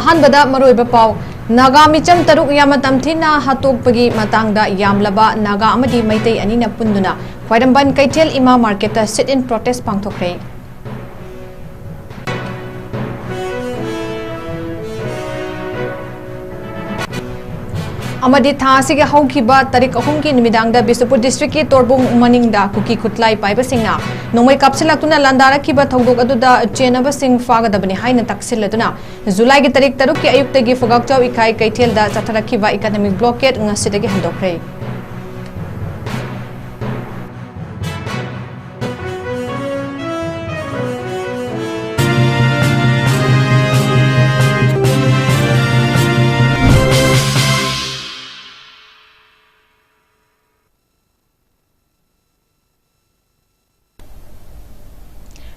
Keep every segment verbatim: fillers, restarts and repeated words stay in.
ꯑꯍꯥꯟꯕꯗ ꯃꯔꯨꯑꯣꯏꯕ ꯄꯥꯎ꯫ ꯅꯥꯒꯥ ꯃꯤꯆꯝ ꯇꯔꯨꯛ ꯌꯥꯝꯅ ꯇꯝꯊꯤꯅ ꯍꯥꯠꯇꯣꯛꯄꯒꯤ ꯃꯇꯥꯡꯗ ꯌꯥꯝꯂꯕ ꯅꯥꯒꯥ ꯑꯃꯗꯤ ꯃꯩꯇꯩ ꯑꯅꯤꯅ ꯄꯨꯟꯗꯨꯅ ꯈ꯭ꯋꯥꯏꯔꯝꯕꯟ ꯀꯩꯊꯦꯜ ꯏꯃꯥ ꯃꯥꯔꯀꯦꯠꯇ sit in protest ꯄꯥꯡꯊꯣꯛꯈ꯭ꯔꯦ꯫ ꯑꯃꯗꯤ ꯊꯥ ꯑꯁꯤꯒꯤ ꯍꯧꯈꯤꯕ ꯇꯥꯔꯤꯛ ꯑꯍꯨꯝꯒꯤ ꯅꯨꯃꯤꯗꯥꯡꯗ ꯕꯤꯁꯅꯨꯄꯨꯔ district ꯀꯤ ꯇꯣꯔꯕꯨꯡ ꯃꯅꯤꯡꯗ ꯀꯨꯀꯤ ꯈꯨꯠꯂꯥꯏ ꯄꯥꯏꯕꯁꯤꯡꯅ ꯅꯣꯡꯃꯩ ꯀꯥꯞꯁꯤꯜꯂꯛꯇꯨꯅ ꯂꯥꯟꯗꯥꯔꯛꯈꯤꯕ ꯊꯧꯗꯣꯛ ꯑꯗꯨꯗ ꯆꯦꯟꯅꯕꯁꯤꯡ ꯐꯥꯒꯗꯕꯅꯤ ꯍꯥꯏꯅ ꯇꯛꯁꯤꯜꯂꯗꯨꯅ ꯖꯨꯂꯥꯏꯒꯤ ꯇꯥꯔꯤꯛ ꯇꯔꯨꯛꯀꯤ ꯑꯌꯨꯛꯇꯒꯤ ꯐꯨꯒꯥꯛꯆꯥꯎ ꯏꯀꯥꯏ ꯀꯩꯊꯦꯜꯗ ꯆꯠꯊꯔꯛꯈꯤꯕ economic blockade ꯉꯁꯤꯗꯒꯤ ꯍꯟꯗꯣꯛꯈ꯭ꯔꯦ꯫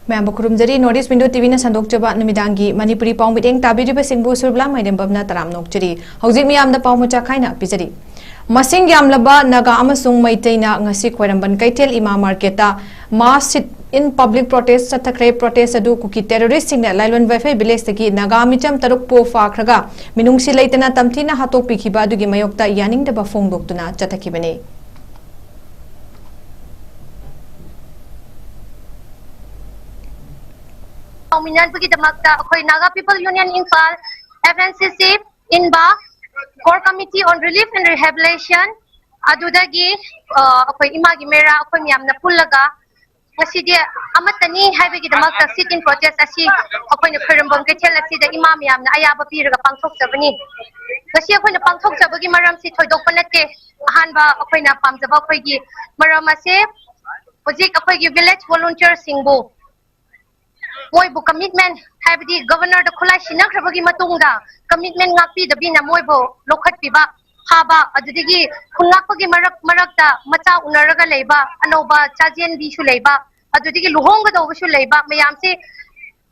ꯃꯌꯥꯝꯕꯨ ꯈꯨꯔꯨꯝꯖꯔꯤ꯫ North East Window TV ꯅ ꯁꯟꯗꯣꯛꯆꯕ ꯅꯨꯃꯤꯗꯥꯡꯒꯤ ꯃꯅꯤꯄꯨꯔꯤ ꯄꯥꯎ ꯃꯤꯠꯌꯦꯡ ꯇꯥꯕꯤꯔꯤꯕꯁꯤꯡꯕꯨ ꯁꯨꯔꯕꯂꯥ ꯃꯥꯏꯔꯦꯝꯕꯝꯅ ꯇꯔꯥꯝꯅ ꯑꯣꯛꯆꯔꯤ꯫ ꯍꯧꯖꯤꯛ ꯃꯤꯌꯥꯝꯗ ꯄꯥꯎ ꯃꯆꯥ ꯈꯥꯏꯅ ꯄꯤꯖꯔꯤ꯫ ꯃꯁꯤꯡ ꯌꯥꯝꯂꯕ ꯅꯥꯒꯥ ꯑꯃꯁꯨꯡ ꯃꯩꯇꯩꯅ ꯉꯁꯤ ꯈ꯭ꯋꯥꯏꯔꯝꯕꯟ ꯀꯩꯊꯦꯜ ꯏꯃꯥ ꯃꯥꯔꯀꯦꯠꯇ mass sit in public protest ꯆꯠꯊꯈ꯭ꯔꯦ꯫ Protest ꯑꯗꯨ ꯀꯨꯀꯤ terrorist ꯁꯤꯡꯅ ꯂꯥꯏꯂꯣꯟ ꯋꯥꯏꯐꯩ village ꯇꯒꯤ ꯅꯥꯒꯥ ꯃꯤꯆꯝ ꯇꯔꯨꯛ ꯄꯣ ꯐꯥꯈ꯭ꯔꯒ ꯃꯤꯅꯨꯡꯁꯤ ꯂꯩꯇꯅ ꯇꯝꯊꯤꯅ ꯍꯥꯠꯇꯣꯛꯄꯤꯈꯤꯕ ꯑꯗꯨꯒꯤ ꯃꯥꯌꯣꯛꯇ ꯌꯥꯅꯤꯡꯗꯕ ꯐꯣꯡꯗꯣꯛꯇꯨꯅ ꯆꯠꯊꯈꯤꯕꯅꯤ꯫ ꯇꯧꯃꯤꯟꯅꯕꯒꯤꯗꯃꯛꯇ ꯑꯩꯈꯣꯏ Naga People Union Imphal, F N C C, INBA, Core Committee on Relief and Rehabilitation, ꯑꯗꯨꯗꯒꯤ, ꯑ, ꯑꯩꯈꯣꯏ ꯏꯃꯥꯒꯤ ꯃꯦꯔꯥ ꯑꯩꯈꯣꯏ ꯃꯌꯥꯝꯅ ꯄꯨꯜꯂꯒ ꯉꯁꯤꯗꯤ ꯑꯃꯠꯇꯅꯤ ꯍꯥꯏꯕꯒꯤꯗꯃꯛꯇ sit in protest ꯑꯁꯤ ꯑꯩꯈꯣꯏꯅ ꯈꯣꯏꯔꯝꯕꯝ ꯀꯩꯊꯦꯜ ꯑꯁꯤꯗ ꯏꯃꯥ ꯃꯌꯥꯝꯅ ꯑꯌꯥꯕ ꯄꯤꯔꯒ ꯄꯥꯡꯊꯣꯛꯆꯕꯅꯤ꯫ ꯉꯁꯤ ꯑꯩꯈꯣꯏꯅ ꯄꯥꯡꯊꯣꯛꯆꯕꯒꯤ ꯃꯔꯝꯁꯤ ꯊꯣꯏꯗꯣꯛꯄ ꯅꯠꯇꯦ꯫ ꯑꯍꯥꯟꯕ ꯑꯩꯈꯣꯏꯅ ꯄꯥꯝꯖꯕ ꯑꯩꯈꯣꯏꯒꯤ ꯃꯔꯝ ꯑꯁꯦ ꯍꯧꯖꯤꯛ ꯑꯩꯈꯣꯏꯒꯤ village volunteer ꯁꯤꯡꯕꯨ ꯃꯣꯏꯕꯨ commitment, ꯍꯥꯏꯕꯗꯤ Governor ꯗ ꯈꯨꯠꯂꯥꯏ ꯁꯤꯟꯅꯈ꯭ꯔꯕꯒꯤ ꯃꯇꯨꯡꯗ commitment ꯉꯥꯛꯄꯤꯗꯕꯤꯅ ꯃꯣꯏꯕꯨ ꯂꯧꯈꯠꯄꯤꯕ, ꯐꯥꯕ, ꯑꯗꯨꯗꯒꯤ ꯈꯨꯟ ꯉꯥꯛꯄꯒꯤ ꯃꯔꯛ, ꯃꯔꯛꯇ ꯃꯆꯥ ꯎꯅꯔꯒ ꯂꯩꯕ, ꯑꯅꯧꯕ ꯆꯥꯖꯦꯟꯕꯤꯁꯨ ꯂꯩꯕ, ꯑꯗꯨꯗꯒꯤ ꯂꯨꯍꯣꯡꯒꯗꯧꯕꯁꯨ ꯂꯩꯕ ꯃꯌꯥꯝꯁꯤ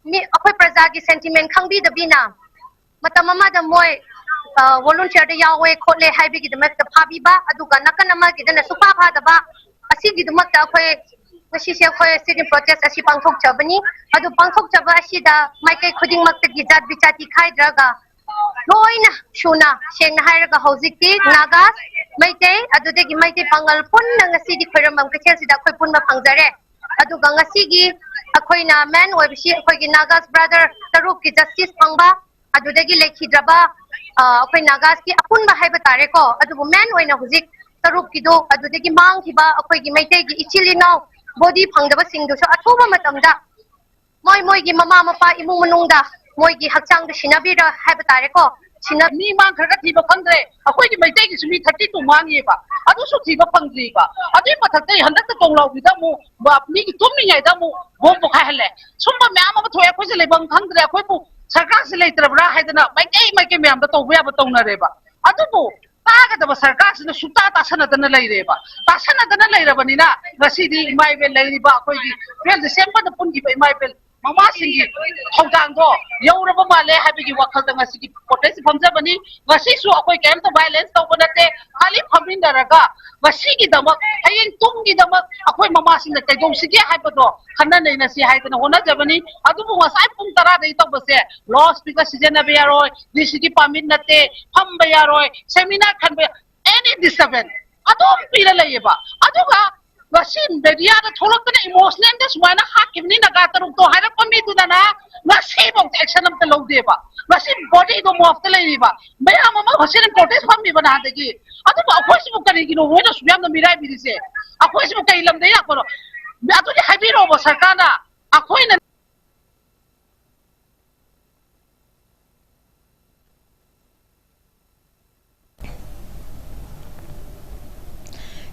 ꯃꯤ, ꯑꯩꯈꯣꯏ ꯄ꯭ꯔꯖꯥꯒꯤ sentiment ꯈꯪꯕꯤꯗꯕꯤꯅ ꯃꯇꯝ ꯑꯃꯗ ꯃꯣꯏ, ꯑ, volunteer ꯗ ꯌꯥꯎꯋꯦ ꯈꯣꯠꯂꯦ ꯍꯥꯏꯕꯒꯤꯗꯃꯛꯇ ꯐꯥꯕꯤꯕ, ꯑꯗꯨꯒ ꯅꯥꯀꯟ ꯑꯃꯒꯤꯗꯅ ꯁꯨꯛꯐꯥ ꯐꯥꯗꯕ, ꯑꯁꯤꯒꯤꯗꯃꯛꯇ ꯑꯩꯈꯣꯏ ꯉꯁꯤꯁꯦ ꯑꯩꯈꯣꯏ sit in protest ꯑꯁꯤ ꯄꯥꯡꯊꯣꯛꯆꯕꯅꯤ꯫ ꯑꯗꯨ ꯄꯥꯡꯊꯣꯛꯆꯕ ꯑꯁꯤꯗ ꯃꯥꯏꯀꯩ ꯈꯨꯗꯤꯡꯃꯛꯇꯒꯤ ꯖꯥꯠ ꯕꯤꯖꯥꯇꯤ ꯈꯥꯏꯗ꯭ꯔꯒ ꯂꯣꯏꯅ ꯁꯨꯅ, ꯁꯦꯡꯅ ꯍꯥꯏꯔꯒ ꯍꯧꯖꯤꯛꯇꯤ ꯅꯥꯒꯥ, ꯃꯩꯇꯩ, ꯑꯗꯨꯗꯒꯤ ꯃꯩꯇꯩ ꯄꯥꯉꯜ ꯄꯨꯟꯅ ꯉꯁꯤꯗꯤ ꯈꯣꯏꯔꯝꯕꯝ ꯀꯩꯊꯦꯜꯁꯤꯗ ꯑꯩꯈꯣꯏ ꯄꯨꯟꯕ ꯐꯪꯖꯔꯦ꯫ ꯑꯗꯨꯒ ꯉꯁꯤꯒꯤ ꯑꯩꯈꯣꯏꯅ ꯃꯦꯟ ꯑꯣꯏꯕꯁꯤ ꯑꯩꯈꯣꯏꯒꯤ ꯅꯥꯒꯥꯁ ꯕ꯭ꯔꯥꯗꯔ ꯇꯔꯨꯛꯀꯤ ꯖꯁꯇꯤꯁ ꯐꯪꯕ, ꯑꯗꯨꯗꯒꯤ ꯂꯩꯈꯤꯗ꯭ꯔꯕ, ꯑ, ꯑꯩꯈꯣꯏ ꯅꯥꯒꯥꯁꯀꯤ ꯑꯄꯨꯟꯕ ꯍꯥꯏꯕ ꯇꯥꯔꯦꯀꯣ, ꯑꯗꯨꯕꯨ ꯃꯦꯟ ꯑꯣꯏꯅ ꯍꯧꯖꯤꯛ ꯇꯔꯨꯛꯀꯤꯗꯣ, ꯑꯗꯨꯗꯒꯤ ꯃꯥꯡꯈꯤꯕ ꯑꯩꯈꯣꯏꯒꯤ ꯃꯩꯇꯩꯒꯤ ꯏꯆꯤꯜ ꯏꯅꯥꯎ ꯕꯣꯗꯤ ꯐꯪꯗꯕꯁꯤꯡꯗꯨꯁꯨ ꯑꯊꯨꯕ ꯃꯇꯝꯗ ꯃꯣꯏ ꯃꯣꯏꯒꯤ ꯃꯃꯥ ꯃꯄꯥ ꯏꯃꯨꯡ ꯃꯅꯨꯡꯗ ꯃꯣꯏꯒꯤ ꯍꯛꯆꯥꯡꯗ ꯁꯤꯟꯅꯕꯤꯔ ꯍꯥꯏꯕ ꯇꯥꯔꯦꯀꯣ, ꯁꯤꯟꯅ ꯃꯤ ꯃꯥꯡꯈ꯭ꯔꯒ ꯊꯤꯕ ꯐꯪꯗ꯭ꯔꯦ꯫ ꯑꯩꯈꯣꯏꯒꯤ ꯃꯩꯇꯩꯒꯤꯁꯨ ꯃꯤ ꯊꯥꯔꯇꯤ ꯇꯨ ꯃꯥꯡꯉꯤꯕ, ꯑꯗꯨꯁꯨ ꯊꯤꯕ ꯐꯪꯗ꯭ꯔꯤꯕ꯫ ꯑꯗꯨꯒꯤ ꯃꯊꯛꯇ ꯍꯟꯗꯛꯇ ꯇꯣꯡꯂꯥꯎꯕꯤꯗ ꯑꯃꯨꯛ ꯕ-, ꯃꯤꯒꯤ ꯇꯨꯝꯃꯤꯉꯩꯗ ꯑꯃꯨꯛ ꯕꯣꯝ ꯄꯣꯈꯥꯏꯍꯜꯂꯦ꯫ ꯁꯨꯝꯕ ꯃꯌꯥꯝ ꯑꯃ ꯊꯣꯛꯑꯦ꯫ ꯑꯩꯈꯣꯏꯁꯦ ꯂꯩꯐꯝ ꯈꯪꯗ꯭ꯔꯦ꯫ ꯑꯩꯈꯣꯏꯕꯨ ꯁꯔꯀꯥꯔꯁꯦ ꯂꯩꯇ꯭ꯔꯕ꯭ꯔꯥ ꯍꯥꯏꯗꯅ ꯃꯥꯏꯀꯩ ꯃꯥꯏꯀꯩ ꯃꯌꯥꯝꯗ ꯇꯧꯕ ꯌꯥꯕ ꯇꯧꯅꯔꯦꯕ꯫ ꯑꯗꯨꯕꯨ ꯇꯥꯒꯗꯕ ꯁꯔꯀꯥꯔꯁꯤꯅ ꯁꯨꯛꯇꯥ ꯇꯥꯁꯟꯅꯗꯅ ꯂꯩꯔꯦꯕ꯫ ꯇꯥꯁꯟꯅꯗꯅ ꯂꯩꯔꯕꯅꯤꯅ ꯉꯁꯤꯗꯤ ꯏꯃꯥ ꯏꯕꯦꯜ ꯂꯩꯔꯤꯕ ꯑꯩꯈꯣꯏꯒꯤ ꯇꯨꯋꯦꯜꯐ ꯗꯤꯁꯦꯝꯕꯔꯗ ꯄꯨꯟꯈꯤꯕ ꯏꯃꯥ ꯏꯕꯦꯜ ꯃꯃꯥꯁꯤꯡꯒꯤ ꯊꯧꯗꯥꯡꯗꯣ ꯌꯧꯔꯕ ꯃꯥꯜꯂꯦ ꯍꯥꯏꯕꯒꯤ ꯋꯥꯈꯜꯗ ꯉꯁꯤꯒꯤ ꯄ꯭ꯔꯣꯇꯦꯁ ꯐꯝꯖꯕꯅꯤ꯫ ꯉꯁꯤꯁꯨ ꯑꯩꯈꯣꯏ ꯀꯔꯤꯝꯇ ꯚꯥꯏꯑꯣꯂꯦꯟꯁ ꯇꯧꯕ ꯅꯠꯇꯦ꯫ ꯈꯥꯂꯤ ꯐꯝꯃꯤꯟꯅꯔꯒ ꯉꯁꯤꯒꯤꯗꯃꯛ, ꯍꯌꯦꯡ ꯇꯨꯡꯒꯤꯗꯃꯛ ꯑꯩꯈꯣꯏ ꯃꯃꯥꯁꯤꯡꯅ ꯀꯩꯗꯧꯁꯤꯒꯦ ꯍꯥꯏꯕꯗꯣ ꯈꯟꯅ ꯅꯩꯅꯁꯤ ꯍꯥꯏꯗꯅ ꯍꯣꯠꯅꯖꯕꯅꯤ꯫ ꯑꯗꯨꯕꯨ ꯉꯁꯥꯏ ꯄꯨꯡ ꯇꯔꯥꯗꯒꯤ ꯇꯧꯕꯁꯦ ꯂꯥꯎꯠ ꯁ꯭ꯄꯤꯀꯔ ꯁꯤꯖꯤꯟꯅꯕ ꯌꯥꯔꯣꯏ, ꯗꯤ ꯁꯤꯒꯤ ꯄꯥꯔꯃꯤꯠ ꯅꯠꯇꯦ, ꯐꯝꯕ ꯌꯥꯔꯣꯏ, ꯁꯦꯃꯤꯅꯥꯔ ꯈꯟꯕ, ꯑꯦꯅꯤ ꯗꯤꯁꯇꯔꯕꯦꯟꯁ ꯑꯗꯨꯝ ꯄꯤꯔ ꯂꯩꯌꯦꯕ꯫ ꯑꯗꯨꯒ ꯉꯁꯤ ꯃꯦꯗꯤꯌꯥꯗ ꯊꯣꯛꯂꯛꯇꯅ ꯏꯃꯣꯁꯅꯦꯜꯗ ꯁꯨꯃꯥꯏꯅ ꯍꯥꯠꯈꯤꯕꯅꯤ ꯅꯥꯒꯥ ꯇꯔꯨꯛꯇꯣ ꯍꯥꯏꯔꯛꯄ ꯃꯤꯗꯨꯗꯅ ꯉꯁꯤꯐꯥꯎꯗ ꯑꯦꯛꯁꯟ ꯑꯝꯇ ꯂꯧꯗꯦꯕ꯫ ꯉꯁꯤ ꯕꯣꯗꯤꯗꯣ ꯃꯣꯔꯐꯇ ꯂꯩꯔꯤꯕ꯫ ꯃꯌꯥꯝ ꯑꯃ ꯍꯣꯁꯇꯦꯜ ꯄ꯭ꯔꯣꯇꯦꯁ ꯐꯝꯃꯤꯕ ꯅꯍꯥꯟꯗꯒꯤ꯫ ꯑꯗꯨꯕꯨ ꯑꯩꯈꯣꯏꯁꯤꯕꯨ ꯀꯔꯤꯒꯤꯅꯣ ꯃꯣꯏꯅ ꯑꯁꯨꯛ ꯌꯥꯝꯅ ꯃꯤꯔꯥꯏꯕꯤꯔꯤꯁꯦ? ꯑꯩꯈꯣꯏꯁꯤꯕꯨ ꯀꯔꯤ ꯂꯝꯗ ꯂꯥꯛꯄꯅꯣ? ꯑꯗꯨꯗꯤ ꯍꯥꯏꯕꯤꯔꯛꯑꯣꯕ ꯁꯔꯀꯥꯔꯅ꯫ ꯑꯩꯈꯣꯏꯅ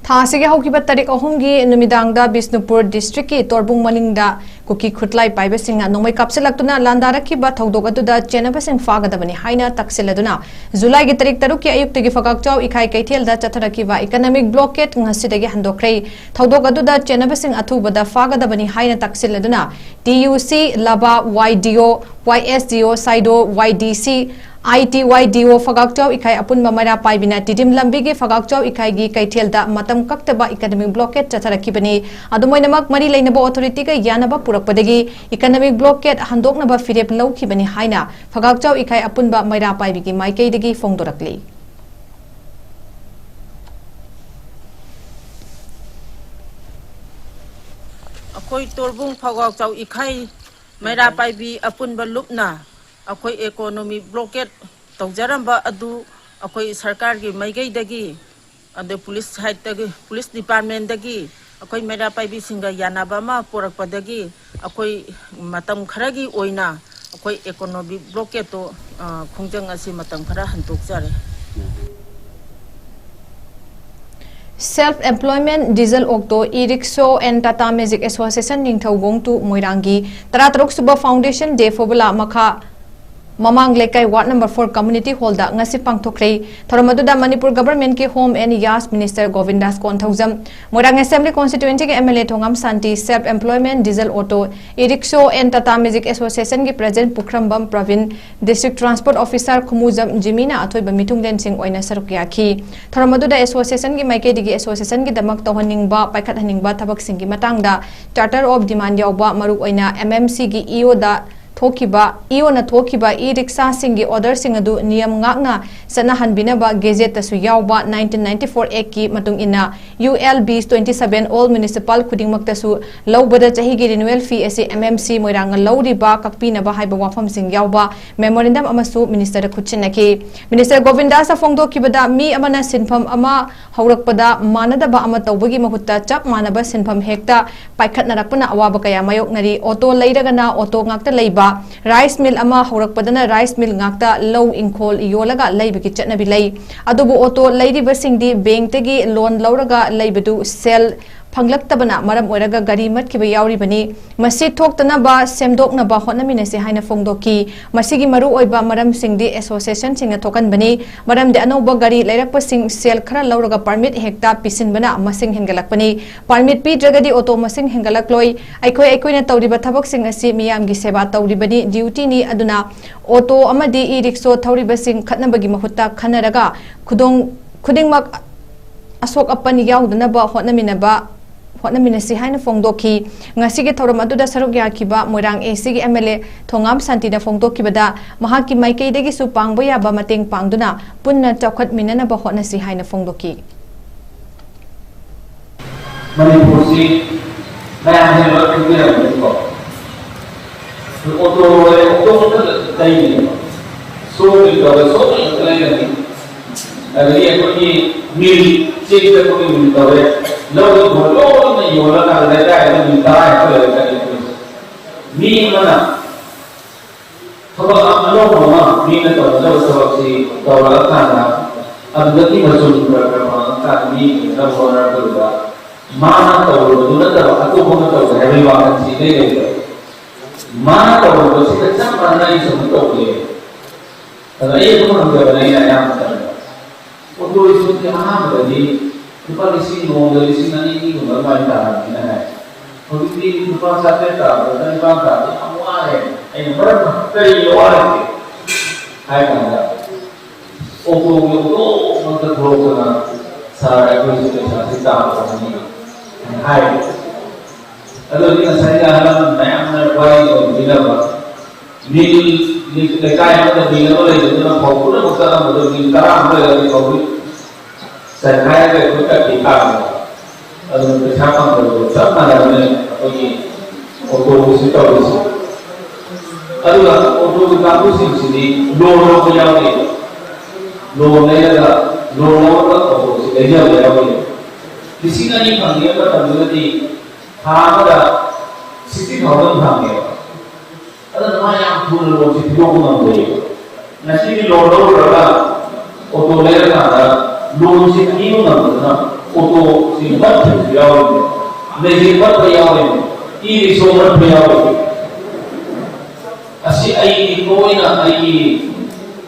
ꯊꯥ ꯑꯁꯤꯒꯤ ꯍꯧꯈꯤꯕ ꯇꯥꯔꯤꯛ ꯑꯍꯨꯝꯒꯤ ꯅꯨꯃꯤꯗꯥꯡꯗ ꯕꯤꯁꯅꯨꯄꯨꯔ ꯗꯤꯁꯇ꯭ꯔꯤꯛꯀꯤ ꯇꯣꯔꯕꯨꯡ ꯃꯅꯤꯡꯗ ꯀꯨꯀꯤ ꯈꯨꯠꯂꯥꯏ ꯄꯥꯏꯕꯁꯤꯡꯅ ꯅꯣꯡꯃꯩ ꯀꯥꯞꯁꯤꯜꯂꯛꯇꯨꯅ ꯂꯥꯟꯗꯥꯔꯛꯈꯤꯕ ꯊꯧꯗꯣꯛ ꯑꯗꯨꯗ ꯆꯦꯟꯅꯕꯁꯤꯡ ꯐꯥꯒꯗꯕꯅꯤ ꯍꯥꯏꯅ ꯇꯛꯁꯤꯜꯂꯗꯨꯅ ꯖꯨꯂꯥꯏꯒꯤ ꯇꯥꯔꯤꯛ ꯇꯔꯨꯛꯀꯤ ꯑꯌꯨꯛꯇꯒꯤ ꯐꯀꯥꯛꯆꯥꯎ ꯏꯈꯥꯏ ꯀꯩꯊꯦꯜꯗ ꯆꯠꯊꯔꯛꯈꯤꯕ ꯏꯀꯅꯃꯤꯛ ꯕ꯭ꯂꯣꯀꯦꯠ ꯉꯁꯤꯗꯒꯤ ꯍꯟꯗꯣꯛꯈ꯭ꯔꯦ꯫ ꯊꯧꯗꯣꯛ ꯑꯗꯨꯗ ꯆꯦꯟꯅꯕꯁꯤꯡ ꯑꯊꯨꯕꯗ ꯐꯥꯒꯗꯕꯅꯤ ꯍꯥꯏꯅ ꯇꯛꯁꯤꯜꯂꯗꯨꯅ ꯇꯤ ꯌꯨ ꯁꯤ, ꯂꯕꯥ, ꯋꯥꯏ ꯗꯤ ꯑꯣ, ꯋꯥꯏ ꯑꯦꯁ ꯗꯤ ꯑꯣ, ꯁꯥꯏꯗꯣ, ꯋꯥꯏ ꯗꯤ ꯁꯤ, ITYDO ꯐꯒꯥꯛꯆꯥꯎ ꯏꯀꯥꯏ ꯑꯄꯨꯟꯕ ꯃꯩꯔꯥ ꯄꯥꯏꯕꯤꯅ ꯇꯤꯗꯤꯝ ꯂꯝꯕꯤꯒꯤ ꯐꯒꯥꯛꯆꯥꯎ ꯏꯀꯥꯏꯒꯤ ꯀꯩꯊꯦꯜꯗ ꯃꯇꯝ ꯀꯛꯇꯕ economic blockade ꯆꯠꯊꯔꯛꯈꯤꯕꯅꯤ꯫ ꯑꯗꯨꯝ ꯑꯣꯏꯅꯃꯛ, ꯃꯔꯤ ꯂꯩꯅꯕ authority ꯒ ꯌꯥꯅꯕ ꯄꯨꯔꯛꯄꯗꯒꯤ economic blockade ꯍꯟꯗꯣꯛꯅꯕ ꯐꯤꯔꯦꯞ ꯂꯧꯈꯤꯕꯅꯤ ꯍꯥꯏꯅ ꯐꯒꯥꯛꯆꯥꯎ ꯏꯀꯥꯏ ꯑꯄꯨꯟꯕ ꯃꯩꯔꯥ ꯄꯥꯏꯕꯤꯒꯤ ꯃꯥꯏꯀꯩꯗꯒꯤ ꯐꯣꯡꯗꯣꯔꯛꯂꯤ꯫ ꯑꯩꯈꯣꯏ ꯇꯣꯔꯕꯨꯡ ꯐꯒꯥꯛꯆꯥꯎ ꯏꯀꯥꯏ ꯃꯩꯔꯥ ꯄꯥꯏꯕꯤ ꯑꯄꯨꯟꯕ ꯂꯨꯞꯅ ꯑꯩꯈꯣꯏ economic blockade ꯇꯧꯖꯔꯝꯕ ꯑꯗꯨ ꯑꯩꯈꯣꯏ ꯁꯔꯀꯥꯔꯒꯤ ꯃꯥꯏꯀꯩꯗꯒꯤ, ꯑꯗꯩ police side ꯇꯒꯤ, police department ꯇꯒꯤ ꯑꯩꯈꯣꯏ ꯃꯩꯔꯥ ꯄꯥꯏꯕꯤꯁꯤꯡꯒ ꯌꯥꯅꯕ ꯑꯃ ꯄꯨꯔꯛꯄꯗꯒꯤ ꯑꯩꯈꯣꯏ ꯃꯇꯝ ꯈꯔꯒꯤ ꯑꯣꯏꯅ ꯑꯩꯈꯣꯏ economic blockade ꯇꯣ, ꯑ, ꯈꯣꯡꯖꯪ ꯑꯁꯤ ꯃꯇꯝ ꯈꯔ ꯍꯟꯗꯣꯛꯆꯔꯦ꯫ Self Employment, Diesel Auto, E-Rickshaw and Tata Magic Association ꯅꯤꯡꯊꯧꯒꯣꯡ to ꯃꯣꯏꯔꯥꯡꯒꯤ ꯇꯔꯥꯇꯔꯨꯛ ꯁꯨꯕ Foundation Day ꯐꯧꯕꯂꯥ ꯃꯈꯥ ꯃꯃꯥꯡ ꯂꯩꯀꯥꯏ ward number four community hall ꯗ ꯉꯁꯤ ꯄꯥꯡꯊꯣꯛꯈ꯭ꯔꯦ꯫ ꯊꯧꯔꯝ ꯑꯗꯨꯗ ꯃꯅꯤꯄꯨꯔ government ꯀꯤ Home and Youth Minister ꯒꯣꯕꯤꯟꯗꯥꯁ Konthoujam, Moirang Assembly Constituency ꯒꯤ MLA Thongam Shanti, Self Employment, Diesel Auto, E-Rickshaw and Tata Magic Association ꯒꯤ President ꯄꯨꯈ꯭ꯔꯝꯕꯝ ꯄ꯭ꯔꯕꯤꯟ, District Transport Officer ꯈꯨꯃꯨꯖꯝ ꯖꯤꯃꯤꯅ ꯑꯊꯣꯏꯕ ꯃꯤꯊꯨꯡꯂꯦꯟꯁꯤꯡ ꯑꯣꯏꯅ ꯁꯔꯨꯛ ꯌꯥꯈꯤ꯫ ꯊꯧꯔꯝ ꯑꯗꯨꯗ association ꯒꯤ ꯃꯥꯏꯀꯩꯗꯒꯤ association ꯒꯤꯗꯃꯛ ꯇꯧꯍꯟꯅꯤꯡꯕ, ꯄꯥꯏꯈꯠꯍꯟꯅꯤꯡꯕ ꯊꯕꯛꯁꯤꯡꯒꯤ ꯃꯇꯥꯡꯗ charter of demand ꯌꯥꯎꯕ, ꯃꯔꯨꯑꯣꯏꯅ MMC ꯒꯤ EO ꯗ ꯊꯣꯛꯈꯤꯕ, EO ꯅ ꯊꯣꯛꯈꯤꯕ e-rickshaw ꯁꯤꯡꯒꯤ order ꯁꯤꯡ ꯑꯗꯨ ꯅꯤꯌꯝ ꯉꯥꯛꯅ ꯆꯠꯅꯍꯟꯕꯤꯅꯕ gazette ꯇꯁꯨ ꯌꯥꯎꯕ nineteen ninety-four Act ꯀꯤ ꯃꯇꯨꯡ ꯏꯟꯅ ULB twenty-seven all municipal ꯈꯨꯗꯤꯡꯃꯛꯇꯁꯨ ꯂꯧꯕꯗ ꯆꯍꯤꯒꯤ renewal fee ꯑꯁꯤ MMC ꯃꯣꯏꯔꯥꯡꯅ ꯂꯧꯔꯤꯕ ꯀꯛꯄꯤꯅꯕ ꯍꯥꯏꯕ ꯋꯥꯐꯝꯁꯤꯡ ꯌꯥꯎꯕ memorandum ꯑꯃꯁꯨ minister ꯗ ꯈꯨꯠꯁꯤꯟꯅꯈꯤ꯫ Minister ꯒꯣꯕꯤꯟꯗꯥꯁꯅ ꯐꯣꯡꯗꯣꯛꯈꯤꯕꯗ, ꯃꯤ ꯑꯃꯅ ꯁꯤꯟꯐꯝ ꯑꯃ ꯍꯧꯔꯛꯄꯗ ꯃꯥꯟꯅꯗꯕ ꯑꯃ ꯇꯧꯕꯒꯤ ꯃꯍꯨꯠꯇ ꯆꯞ ꯃꯥꯟꯅꯕ ꯁꯤꯟꯐꯝ ꯍꯦꯛꯇ ꯄꯥꯏꯈꯠꯅꯔꯛꯄꯅ ꯑꯋꯥꯕ ꯀꯌꯥ ꯃꯥꯌꯣꯛꯅꯔꯤ꯫ Auto ꯂꯩꯔꯒꯅ auto ꯉꯥꯛꯇ ꯂꯩꯕ, rice mill ꯑꯃ ꯍꯧꯔꯛꯄꯗꯅ rice mill ꯉꯥꯛꯇ ꯂꯧ ꯏꯪꯈꯣꯜ ꯌꯣꯜꯂꯒ ꯂꯩꯕꯒꯤ ꯆꯠꯅꯕꯤ ꯂꯩ꯫ ꯑꯗꯨꯕꯨ auto ꯂꯩꯔꯤꯕꯁꯤꯡꯗꯤ bank ꯇꯒꯤ loan ꯂꯧꯔꯒ ꯂꯩꯕꯗꯨ self ꯐꯪꯂꯛꯇꯕꯅ ꯃꯔꯝ ꯑꯣꯏꯔꯒ ꯒꯥꯔꯤ ꯃꯠꯈꯤꯕ ꯌꯥꯎꯔꯤꯕꯅꯤ꯫ ꯃꯁꯤ ꯊꯣꯛꯇꯅꯕ ꯁꯦꯝꯗꯣꯛꯅꯕ ꯍꯣꯠꯅꯃꯤꯟꯅꯁꯤ ꯍꯥꯏꯅ ꯐꯣꯡꯗꯣꯛꯈꯤ꯫ ꯃꯁꯤꯒꯤ ꯃꯔꯨꯑꯣꯏꯕ ꯃꯔꯝꯁꯤꯡꯗꯤ ꯑꯦꯁꯣꯁꯤꯌꯦꯁꯟꯁꯤꯡꯅ ꯊꯣꯛꯍꯟꯕꯅꯤ꯫ ꯃꯔꯝꯗꯤ ꯑꯅꯧꯕ ꯒꯥꯔꯤ ꯂꯩꯔꯛꯄꯁꯤꯡ ꯁꯦꯜ ꯈꯔ ꯂꯧꯔꯒ ꯄꯥꯔꯃꯤꯠ ꯍꯦꯛꯇ ꯄꯤꯁꯤꯟꯕꯅ ꯃꯁꯤꯡ ꯍꯦꯟꯒꯠꯂꯛꯄꯅꯤ꯫ ꯄꯥꯔꯃꯤꯠ ꯄꯤꯗ꯭ꯔꯒꯗꯤ ꯑꯣꯇꯣ ꯃꯁꯤꯡ ꯍꯦꯟꯒꯠꯂꯛꯂꯣꯏ꯫ ꯑꯩꯈꯣꯏ ꯑꯩꯈꯣꯏꯅ ꯇꯧꯔꯤꯕ ꯊꯕꯛꯁꯤꯡ ꯑꯁꯤ ꯃꯤꯌꯥꯝꯒꯤ ꯁꯦꯕꯥ ꯇꯧꯔꯤꯕꯅꯤ, ꯗ꯭ꯌꯨꯇꯤꯅꯤ꯫ ꯑꯗꯨꯅ ꯑꯣꯇꯣ ꯑꯃꯗꯤ ꯏ ꯔꯤꯛꯁꯣ ꯊꯧꯔꯤꯕꯁꯤꯡ ꯈꯠꯅꯕꯒꯤ ꯃꯍꯨꯠꯇ ꯈꯟꯅꯔꯒ ꯈꯨꯗꯣꯡ ꯈꯨꯗꯤꯡꯃꯛ ꯑꯁꯣꯛ ꯑꯄꯟ ꯌꯥꯎꯗꯅꯕ ꯍꯣꯠꯅꯃꯤꯟꯅꯕ ꯍꯣꯠꯅꯃꯤꯟꯅꯁꯤ ꯍꯥꯏꯅ ꯐꯣꯡꯗꯣꯛꯈꯤ꯫ ꯉꯁꯤꯒꯤ ꯊꯧꯔꯝ ꯑꯗꯨꯗ ꯁꯔꯨꯛ ꯌꯥꯈꯤꯕ ꯃꯣꯏꯔꯥꯡ ꯑꯦ ꯁꯤꯒꯤ ꯑꯦꯝ ꯑꯦꯜ ꯑꯦ ꯊꯣꯉꯥꯝ ꯁꯥꯟꯇꯤꯅ ꯐꯣꯡꯗꯣꯛꯈꯤꯕꯗ, ꯃꯍꯥꯛꯀꯤ ꯃꯥꯏꯀꯩꯗꯒꯤꯁꯨ ꯄꯥꯡꯕ ꯌꯥꯕ ꯃꯇꯦꯡ ꯄꯥꯡꯗꯨꯅ ꯄꯨꯟꯅ ꯆꯥꯎꯈꯠꯃꯤꯟꯅꯅꯕ ꯍꯣꯠꯅꯁꯤ ꯍꯥꯏꯅ ꯐꯣꯡꯗꯣꯛꯈꯤ꯫ ꯃꯅꯤꯄꯨꯔꯁꯤ ꯃꯌꯥꯝꯁꯦ ꯂꯣꯏ ꯈꯪꯕꯤꯔꯝꯒꯅꯤꯀꯣ꯫ ꯑꯣꯇꯣ ꯂꯣꯏꯔꯦ, ꯑꯣꯇꯣ ꯈꯛꯇ ꯂꯩꯔꯤꯅꯦꯕ꯫ ꯁꯣ ꯀꯔꯤ ꯇꯧꯔꯦ, ꯁꯣ ꯉꯥꯛꯇ ꯂꯩꯔꯅꯤ꯫ ꯑꯗꯒꯤ ꯑꯩꯈꯣꯏꯒꯤ ꯃꯤꯜ, ꯆꯦꯡ ꯆꯠꯄꯒꯤ ꯃꯤꯜ ꯇꯧꯔꯦ, ꯂꯧ ꯏꯪꯈꯣꯜ ꯂꯣꯏꯅ ꯌꯣꯜꯂꯀꯥꯟꯗ ꯂꯩꯀꯥꯏꯗ ꯃꯤꯜ ꯇꯔꯥ ꯍꯦꯛꯇ ꯂꯩꯔꯦ꯫ ꯃꯤ ꯑꯃꯅ ꯊꯕꯛ ꯑꯅꯧꯕ ꯑꯃ ꯃꯤꯅ ꯇꯧꯒꯗꯕ ꯊꯕꯛꯁꯤ ꯇꯧꯔꯛꯑꯀꯥꯟꯗ ꯑꯗꯨꯗꯒꯤ ꯃꯆꯨꯝ ꯈꯔ ꯈꯔ ꯐꯪꯉꯛꯑꯀꯥꯟꯗ ꯃꯤ ꯑꯣꯏꯅꯕ ꯍꯣꯠꯅꯔꯛꯄꯗꯨꯗ ꯃꯥꯅ ꯇꯧꯔꯨꯕꯗꯨ ꯅꯠꯇꯕ ꯑꯇꯣꯞꯄꯅ ꯇꯧꯔꯦ ꯍꯥꯏꯕꯒꯤ ꯋꯥꯈꯜꯁꯤ ꯏꯂꯩ ꯂꯩꯇꯕ꯫ ꯃꯥꯅ ꯇꯧꯔꯨꯕꯁꯤꯗ ꯆꯞ ꯃꯥꯟꯅꯅ ꯑꯩꯁꯨ ꯑꯃꯨꯛ ꯇꯧꯒꯦ꯫ ꯑꯗ ꯑꯩ ꯑꯗꯨꯝ ꯍꯪꯖꯕꯅꯦ ꯑꯩꯅ ꯑꯌꯥꯝꯕ ꯃꯇꯝꯗ꯫ ꯑꯣꯇꯣ ꯔꯤꯛꯁꯣꯁꯦ ꯑꯍꯥꯟꯕꯗꯗꯤ ꯂꯨꯄꯥ ꯂꯤꯁꯤꯡ, ꯅꯣꯡꯃꯗ ꯂꯤꯁꯤꯡ ꯑꯅꯤ ꯑꯅꯤꯒꯨꯝꯕ ꯑꯗꯨꯃꯥꯏꯅ ꯇꯥꯔꯝꯃꯦꯅ ꯍꯥꯏ꯫ ꯍꯧꯖꯤꯛꯇꯤ ꯂꯨꯄꯥ ꯆꯥꯇ꯭ꯔꯦꯠ ꯇꯥꯕꯗ, ꯆꯅꯤꯄꯥꯟ ꯇꯥꯕꯗ ꯌꯥꯝ ꯋꯥꯔꯦ꯫ ꯑꯩꯅ ꯃꯔꯝ ꯀꯔꯤꯒꯤ ꯋꯥꯔꯤꯒꯦ ꯍꯥꯏ ꯀꯥꯟꯗ, ꯑꯣꯇꯣꯒꯤ ꯑꯣꯇꯣ ꯉꯥꯛꯇ ꯊꯣꯛꯂꯛꯇꯅ, "ꯁꯥꯔ, ꯑꯩꯈꯣꯏꯁꯨ ꯄꯩꯁꯥꯁꯤ ꯇꯥꯕ ꯉꯝꯃꯤ" ꯍꯥꯏꯅ ꯍꯥꯏꯔꯦ꯫ ꯑꯗꯨꯗꯤ ꯉꯁꯥꯏꯒꯤ ꯑꯍꯜ ꯂꯃꯟ ꯃꯌꯥꯝꯅ ꯋꯥꯔꯤ ꯇꯧꯕꯤꯅꯕ, ꯃꯤꯜ, ꯂꯩꯀꯥꯏ ꯑꯃꯗ ꯃꯤꯜ ꯑꯃ ꯂꯩꯕꯗꯨꯅ ꯐꯧ ꯄꯨꯝꯅꯃꯛ ꯆꯠꯂꯝꯕꯗꯨ ꯃꯤꯜ ꯇꯔꯥ ꯑꯃ ꯂꯩꯔꯗꯤ ꯐꯧꯗꯤ ꯆꯥꯏꯈꯥꯏꯔꯒ ꯑꯩꯈꯣꯏ ꯀꯛꯈꯤ ꯇꯥꯕꯅꯤ꯫ ꯑꯗꯨꯅ ꯄꯩꯁꯥ ꯐꯪꯗꯕꯗꯣ ꯆꯞ ꯃꯥꯟꯅꯕꯅꯦ ꯑꯩꯈꯣꯏꯒꯤ ꯑꯣꯇꯣꯒꯤꯁꯨ ꯇꯧꯔꯤꯁꯦ꯫ ꯑꯗꯨꯒ ꯑꯣꯇꯣꯒꯤ ꯀꯥꯡꯕꯨꯁꯤꯡꯁꯤꯗꯤ ꯂꯣꯟ ꯂꯧꯕ ꯌꯥꯎꯔꯤ꯫ ꯂꯣꯟ ꯂꯩꯔꯒ, ꯂꯣꯟ ꯂꯧꯔꯒ ꯑꯣꯇꯣꯁꯤ ꯂꯩꯖꯕ ꯌꯥꯎꯔꯤ꯫ ꯂꯤꯁꯤꯡ ꯑꯅꯤ ꯐꯪꯉꯤꯕ ꯃꯇꯝꯗꯨꯗꯗꯤ ꯊꯥ ꯑꯃꯗ sixty thousand ꯐꯪꯉꯦꯕ꯫ ꯑꯗꯨꯅ ꯃꯥ ꯌꯥꯝ ꯊꯨꯅ ꯂꯣꯟꯁꯤ ꯊꯤꯗꯣꯛꯄ ꯉꯝꯗꯦꯕ꯫ ꯉꯁꯤꯗꯤ ꯂꯣꯟ ꯂꯧꯔꯨꯔꯒ ꯑꯣꯇꯣ ꯂꯩꯔꯀꯥꯟꯗ ꯂꯣꯟꯁꯤ ꯊꯤꯕ ꯉꯝꯗꯗꯅ ꯑꯣꯇꯣꯁꯤ ꯃꯠꯈꯤꯕꯁꯨ ꯌꯥꯎꯔꯤꯕꯅꯦꯕ꯫ ꯂꯩꯁꯦ ꯄꯠꯄ ꯌꯥꯎꯔꯤꯅꯤ, ꯏ ꯔꯤꯛꯁꯣ ꯄꯠꯄ ꯌꯥꯎꯔꯤꯅꯤ꯫ ꯑꯁꯤ ꯑꯩꯒꯤ ꯂꯣꯏꯅ ꯑꯩꯒꯤ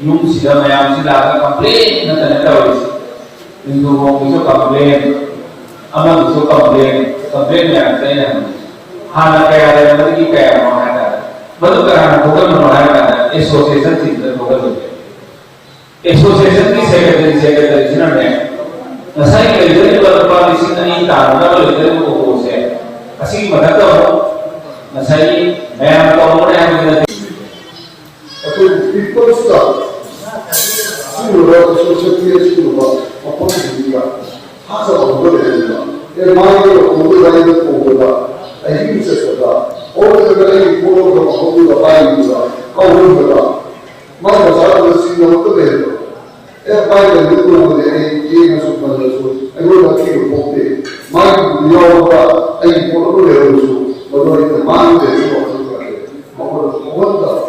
ꯌꯨꯝꯁꯤꯗ ꯃꯌꯥꯝꯁꯤ ꯂꯥꯛꯑꯒ ꯀꯝꯄ꯭ꯂꯦꯟ ꯉꯥꯛꯇꯅꯦ ꯇꯧꯔꯤꯁꯦ꯫ ꯏꯟꯗꯨꯒꯣꯡꯒꯤꯁꯨ ꯀꯝꯄ꯭ꯂꯦꯟ, ꯑꯃꯒꯤꯁꯨ ꯀꯝꯄ꯭ꯂꯦꯟ, ꯀꯝꯄ꯭ꯂꯦꯟ ꯃꯌꯥꯝꯁꯦ ꯑꯩꯅ ꯍꯪꯉꯤ꯫ ꯍꯥꯟꯅ ꯀꯌꯥ ꯂꯩꯔꯝꯕꯗꯒꯤ ꯀꯌꯥꯅꯣ ꯍꯥꯏꯇꯥꯔꯦ꯫ ꯃꯗꯨ ꯀꯅꯥꯅ ꯊꯣꯛꯍꯟꯕꯅꯣ ꯍꯥꯏꯔ ꯀꯥꯟꯗ ꯑꯦꯁꯣꯁꯤꯌꯦꯁꯟꯁꯤꯡꯗꯨꯅ ꯊꯣꯛꯍꯜꯂꯤꯅꯦ꯫ ꯑꯦꯁꯣꯁꯤꯌꯦꯁꯟꯒꯤ ꯁꯦꯀ꯭ꯔꯦꯇꯔꯤ, ꯁꯦꯀ꯭ꯔꯦꯇꯔꯤꯁꯤꯅꯅꯦ, ꯉꯁꯥꯏ ꯂꯩꯖꯔꯤꯕ ꯂꯨꯄꯥ ꯂꯤꯁꯤꯡ ꯑꯅꯤ ꯇꯥꯟꯅꯅꯕ ꯂꯩꯖꯔꯤꯕ ꯀꯣꯀꯣꯁꯦ ꯑꯁꯤꯒꯤ ꯃꯊꯛꯇ ꯑꯃꯨꯛ ꯉꯁꯥꯏꯒꯤ ꯃꯌꯥꯝ ꯇꯧꯔꯝꯒꯅꯤ ꯍꯥꯏꯕꯗꯤ ꯅꯠꯇꯦ꯫ ꯑꯩꯈꯣꯏ ꯄꯤꯄꯜꯁꯇ ꯁꯤꯒꯨꯝꯕ ꯁꯣꯁꯥꯏꯇꯤ ꯑꯁꯤꯒꯨꯝꯕ ꯃꯐꯝꯁꯤꯡꯁꯤꯗ ꯊꯥꯖꯕ ꯑꯃ ꯂꯩꯍꯟꯕ꯫ ꯑꯦ, ꯃꯥꯒꯤ ꯂꯨꯍꯣꯡꯕꯒꯤ ꯋꯥꯔꯤꯗ ꯀꯧꯕꯗ, ꯑꯍꯤꯡ ꯆꯠꯄꯗ, ꯑꯣ, ꯅꯠꯇ꯭ꯔꯒ ꯑꯩꯒꯤ ꯄꯣꯠ ꯂꯧꯕ ꯃꯐꯝꯗꯨꯗ ꯄꯥꯏꯕꯗꯨꯗ ꯀꯧꯍꯟꯕꯗ, ꯃꯥꯒꯤ ꯃꯆꯥꯗꯨꯗ ꯁꯤꯡꯅꯕ ꯑꯝꯇ ꯂꯩꯍꯟꯕ꯫ ꯑꯦ, ꯄꯥꯏꯕ ꯂꯩꯕ ꯇꯣꯡꯕꯗꯤ ꯑꯩ ꯌꯦꯡꯉꯁꯨ ꯃꯜꯂꯁꯨ ꯑꯩꯉꯣꯟꯗ ꯑꯀꯤꯕ ꯄꯣꯛꯇꯦ꯫ ꯃꯥꯒꯤ ꯌꯥꯎꯕꯗ ꯑꯩꯒꯤ ꯄꯣꯠ ꯑꯃ ꯂꯩꯍꯧꯔꯁꯨ ꯃꯗꯨ ꯑꯩꯅ ꯃꯥꯡꯗꯦ ꯍꯥꯏꯕ ꯋꯥꯈꯜ ꯈꯜꯂꯦ꯫ ꯃꯉꯣꯟꯗ ꯐꯥꯎꯍꯟꯗꯕ꯫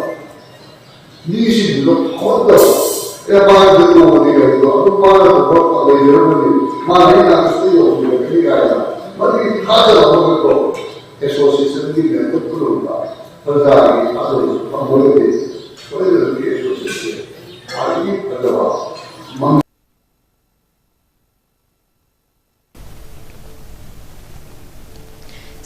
ꯃꯤꯁꯤꯡꯗꯨꯗ ꯐꯥꯎꯍꯟꯗꯕ꯫ ꯑꯦ, ꯃꯥꯒꯤꯗ ꯇꯣꯡꯕꯗꯤ ꯀꯔꯤꯅꯣ? ꯑꯗꯨꯝ ꯃꯥꯅ ꯊꯕꯛ ꯂꯩꯖꯔꯝꯕꯅꯤ꯫ ꯃꯥꯅ ꯑꯩ ꯅꯥꯛꯇ ꯌꯧꯍꯟꯕꯤꯔꯛꯀꯅꯤ ꯀꯥꯏꯅ꯫ ꯃꯗꯨꯒꯤ ꯊꯥꯖꯕ ꯑꯃꯈꯛꯇꯣ ꯑꯦꯁꯣꯁꯤꯌꯦꯁꯟꯒꯤ ꯃꯦꯝꯕꯔ ꯄꯨꯝꯅꯃꯛꯇ ꯄ꯭ꯔꯖꯥꯒꯤ ꯊꯥꯖꯕꯁꯨ ꯐꯪꯕ ꯉꯝꯗꯦ꯫ ꯁꯣꯏꯗꯅꯃꯛꯀꯤ ꯑꯦꯁꯣꯁꯤꯌꯦꯁꯟ ꯈ꯭ꯋꯥꯏꯗꯒꯤ ꯐꯖꯕ ꯃꯪ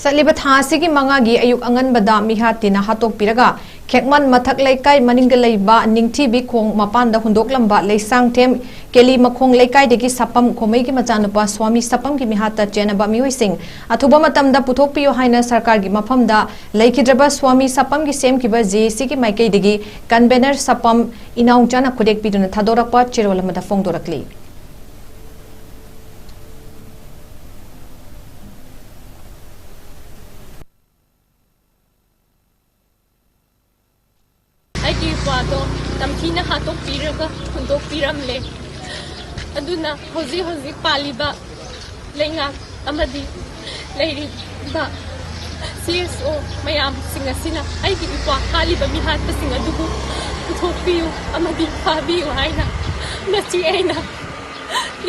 ꯆꯠꯂꯤꯕ ꯊꯥ ꯑꯁꯤꯒꯤ ꯃꯉꯥꯒꯤ ꯑꯌꯨꯛ ꯑꯉꯟꯕꯗ ꯃꯤꯍꯥꯠꯇꯤꯅ ꯍꯥꯠꯇꯣꯛꯄꯤꯔꯒ ꯈꯦꯛꯃꯟ ꯃꯊꯛ ꯂꯩꯀꯥꯏ ꯃꯅꯤꯡꯗ ꯂꯩꯕ ꯅꯤꯡꯊꯤꯕꯤ ꯈꯣꯡ ꯃꯄꯥꯟꯗ ꯍꯨꯟꯗꯣꯛꯂꯝꯕ ꯂꯩꯁꯥꯡꯊꯦꯝ ꯀꯦꯂꯤ ꯃꯈꯣꯡ ꯂꯩꯀꯥꯏꯗꯒꯤ ꯁꯥꯄꯝ ꯈꯣꯃꯩꯒꯤ ꯃꯆꯥꯅꯨꯄꯥ ꯁ꯭ꯋꯥꯃꯤ ꯁꯥꯄꯝꯒꯤ ꯃꯤꯍꯥꯠꯇ ꯆꯦꯟꯅꯕ ꯃꯤꯑꯣꯏꯁꯤꯡ ꯑꯊꯨꯕ ꯃꯇꯝꯗ ꯄꯨꯊꯣꯛꯄꯤꯌꯨ ꯍꯥꯏꯅ ꯁꯔꯀꯥꯔꯒꯤ ꯃꯐꯝꯗ ꯂꯩꯈꯤꯗ꯭ꯔꯕ ꯁ꯭ꯋꯥꯃꯤ ꯁꯥꯄꯝꯒꯤ ꯁꯦꯝꯈꯤꯕ ꯖꯦ ꯑꯦ ꯁꯤꯒꯤ ꯃꯥꯏꯀꯩꯗꯒꯤ ꯀꯟꯚꯦꯅꯔ ꯁꯥꯄꯝ ꯏꯅꯥꯎꯆꯥꯅ ꯈꯨꯗꯦꯛ ꯄꯤꯗꯨꯅ ꯊꯥꯗꯣꯔꯛꯄ ꯆꯦꯔꯣꯜ ꯑꯃꯗ ꯐꯣꯡꯗꯣꯔꯛꯂꯤ꯫ ꯑꯩꯒꯤ ꯏꯄ꯭ꯋꯥꯗꯣ ꯇꯝꯊꯤꯅ ꯍꯥꯠꯇꯣꯛꯄꯤꯔꯒ ꯍꯨꯟꯗꯣꯛꯄꯤꯔꯝꯂꯦ꯫ ꯑꯗꯨꯅ ꯍꯧꯖꯤꯛ ꯍꯧꯖꯤꯛ ꯄꯥꯜꯂꯤꯕ ꯂꯩꯉꯥꯛ ꯑꯃꯗꯤ ꯂꯩꯔꯤꯕ ꯁꯤ ꯑꯦꯁ ꯑꯣ ꯃꯌꯥꯝꯁꯤꯡ ꯑꯁꯤꯅ ꯑꯩꯒꯤ ꯏꯄ꯭ꯋꯥ ꯍꯥꯠꯂꯤꯕ ꯃꯤꯍꯥꯠꯄꯁꯤꯡ ꯑꯗꯨꯕꯨ ꯄꯨꯊꯣꯛꯄꯤꯌꯨ ꯑꯃꯗꯤ ꯐꯥꯕꯤꯌꯨ ꯍꯥꯏꯅ ꯉꯁꯤ ꯑꯩꯅ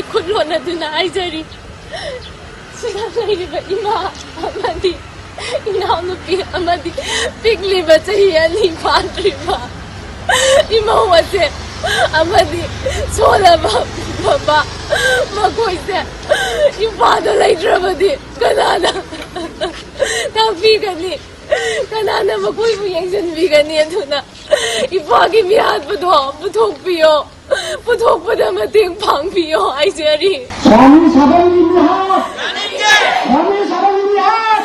ꯏꯈꯨꯠ ꯂꯣꯟꯅꯗꯨꯅ ꯍꯥꯏꯖꯔꯤ꯫ ꯂꯩꯔꯤꯕ ꯏꯃꯥ ꯑꯃꯗꯤ ꯏꯅꯥꯎꯅꯨꯄꯤ ꯑꯃꯗꯤ ꯄꯤꯛꯂꯤꯕ ꯆꯍꯤ ꯑꯅꯤ ꯐꯥꯗ꯭ꯔꯤꯕ ꯏꯃꯧ ꯑꯁꯦ ꯑꯃꯗꯤ ꯁꯣꯜꯂꯕ ꯕꯕꯥ ꯃꯈꯣꯏꯁꯦ ꯏꯝꯐꯥꯜꯗ ꯂꯩꯇ꯭ꯔꯕꯗꯤ ꯀꯅꯥꯅ ꯇꯥꯛꯄꯤꯒꯅꯤ? ꯀꯅꯥꯅ ꯃꯈꯣꯏꯕꯨ ꯌꯦꯡꯁꯤꯟꯕꯤꯒꯅꯤ? ꯑꯗꯨꯅ ꯏꯄꯥꯒꯤ ꯃꯤꯍꯥꯠꯄꯗꯣ ꯄꯨꯊꯣꯛꯄꯤꯌꯣ, ꯄꯨꯊꯣꯛꯄꯗ ꯃꯇꯦꯡ ꯄꯥꯡꯕꯤꯌꯣ ꯍꯥꯏꯖꯔꯤ꯫ ꯁ꯭ꯋꯥꯃꯤ ꯁꯥꯕꯝꯒꯤ ꯃꯤꯍꯥꯠ! ꯁ꯭ꯋꯥꯃꯤ ꯁꯥꯕꯝꯒꯤ ꯃꯤꯍꯥꯠ!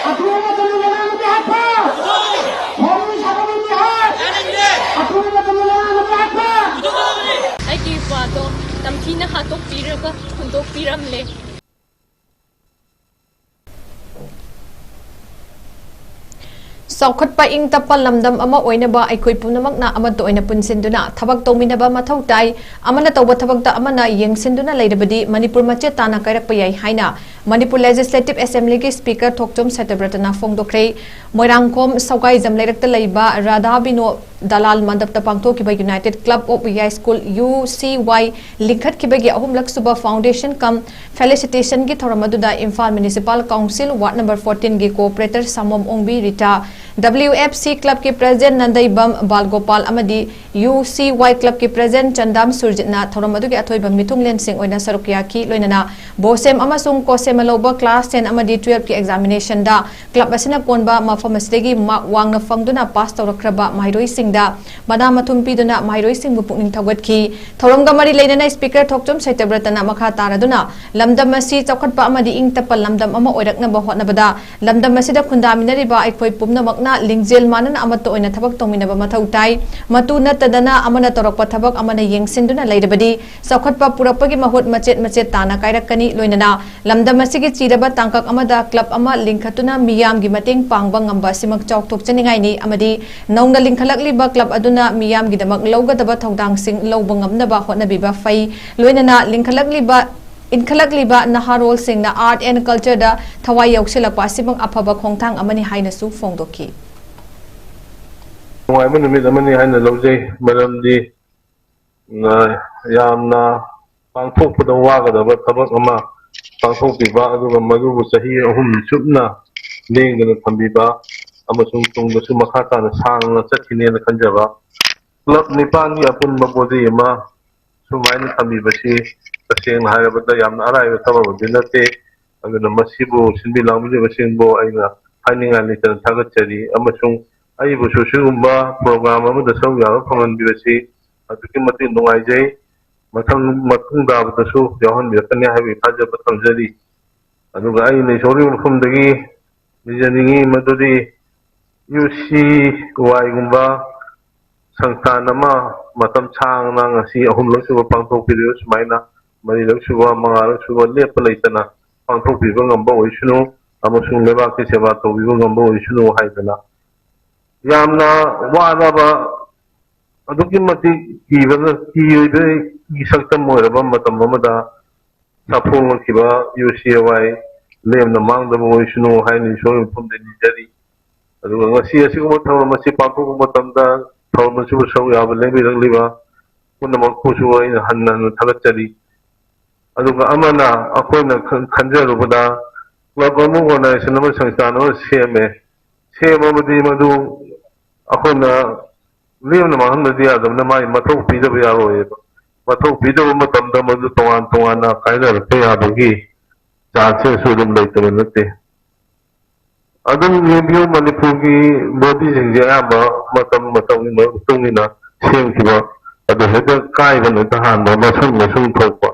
ꯑꯇꯣꯝꯕ ꯇꯅꯨ ꯂꯅꯥꯏꯅ ꯃꯤꯍꯥꯠꯄ! ꯁ꯭ꯋꯥꯃꯤ ꯁꯥꯕꯝꯒꯤ ꯃꯤꯍꯥꯠ! ꯑꯇꯣꯝꯕ ꯇꯅꯨ ꯂꯅꯥꯏꯅ ꯃꯤꯍꯥꯠꯄ! ꯑꯩꯒꯤ ꯏꯄꯥꯗꯣ ꯇꯝꯊꯤꯅ ꯍꯥꯠꯇꯣꯛꯄꯤꯔꯒ ꯍꯨꯟꯗꯣꯛꯄꯤꯔꯝꯂꯦ꯫ ꯆꯥꯎꯈꯠꯄ ꯏꯪ ꯇꯞꯄ ꯂꯝꯗꯝ ꯑꯃ ꯑꯣꯏꯅꯕ ꯑꯩꯈꯣꯏ ꯄꯨꯝꯅꯃꯛꯅ ꯑꯃꯠꯇ ꯑꯣꯏꯅ ꯄꯨꯟꯁꯤꯟꯗꯨꯅ ꯊꯕꯛ ꯇꯧꯃꯤꯟꯅꯕ ꯃꯊꯧ ꯇꯥꯏ꯫ ꯑꯃꯅ ꯇꯧꯕ ꯊꯕꯛꯇ ꯑꯃꯅ ꯌꯦꯡꯁꯤꯟꯗꯨꯅ ꯂꯩꯔꯕꯗꯤ ꯃꯅꯤꯄꯨꯔ ꯃꯆꯦꯠ ꯇꯥꯅ ꯀꯥꯏꯔꯛꯄ ꯌꯥꯏ ꯍꯥꯏꯅ ꯃꯅꯤꯄꯨꯔ ꯂꯦꯖꯤꯁꯂꯦꯇꯤꯚ ꯑꯦꯁꯦꯝꯕ꯭ꯂꯤꯒꯤ ꯁ꯭ꯄꯤꯀꯔ ꯊꯣꯛꯆꯣꯝ ꯁꯇ꯭ꯌꯕ꯭ꯔꯇꯅ ꯐꯣꯡꯗꯣꯛꯈ꯭ꯔꯦ꯫ ꯃꯣꯏꯔꯥꯡꯈꯣꯝ ꯁꯧꯒꯥꯏꯖꯝ ꯂꯩꯔꯛꯇ ꯂꯩꯕ ꯔꯥꯙꯥ ꯕꯤꯅꯣ ꯗꯂꯥꯜ ꯃꯟꯗꯞꯇ ꯄꯥꯡꯊꯣꯛꯈꯤꯕ ꯌꯨꯅꯥꯏꯇꯦꯗ ꯀ꯭ꯂꯕ ꯑꯣꯐ ꯌꯥꯏꯁ꯭ꯀꯨꯜ, ꯌꯨ ꯁꯤ ꯋꯥꯏ, ꯂꯤꯡꯈꯠꯈꯤꯕꯒꯤ ꯑꯍꯨꯝꯂꯛ ꯁꯨꯕ ꯐꯥꯎꯟꯗꯦꯁꯟ ꯀꯝ ꯐꯦꯂꯤꯁꯤꯇꯦꯁꯟꯒꯤ ꯊꯧꯔꯝ ꯑꯗꯨꯗ Imphal municipal council ward number ꯐꯣꯔꯇꯤꯟꯒꯤ corporator Samom Ongbi Rita, W F C ꯀ꯭ꯂꯕꯀꯤ ꯄ꯭ꯔꯦꯁꯤꯗꯦꯟꯠ ꯅꯟꯗꯩꯕꯝ ꯕꯥꯜꯒꯣꯄꯥꯜ ꯑꯃꯗꯤ ꯌꯨ ꯁꯤ ꯋꯥꯏ ꯀ꯭ꯂꯕꯀꯤ ꯄ꯭ꯔꯦꯁꯤꯗꯦꯟꯠ ꯆꯟꯗꯥꯝ ꯁꯨꯔꯖꯤꯠꯅ ꯊꯧꯔꯝ ꯑꯗꯨꯒꯤ ꯑꯊꯣꯏꯕ ꯃꯤꯊꯨꯡꯂꯦꯟꯁꯤꯡ ꯑꯣꯏꯅ ꯁꯔꯨꯛ ꯌꯥꯈꯤ꯫ ꯂꯣꯏꯅꯅ ꯕꯣꯁꯦꯝ ꯑꯃꯁꯨꯡ ꯀꯣꯁꯦꯝ ꯂꯧꯕ ꯀ꯭ꯂꯥꯁ ꯇꯦꯟ ꯑꯃꯗꯤ ꯇꯨꯋꯦꯜꯐꯀꯤ ꯑꯦꯛꯖꯥꯃꯤꯅꯦꯁꯟꯗ ꯀ꯭ꯂꯕ ꯑꯁꯤꯅ ꯀꯣꯟꯕ ꯃꯐꯝ ꯑꯁꯤꯗꯒꯤ ꯃꯥꯔꯛ ꯋꯥꯡꯅ ꯐꯪꯗꯨꯅ ꯄꯥꯁ ꯇꯧꯔꯛꯈ꯭ꯔꯕ ꯃꯍꯩꯔꯣꯏꯁꯤꯡꯗ ꯃꯅꯥ ꯃꯊꯨꯝ ꯄꯤꯗꯨꯅ ꯃꯍꯩꯔꯣꯏꯁꯤꯡꯕꯨ ꯄꯨꯛꯅꯤꯡ ꯊꯧꯒꯠꯈꯤ꯫ ꯊꯧꯔꯝꯒ ꯃꯔꯤ ꯂꯩꯅꯅ ꯁ꯭ꯄꯤꯀꯔ ꯊꯣꯛꯆꯣꯝ ꯁꯇ꯭ꯌꯕ꯭ꯔꯇꯅ ꯃꯈꯥ ꯇꯥꯔꯗꯨꯅ ꯂꯝꯗꯝ ꯑꯁꯤ ꯆꯥꯎꯈꯠꯄ ꯑꯃꯗꯤ ꯏꯪ ꯇꯞꯄ ꯂꯝꯗꯝ ꯑꯃ ꯑꯣꯏꯔꯛꯅꯕ ꯍꯣꯠꯅꯕꯗ ꯂꯝꯗꯝ ꯑꯁꯤꯗ ꯈꯨꯟꯗꯥꯃꯤꯟꯅꯔꯤꯕ ꯑꯩꯈꯣꯏ ꯄꯨꯝꯅꯃꯛꯅ ꯂꯤꯡꯖꯦꯜ ꯃꯥꯟꯅꯅ ꯑꯃꯠꯇ ꯑꯣꯏꯅ ꯊꯕꯛ ꯇꯧꯃꯤꯟꯅꯕ ꯃꯊꯧ ꯇꯥꯏ꯫ ꯃꯇꯨ ꯅꯠꯇꯗꯅ ꯑꯃꯅ ꯇꯧꯔꯛꯄ ꯊꯕꯛ ꯑꯃꯅ ꯌꯦꯡꯁꯤꯟꯗꯨꯅ ꯂꯩꯔꯕꯗꯤ ꯆꯥꯎꯈꯠꯄ ꯄꯨꯔꯛꯄꯒꯤ ꯃꯍꯨꯠ ꯃꯆꯦꯠ ꯃꯆꯦꯠ ꯇꯥꯅ ꯀꯥꯏꯔꯛꯀꯅꯤ꯫ ꯂꯣꯏꯅꯅ ꯂꯝꯗꯝ ꯑꯁꯤꯒꯤ ꯆꯤꯔꯕ ꯇꯥꯡꯀꯛ ꯑꯃꯗ ꯀ꯭ꯂꯕ ꯑꯃ ꯂꯤꯡꯈꯠꯇꯨꯅ ꯃꯤꯌꯥꯝꯒꯤ ꯃꯇꯦꯡ ꯄꯥꯡꯕ ꯉꯝꯕ ꯑꯁꯤꯃꯛ ꯆꯥꯎꯊꯣꯛꯆꯅꯤꯡꯉꯥꯏꯅꯤ ꯑꯃꯗꯤ ꯅꯧꯅ ꯂꯤꯡꯈꯠꯂꯛꯂꯤꯕ ꯀ꯭ꯂꯕ ꯑꯗꯨꯅ ꯃꯤꯌꯥꯝꯒꯤꯗꯃꯛ ꯂꯧꯒꯗꯕ ꯊꯧꯗꯥꯡꯁꯤꯡ ꯂꯧꯕ ꯉꯝꯅꯕ ꯍꯣꯠꯅꯕꯤꯕ ꯐꯩ꯫ ꯂꯣꯏꯅꯅ ꯂꯤꯡꯈꯠꯂꯛꯂꯤꯕ, ꯏꯟꯈꯠꯂꯛꯂꯤꯕ ꯅꯍꯥꯔꯣꯜꯁꯤꯡꯅ ꯑꯥꯔꯠ ꯑꯦꯟ ꯀꯜꯆꯔꯗ ꯊꯋꯥꯏ ꯌꯥꯎꯁꯤꯜꯂꯛꯄ ꯑꯁꯤꯃꯛ ꯑꯐꯕ ꯈꯣꯡꯊꯥꯡ ꯑꯃꯅꯤ ꯍꯥꯏꯅꯁꯨ ꯐꯣꯡꯗꯣꯛꯈꯤ꯫ ꯅꯨꯡꯉꯥꯏꯕ ꯅꯨꯃꯤꯠ ꯑꯃꯅꯤ ꯍꯥꯏꯅ ꯂꯧꯖꯩ꯫ ꯃꯔꯝꯗꯤ, ꯑ, ꯌꯥꯝꯅ ꯄꯥꯡꯊꯣꯛꯄꯗ ꯋꯥꯒꯗꯕ ꯊꯕꯛ ꯑꯃ ꯄꯥꯡꯊꯣꯛꯄꯤꯕ, ꯑꯗꯨꯒ ꯃꯗꯨꯕꯨ ꯆꯍꯤ ꯑꯍꯨꯝ ꯆꯨꯞꯅ ꯂꯦꯡꯗꯅ ꯊꯝꯕꯤꯕ ꯑꯃꯁꯨꯡ ꯇꯨꯡꯗꯁꯨ ꯃꯈꯥ ꯇꯥꯅ ꯁꯥꯡꯅ ꯆꯠꯈꯤꯅꯦꯅ ꯈꯟꯖꯕ꯫ ꯀ꯭ꯂꯕ ꯅꯤꯄꯥꯟꯒꯤ ꯑꯄꯨꯟꯕ ꯕꯣꯗꯤ ꯑꯃ ꯁꯨꯃꯥꯏꯅ ꯊꯝꯕꯤꯕꯁꯤ ꯇꯁꯦꯡꯅ ꯍꯥꯏꯔꯕꯗ ꯌꯥꯝꯅ ꯑꯔꯥꯏꯕ ꯊꯕꯛ ꯑꯃꯗꯤ ꯅꯠꯇꯦ꯫ ꯑꯗꯨꯅ ꯃꯁꯤꯕꯨ ꯁꯤꯟꯕꯤ ꯂꯥꯡꯕꯤꯔꯤꯕꯁꯤꯡꯕꯨ ꯑꯩꯅ ꯍꯥꯏꯅꯤꯡꯉꯥꯏ ꯂꯩꯇꯅ ꯊꯥꯒꯠꯆꯔꯤ, ꯑꯃꯁꯨꯡ ꯑꯩꯕꯨꯁꯨ ꯁꯤꯒꯨꯝꯕ ꯄ꯭ꯔꯣꯒ꯭ꯔꯥꯝ ꯑꯃꯗ ꯁꯔꯨꯛ ꯌꯥꯕ ꯐꯪꯍꯟꯕꯤꯕꯁꯤ ꯑꯗꯨꯛꯀꯤ ꯃꯇꯤꯛ ꯅꯨꯡꯉꯥꯏꯖꯩ꯫ ꯃꯊꯪ, ꯃꯇꯨꯡ ꯇꯥꯕꯗꯁꯨ ꯌꯥꯎꯍꯟꯕꯤꯔꯛꯀꯅꯤ ꯍꯥꯏꯕꯒꯤ ꯊꯥꯖꯕ ꯊꯝꯖꯔꯤ꯫ ꯑꯗꯨꯒ ꯑꯩꯅ ꯏꯁꯣꯔꯒꯤ ꯃꯐꯝꯗꯒꯤ ꯅꯤꯖꯅꯤꯡꯉꯤ ꯃꯗꯨꯗꯤ ꯌꯨ ꯁꯤ ꯋꯥꯏꯒꯨꯝꯕ ꯁꯪꯁꯊꯥꯟ ꯑꯃ ꯃꯇꯝ ꯁꯥꯡꯅ, ꯉꯁꯤ ꯑꯍꯨꯝꯂꯛ ꯁꯨꯕ ꯄꯥꯡꯊꯣꯛꯄꯤꯔꯤꯕ ꯁꯨꯃꯥꯏꯅ, ꯃꯔꯤꯔꯛ ꯁꯨꯕ, ꯃꯉꯥꯔꯛ ꯁꯨꯕ ꯂꯦꯞꯄ ꯂꯩꯇꯅ ꯄꯥꯡꯊꯣꯛꯄꯤꯕ ꯉꯝꯕ ꯑꯣꯏꯁꯅꯨ, ꯑꯃꯁꯨꯡ ꯂꯩꯕꯥꯛꯀꯤ ꯁꯦꯕꯥ ꯇꯧꯕꯤꯕ ꯉꯝꯕ ꯑꯣꯏꯁꯅꯨ ꯍꯥꯏꯗꯅ, ꯌꯥꯝꯅ ꯋꯥꯔꯕ, ꯑꯗꯨꯛꯀꯤ ꯃꯇꯤꯛ ꯀꯤꯕꯅ, ꯀꯤꯕꯒꯤ ꯁꯛꯇꯝ ꯑꯣꯏꯔꯕ ꯃꯇꯝ ꯑꯃꯗ ꯁꯥꯐꯣꯡꯂꯛꯈꯤꯕ ꯌꯨ ꯁꯤ ꯑꯦ ꯋꯥꯏ ꯂꯦꯝꯅ ꯃꯥꯡꯗꯕ ꯑꯣꯏꯁꯅꯨ ꯍꯥꯏꯅ ꯏꯁꯣꯔꯒꯤ ꯃꯐꯝꯗ ꯅꯤꯖꯔꯤ꯫ ꯑꯗꯨꯒ ꯉꯁꯤ ꯑꯁꯤꯒꯨꯝꯕ ꯊꯧꯔꯝ ꯑꯁꯤ ꯄꯥꯡꯊꯣꯛꯄ ꯃꯇꯝꯗ ꯊꯧꯔꯝ ꯑꯁꯤꯕꯨ ꯁꯔꯨꯛ ꯌꯥꯕ ꯂꯦꯡꯕꯤꯔꯛꯂꯤꯕ ꯄꯨꯝꯅꯃꯛꯄꯨꯁꯨ ꯑꯩꯅ ꯍꯟꯅ ꯍꯟꯅ ꯊꯥꯒꯠꯆꯔꯤ꯫ ꯑꯗꯨꯒ ꯑꯃꯅ, ꯑꯩꯈꯣꯏꯅ ꯈꯟ-, ꯈꯟꯖꯔꯨꯕꯗ ꯀ꯭ꯂꯕ ꯑꯃ, ꯑꯣꯔꯒꯅꯥꯏꯖꯦꯁꯟ ꯑꯃ, ꯁꯪꯁꯊꯥꯟ ꯑꯃ ꯁꯦꯝꯃꯦ꯫ ꯁꯦꯝꯃꯕꯗꯤ ꯃꯗꯨ ꯑꯩꯈꯣꯏꯅ ꯂꯦꯝꯅ ꯃꯥꯡꯍꯟꯕꯗꯤ ꯌꯥꯗꯕꯅ ꯃꯥꯒꯤ ꯃꯊꯧ ꯄꯤꯗꯕ ꯌꯥꯔꯣꯏꯌꯦꯕ꯫ ꯃꯊꯧ ꯄꯤꯗꯕ ꯃꯇꯝꯗ ꯃꯗꯨ ꯇꯣꯉꯥꯟ ꯇꯣꯉꯥꯟꯅ ꯀꯥꯏꯅꯔꯛꯄ ꯌꯥꯕꯒꯤ ꯆꯥꯟꯁꯦꯁꯁꯨ ꯑꯗꯨꯝ ꯂꯩꯇꯕ ꯅꯠꯇꯦ꯫ ꯑꯗꯨꯝ ꯌꯦꯡꯕꯤꯌꯨ, ꯃꯅꯤꯄꯨꯔꯒꯤ ꯕꯣꯗꯤꯁꯤꯡꯁꯦ ꯑꯌꯥꯝꯕ ꯃꯇꯝ ꯃꯇꯝꯒꯤ ꯃꯇꯨꯡ ꯏꯟꯅ ꯁꯦꯝꯈꯤꯕ, ꯑꯗꯨ ꯍꯦꯛꯇ ꯀꯥꯏꯕꯅ ꯍꯦꯛꯇ ꯍꯥꯟꯕ, ꯃꯁꯨꯝ ꯃꯁꯨꯝ ꯊꯣꯛꯄ꯫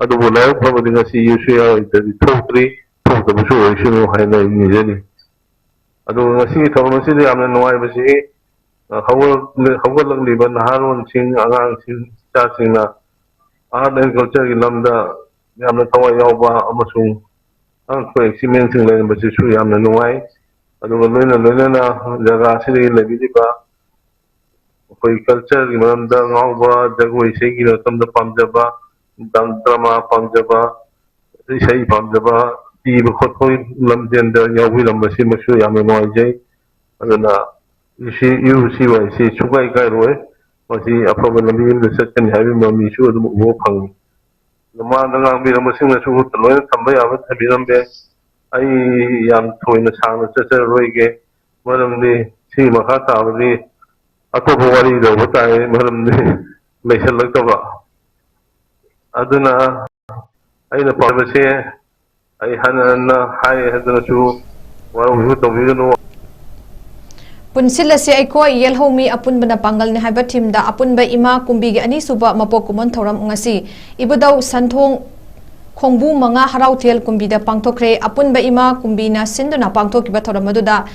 ꯑꯗꯨꯕꯨ ꯂꯥꯏꯕꯛ ꯐꯕꯗꯤ ꯉꯁꯤ ꯌꯨ ꯁꯤ ꯑꯥꯏ ꯑꯣꯏꯗ꯭ꯔꯗꯤ ꯊꯣꯛꯇ꯭ꯔꯤ, ꯊꯣꯛꯇꯕꯁꯨ ꯑꯣꯏꯁꯅꯨ ꯍꯥꯏꯅ ꯑꯩ ꯅꯤꯖꯔꯤ꯫ ꯑꯗꯨꯒ ꯉꯁꯤꯒꯤ ꯊꯧꯔꯝ ꯑꯁꯤꯗ ꯌꯥꯝꯅ ꯅꯨꯡꯉꯥꯏꯕꯁꯤ, ꯑ, ꯍꯧꯒꯠꯂꯛ-, ꯍꯧꯒꯠꯂꯛꯂꯤꯕ ꯅꯍꯥꯔꯣꯟꯁꯤꯡ, ꯑꯉꯥꯡꯁꯤꯡ, ꯏꯆꯥꯁꯤꯡꯅ ꯑꯥꯔꯠ ꯑꯦꯟ ꯀꯜꯆꯔꯒꯤ ꯂꯝꯗ ꯌꯥꯝꯅ ꯊꯋꯥꯏ ꯌꯥꯎꯕ ꯑꯃꯁꯨꯡ ꯑꯉꯛꯄ ꯑꯦꯆꯤꯞꯃꯦꯟꯁꯤꯡ ꯂꯩꯔꯝꯕꯁꯤꯁꯨ ꯌꯥꯝꯅ ꯅꯨꯡꯉꯥꯏ꯫ ꯑꯗꯨꯒ ꯂꯣꯏꯅ ꯂꯣꯏꯅꯅ ꯖꯒꯥ ꯑꯁꯤꯗꯒꯤ ꯂꯩꯕꯤꯔꯤꯕ ꯑꯩꯈꯣꯏ ꯀꯜꯆꯔꯒꯤ ꯃꯔꯝꯗ ꯉꯥꯎꯕ, ꯖꯒꯣꯏ ꯏꯁꯩꯒꯤ ꯃꯔꯝꯗ ꯄꯥꯝꯖꯕ, ꯗ꯭ꯔꯃꯥ ꯄꯥꯝꯖꯕ, ꯏꯁꯩ ꯄꯥꯝꯖꯕ ꯄꯤꯕ ꯈꯣꯠꯄꯒꯤ ꯂꯝꯖꯦꯟꯗ ꯌꯥꯎꯕꯤꯔꯝꯕꯁꯤꯃꯁꯨ ꯌꯥꯝꯅ ꯅꯨꯡꯉꯥꯏꯖꯩ꯫ ꯑꯗꯨꯅ ꯁꯤ ꯌꯨ ꯁꯤ ꯋꯥꯏꯁꯤ ꯁꯨꯡꯀꯥꯏ ꯀꯥꯏꯔꯣꯏ꯫ ꯃꯁꯤ ꯑꯐꯕ ꯂꯝꯕꯤ ꯑꯃꯗ ꯆꯠꯀꯅꯤ ꯍꯥꯏꯕꯒꯤ ꯃꯃꯤꯁꯨ ꯑꯗꯨꯝ ꯎꯕ ꯐꯪꯉꯤ꯫ ꯃꯃꯥꯡꯗ ꯉꯥꯡꯕꯤꯔꯝꯕꯁꯤꯡꯅꯁꯨ ꯂꯣꯏꯅ ꯊꯝꯕ ꯌꯥꯕ ꯊꯝꯕꯤꯔꯝꯃꯦ꯫ ꯑꯩ ꯌꯥꯝ ꯊꯣꯏꯅ ꯁꯥꯡꯅ ꯆꯠꯆꯔꯔꯣꯏꯒꯦ, ꯃꯔꯝꯗꯤ ꯁꯤꯒꯤ ꯃꯈꯥ ꯇꯥꯕꯗꯤ ꯑꯇꯣꯞꯄ ꯋꯥꯔꯤ ꯇꯧꯕ ꯇꯥꯏ, ꯃꯔꯝꯗꯤ ꯂꯩꯁꯜꯂꯛꯇꯕ꯫ ꯑꯗꯨꯅ ꯑꯩꯅ ꯄꯥꯝꯕꯁꯦ, ꯑꯩ ꯍꯟꯅ ꯍꯟꯅ ꯍꯥꯏ ꯍꯥꯏꯗꯨꯅꯁꯨ ꯋꯥꯔꯧꯕꯤꯕ ꯇꯧꯕꯤꯒꯅꯨ꯫ ꯄꯨꯟꯁꯤꯜꯂꯁꯤ ꯑꯩꯈꯣꯏ, ꯌꯦꯜꯍꯧꯃꯤ ꯑꯄꯨꯟꯕꯅ ꯄꯥꯡꯒꯜꯅꯤ ꯍꯥꯏꯕ ꯊꯤꯝꯗ ꯑꯄꯨꯟꯕ ꯏꯃꯥ ꯀꯨꯝꯕꯤꯒꯤ ꯑꯅꯤꯁꯨꯕ ꯃꯄꯣꯛ ꯀꯨꯝꯑꯣꯟ ꯊꯧꯔꯝ ꯉꯁꯤ ꯏꯕꯨꯙꯧ ꯁꯟꯊꯣꯡ ꯈꯣꯡꯕꯨ ꯃꯉꯥ ꯍꯔꯥꯎꯊꯦꯜ ꯀꯨꯝꯕꯤꯗ ꯄꯥꯡꯊꯣꯛꯈ꯭ꯔꯦ꯫ ꯑꯄꯨꯟꯕ ꯏꯃꯥ ꯀꯨꯝꯕꯤꯅ ꯁꯤꯟꯗꯨꯅ ꯄꯥꯡꯊꯣꯛꯈꯤꯕ ꯊꯧꯔꯝ ꯑꯗꯨꯗ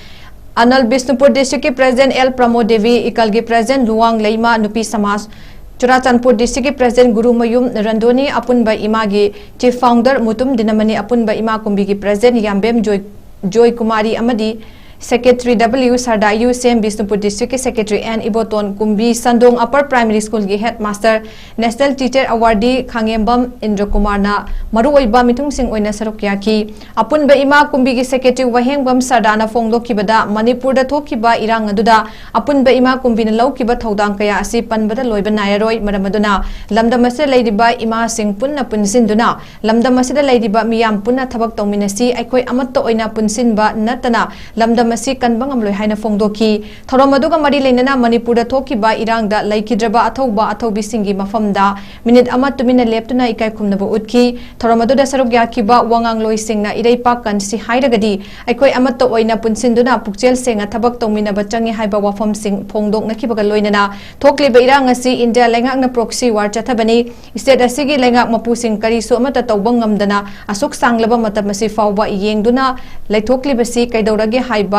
ꯑꯅꯜ ꯕꯤꯁꯅꯨꯄꯨꯔ ꯗꯤꯁꯇ꯭ꯔꯤꯛꯀꯤ ꯄ꯭ꯔꯦꯁꯤꯗꯦꯟ ꯑꯦꯜ ꯄ꯭ꯔꯃꯣꯗ ꯗꯦꯕꯤ, ꯏꯀꯜꯒꯤ ꯄ꯭ꯔꯦꯁꯤꯗꯦꯟ ꯂꯨꯋꯥꯡ ꯂꯩꯃ ꯅꯨꯄꯤ ꯁꯃꯥꯖ, ꯆꯨꯔꯥꯆꯥꯟꯄꯨꯔ ꯗꯤꯁꯇ꯭ꯔꯤꯛꯀꯤ ꯄ꯭ꯔꯦꯁꯤꯗꯦꯟ ꯒꯨꯔꯨꯃꯌꯨꯝ ꯔꯟꯗꯣꯅꯤ, ꯑꯄꯨꯟꯕ ꯏꯃꯥꯒꯤ ꯆꯤꯐ ꯐꯥꯎꯟꯗꯔ ꯃꯨꯇꯨꯝ ꯗꯤꯅꯃꯅꯤ, ꯑꯄꯨꯟꯕ ꯏꯃꯥ ꯀꯨꯝꯕꯤꯒꯤ ꯄ꯭ꯔꯦꯁꯤꯗꯦꯟ ꯌꯥꯝꯕꯦꯝ ꯖꯣꯏ ꯖꯣꯏꯀꯨꯃꯥꯔꯤ ꯑꯃꯗꯤ ꯁꯦꯀ꯭ꯔꯦꯇꯔꯤ ꯗꯕ꯭ꯂꯤꯎ ꯁꯔꯗꯥ, ꯌꯨ ꯁꯦꯝ ꯕꯤꯁꯅꯨꯄꯨꯔ ꯗꯤꯁꯇ꯭ꯔꯤꯛꯀꯤ ꯁꯦꯀ꯭ꯔꯦꯇꯔꯤ ꯑꯦꯟ ꯏꯕꯣꯇꯣꯟ, ꯀꯨꯝꯕꯤ ꯁꯟꯗꯣꯡ ꯑꯄꯔ ꯄ꯭ꯔꯥꯏꯃꯔꯤ ꯁ꯭ꯀꯨꯜꯒꯤ head master, national teacher awardee ꯈꯥꯉꯦꯝꯕꯝ ꯏꯟꯗ꯭ꯔꯀꯨꯃꯥꯔꯅ ꯃꯔꯨꯑꯣꯏꯕ ꯃꯤꯊꯨꯡꯁꯤꯡ ꯑꯣꯏꯅ ꯁꯔꯨꯛ ꯌꯥꯈꯤ꯫ ꯑꯄꯨꯟꯕ ꯏꯃꯥ ꯀꯨꯝꯕꯤꯒꯤ ꯁꯦꯀ꯭ꯔꯦꯇꯔꯤ ꯋꯥꯍꯦꯡꯕꯝ ꯁꯔꯗꯥꯅ ꯐꯣꯡꯗꯣꯛꯈꯤꯕꯗ, ꯃꯅꯤꯄꯨꯔꯗ ꯊꯣꯛꯈꯤꯕ ꯏꯔꯥꯡ ꯑꯗꯨꯗ ꯑꯄꯨꯟꯕ ꯏꯃꯥ ꯀꯨꯝꯕꯤꯅ ꯂꯧꯈꯤꯕ ꯊꯧꯗꯥꯡ ꯀꯌꯥ ꯑꯁꯤ ꯄꯟꯕꯗ ꯂꯣꯏꯕ ꯅꯥꯏꯔꯔꯣꯏ꯫ ꯃꯔꯝ ꯑꯗꯨꯅ ꯂꯝꯗꯝ ꯑꯁꯤꯗ ꯂꯩꯔꯤꯕ ꯏꯃꯥꯁꯤꯡ ꯄꯨꯟꯅ ꯄꯨꯟꯁꯤꯟꯗꯨꯅ ꯂꯝꯗꯝ ꯑꯁꯤꯗ ꯂꯩꯔꯤꯕ ꯃꯤꯌꯥꯝ ꯄꯨꯟꯅ ꯊꯕꯛ ꯇꯧꯃꯤꯟꯅꯁꯤ, ꯑꯩꯈꯣꯏ ꯑꯃꯠꯇ ꯑꯣꯏꯅ ꯄꯨꯟꯁꯤꯟꯕ ꯅꯠꯇꯅ ꯂꯝꯗꯝ ꯑꯁꯤ ꯀꯟꯕ ꯉꯝꯂꯣꯏ ꯍꯥꯏꯅ ꯐꯣꯡꯗꯣꯛꯈꯤ꯫ ꯊꯧꯔꯝ ꯑꯗꯨꯒ ꯃꯔꯤ ꯂꯩꯅꯅ ꯃꯅꯤꯄꯨꯔꯗ ꯊꯣꯛꯈꯤꯕ ꯏꯔꯥꯡꯗ ꯂꯩꯈꯤꯗ꯭ꯔꯕ ꯑꯊꯧꯕ ꯑꯊꯧꯕꯤꯁꯤꯡꯒꯤ ꯃꯐꯝꯗ ꯃꯤꯅꯤꯠ ꯑꯃ ꯇꯨꯃꯤꯟꯅ ꯂꯦꯞꯇꯨꯅ ꯏꯀꯥꯏ ꯈꯨꯝꯅꯕ ꯎꯠꯈꯤ꯫ ꯊꯧꯔꯝ ꯑꯗꯨꯗ ꯁꯔꯨꯛ ꯌꯥꯈꯤꯕ ꯋꯥꯉꯥꯡꯂꯣꯏꯁꯤꯡꯅ ꯏꯔꯩꯄꯥꯛ ꯀꯟꯁꯤ ꯍꯥꯏꯔꯒꯗꯤ ꯑꯩꯈꯣꯏ ꯑꯃꯠꯇ ꯑꯣꯏꯅ ꯄꯨꯟꯁꯤꯟꯗꯨꯅ ꯄꯨꯛꯆꯦꯜ ꯁꯦꯡꯅ ꯊꯕꯛ ꯇꯧꯃꯤꯟꯅꯕ ꯆꯪꯏ ꯍꯥꯏꯕ ꯋꯥꯐꯝꯁꯤꯡ ꯐꯣꯡꯗꯣꯛꯅꯈꯤꯕꯒ ꯂꯣꯏꯅꯅ ꯊꯣꯛꯂꯤꯕ ꯏꯔꯥꯡ ꯑꯁꯤ ꯏꯟꯗꯤꯌꯥ ꯂꯩꯉꯥꯛꯅ ꯄ꯭ꯔꯣꯛꯁꯤ ꯋꯥꯔ ꯆꯠꯊꯕꯅꯤ, ꯁ꯭ꯇꯦꯠ ꯑꯁꯤꯒꯤ ꯂꯩꯉꯥꯛ ꯃꯄꯨꯁꯤꯡ ꯀꯔꯤꯁꯨ ꯑꯃꯠꯇ ꯇꯧꯕ ꯉꯝꯗꯅ ꯑꯁꯨꯛ ꯁꯥꯡꯂꯕ ꯃꯇꯝ ꯑꯁꯤ ꯐꯥꯎꯕ ꯌꯦꯡꯗꯨꯅ ꯂꯩꯊꯣꯛꯂꯤꯕꯁꯤ ꯀꯩꯗꯧꯔꯒꯦ ꯍꯥꯏꯕ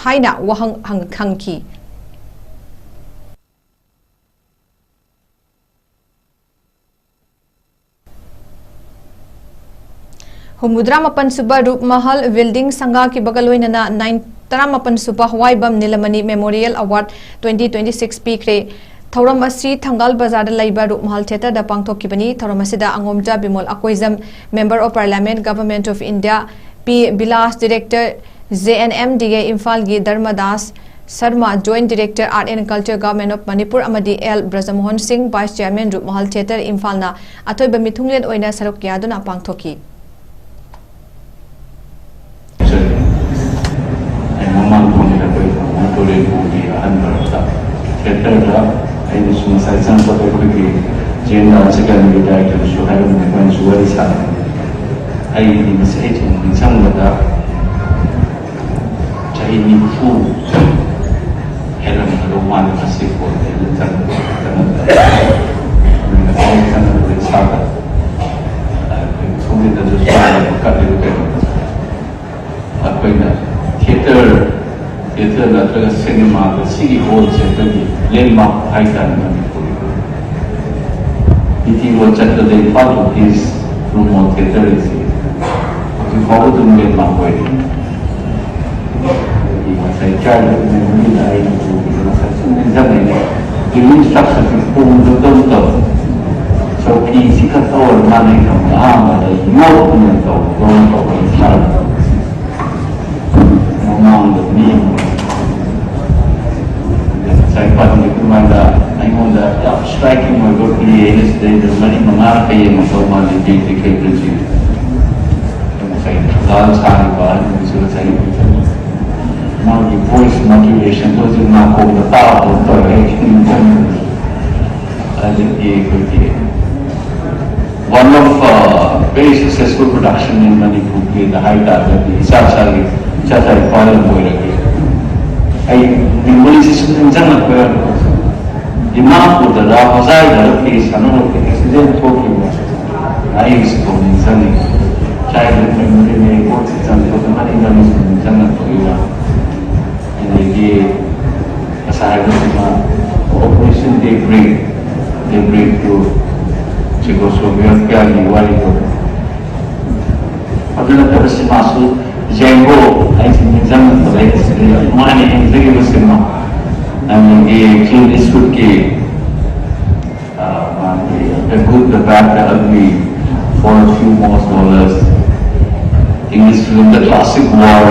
ꯍꯥꯏꯅ ꯋꯥꯍꯪ ꯍꯪ-, ꯍꯪꯈꯤ꯫ ꯍꯨꯝꯐꯨꯇꯔꯥ ꯃꯥꯄꯟ ꯁꯨꯕ ꯔꯨꯞꯃꯍꯜ ꯕꯤꯜꯗꯤꯡ ꯁꯪꯒꯥꯈꯤꯕꯒ ꯂꯣꯏꯅꯅ ꯅꯥꯏꯟ, ꯇꯔꯥꯃꯥꯄꯟ ꯁꯨꯕ ꯍꯋꯥꯏꯕꯝ ꯅꯤꯂꯃꯅꯤ ꯃꯦꯃꯣꯔꯤꯌꯦꯜ ꯑꯦꯋꯥꯔꯗ twenty twenty-six ꯄꯤꯈ꯭ꯔꯦ꯫ ꯊꯧꯔꯝ ꯑꯁꯤ ꯊꯪꯒꯥꯜ ꯕꯖꯥꯔꯗ ꯂꯩꯕ ꯔꯨꯞꯃꯍꯜ ꯊꯤꯌꯦꯇꯔꯗ ꯄꯥꯡꯊꯣꯛꯈꯤꯕꯅꯤ꯫ ꯊꯧꯔꯝ ꯑꯁꯤꯗ Angomcha Bimol Akoijam, Member of Parliament, Government of India, P Bilas, Director, J N M D A ꯏꯝꯐꯥꯜꯒꯤ Dharmadas, Sharma, Joint Director, Art and Culture, Government of Manipur, ꯑꯃꯗꯤ L Brajamohan Singh, Vice Chairman, ꯔꯨꯞꯃꯍꯜ Theatre, ꯏꯝꯐꯥꯜꯅ ꯑꯊꯣꯏꯕ ꯃꯤꯊꯨꯡꯂꯦꯟ ꯑꯣꯏꯅ ꯁꯔꯨꯛ ꯌꯥꯗꯨꯅ ꯄꯥꯡꯊꯣꯛꯈꯤ꯫ ꯑꯩ ꯃꯃꯥꯡ ꯊꯣꯡꯗ ꯑꯩꯈꯣꯏ ꯇꯥꯃꯣ ꯇꯨꯔꯦꯟꯕꯨꯒꯤ ꯑꯍꯟ ꯃꯔꯛꯇ ꯊꯤꯌꯦꯇꯔꯗ ꯑꯩꯅꯁꯨ ꯉꯁꯥꯏ ꯆꯪꯕꯗ ꯑꯩꯈꯣꯏꯒꯤ ꯖꯦꯟ ꯗꯥꯟꯁ ꯑꯦꯀꯥꯗꯃꯤꯒꯤ ꯗꯥꯏꯔꯦꯛꯇꯔꯗꯁꯨ ꯍꯥꯏꯔꯝꯕꯅꯤ, ꯑꯩꯈꯣꯏꯅꯁꯨ ꯋꯥꯔꯤ ꯁꯥꯟꯅꯕꯅꯤ꯫ ꯑꯩꯒꯤ ꯃꯁꯤ ꯑꯩ ꯁꯨꯝ ꯅꯤꯡꯁꯤꯡꯕꯗ ꯆꯍꯤ ꯅꯤꯐꯨ ꯍꯦꯜꯂꯝꯒꯗꯧ ꯃꯥꯜꯂꯦ ꯃꯁꯤ ꯀꯣꯟꯁꯦ ꯑꯩꯅ ꯆꯪꯕꯗ, ꯆꯪꯉꯛꯄꯗ꯫ ꯑꯗꯨꯅ ꯑꯩ ꯆꯪꯉꯛꯄꯗ ꯏꯁꯥꯗ, ꯑ, ꯑꯩꯈꯣꯏ ꯁꯣꯝꯒꯤꯗꯁꯨ ꯁꯨꯃꯥꯏꯅ ꯀꯠꯂꯤꯕ ꯀꯩꯅꯣꯗꯣ꯫ ꯑꯩꯈꯣꯏꯅ ꯊꯤꯌꯦꯇꯔ, ꯊꯤꯌꯦꯇꯔ ꯅꯠꯇ꯭ꯔꯒ ꯁꯤꯅꯦꯃꯥꯗ ꯁꯤꯒꯤ ꯍꯣꯜꯁꯦ ꯑꯩꯈꯣꯏꯒꯤ ꯂꯦꯟꯃꯥꯔꯛ ꯍꯥꯏꯇꯥꯔꯦ ꯃꯅꯤꯄꯨꯔꯒꯤ꯫ ꯕꯤ ꯇꯤ ꯔꯣꯗ ꯆꯠꯄꯗ ꯏꯝꯐꯥꯜ ꯇꯨ ꯄ꯭ꯂꯤꯁ ꯔꯨꯃꯣ ꯊꯤꯌꯦꯇꯔ ꯑꯁꯤ ꯍꯧꯖꯤꯛ ꯐꯥꯎꯕ ꯑꯗꯨꯝ ꯂꯦꯟꯃꯥꯔꯛ ꯑꯣꯏꯔꯤ꯫ ꯑꯗꯒꯤ ꯉꯁꯥꯏ ꯆꯥꯏꯜꯍꯨꯗ ꯃꯦꯃꯣꯔꯤꯗ ꯑꯩꯅ ꯎꯈꯤꯕ ꯉꯁꯥꯏ ꯁꯨꯝ ꯅꯤꯡꯁꯤꯡꯉꯛꯏꯅꯦ꯫ ꯌꯨꯝ ꯏꯟꯁꯇ꯭ꯔꯛꯁꯟꯁꯤ ꯄꯨꯡꯗ ꯑꯗꯨꯝ ꯇꯧ꯫ ꯆꯧꯀꯤꯁꯤ ꯈꯛꯇ ꯑꯣꯏꯔ ꯃꯥꯜꯂꯦ ꯈꯪꯕ꯫ ꯑꯍꯥꯟꯕꯗ ꯌꯣꯠꯇꯨꯅ ꯇꯧ, ꯇꯧ, ꯇꯧ, ꯇꯧ꯫ ꯃꯃꯥꯡꯗ ꯃꯤ ꯑꯃ ꯉꯁꯥꯏ ꯄꯟꯈꯤꯕ ꯑꯗꯨꯃꯥꯏꯅ ꯑꯩꯉꯣꯟꯗ ꯌꯥꯝ ꯁ꯭ꯇ꯭ꯔꯥꯏꯀꯤꯡ ꯑꯣꯏꯕ ꯄ꯭ꯂꯦ ꯑꯩꯅ ꯁꯤꯗꯩꯗ ꯃꯔꯤ ꯃꯉꯥꯔꯛꯀ ꯌꯦꯡꯉꯝꯗꯧ ꯃꯥꯜꯂꯤ ꯕꯤ ꯇꯤ ꯀꯦ ꯄ꯭ꯔꯤꯟꯁꯀꯤ꯫ ꯉꯁꯥꯏ ꯊꯧꯒꯥꯜ ꯁꯥꯔꯤꯕ ꯑꯍꯟꯁꯤꯡꯁꯨ ꯉꯁꯥꯏ ꯃꯥꯒꯤ ꯚꯣꯏꯁ ꯃꯣꯗ꯭ꯌꯨꯂꯦꯁꯟꯗꯣ ꯍꯧꯖꯤꯛ ꯅꯥꯀꯣꯡꯗ ꯇꯥꯕ ꯇꯧꯔꯦ꯫ ꯑꯗꯒꯤ ꯑꯩꯈꯣꯏꯒꯤ one of, uh, very successful production in Manipur ꯄ꯭ꯂꯦꯗ ꯍꯥꯏ ꯇꯥꯔꯒꯗꯤ ꯏꯆꯥ ꯏꯆꯥꯒꯤ, ꯏꯆꯥ ꯏꯆꯥꯒꯤ ꯄꯥꯏꯔꯝꯕ ꯑꯣꯏꯔꯒꯗꯤ ꯑꯩ ꯃꯦꯃꯣꯔꯤꯁꯤ ꯁꯨꯝ ꯅꯤꯡꯁꯤꯡꯂꯛꯄ ꯌꯥꯝ ꯗꯤꯃꯥꯄꯨꯔꯗꯔ ꯍꯣꯖꯥꯏꯗꯔ ꯄ꯭ꯂꯦ ꯁꯥꯟꯅꯕꯒꯤ ꯑꯦꯛꯁꯤꯗꯦꯟ ꯊꯣꯛꯈꯤꯕ ꯑꯩ ꯍꯧꯖꯤꯛꯐꯥꯎ ꯅꯤꯡꯁꯤꯡꯉꯤ꯫ ꯆꯥꯏꯜꯍꯨꯗ ꯃꯦꯃꯣꯔꯤꯅꯦ, ꯀꯣꯛꯁꯤ ꯆꯪꯊꯣꯛꯇ ꯃꯅꯤꯡ ꯃꯅꯤꯡ ꯁꯨꯝ ꯅꯤꯡꯁꯤꯡꯂꯛꯄꯒꯤ ꯋꯥ꯫ ꯑꯗꯒꯤ ꯉꯁꯥꯏ ꯍꯥꯏꯕꯁꯤꯃ ꯑꯣꯄꯔꯦꯁꯟ ꯗꯦꯕ꯭ꯔꯤꯛ, ꯗꯦꯕ꯭ꯔꯤꯛꯇꯨ ꯆꯦꯀꯣꯁꯂꯣꯚꯦꯀꯤꯌꯥꯒꯤ ꯋꯥꯔꯤꯗꯣ꯫ ꯑꯗꯨ ꯅꯠꯇꯕ ꯁꯤꯃꯥꯁꯨ ꯖꯦꯡꯒꯣ, ꯑꯩꯁꯤ ꯅꯤꯡꯁꯤꯡꯉꯛꯄꯗ ꯑꯩꯅ ꯁꯤꯗ ꯌꯥꯝ ꯅꯨꯡꯉꯥꯏꯅ ꯌꯦꯡꯖꯈꯤꯕ ꯁꯤꯃꯥ꯫ ꯑꯗꯒꯤ ꯀ꯭ꯂꯤꯟ ꯏꯁꯋꯨꯗꯀꯤ, ꯑ, ꯃꯥꯒꯤ The Good, The Bad, The Ugly, For a Few More Dollars, English film The Classic War,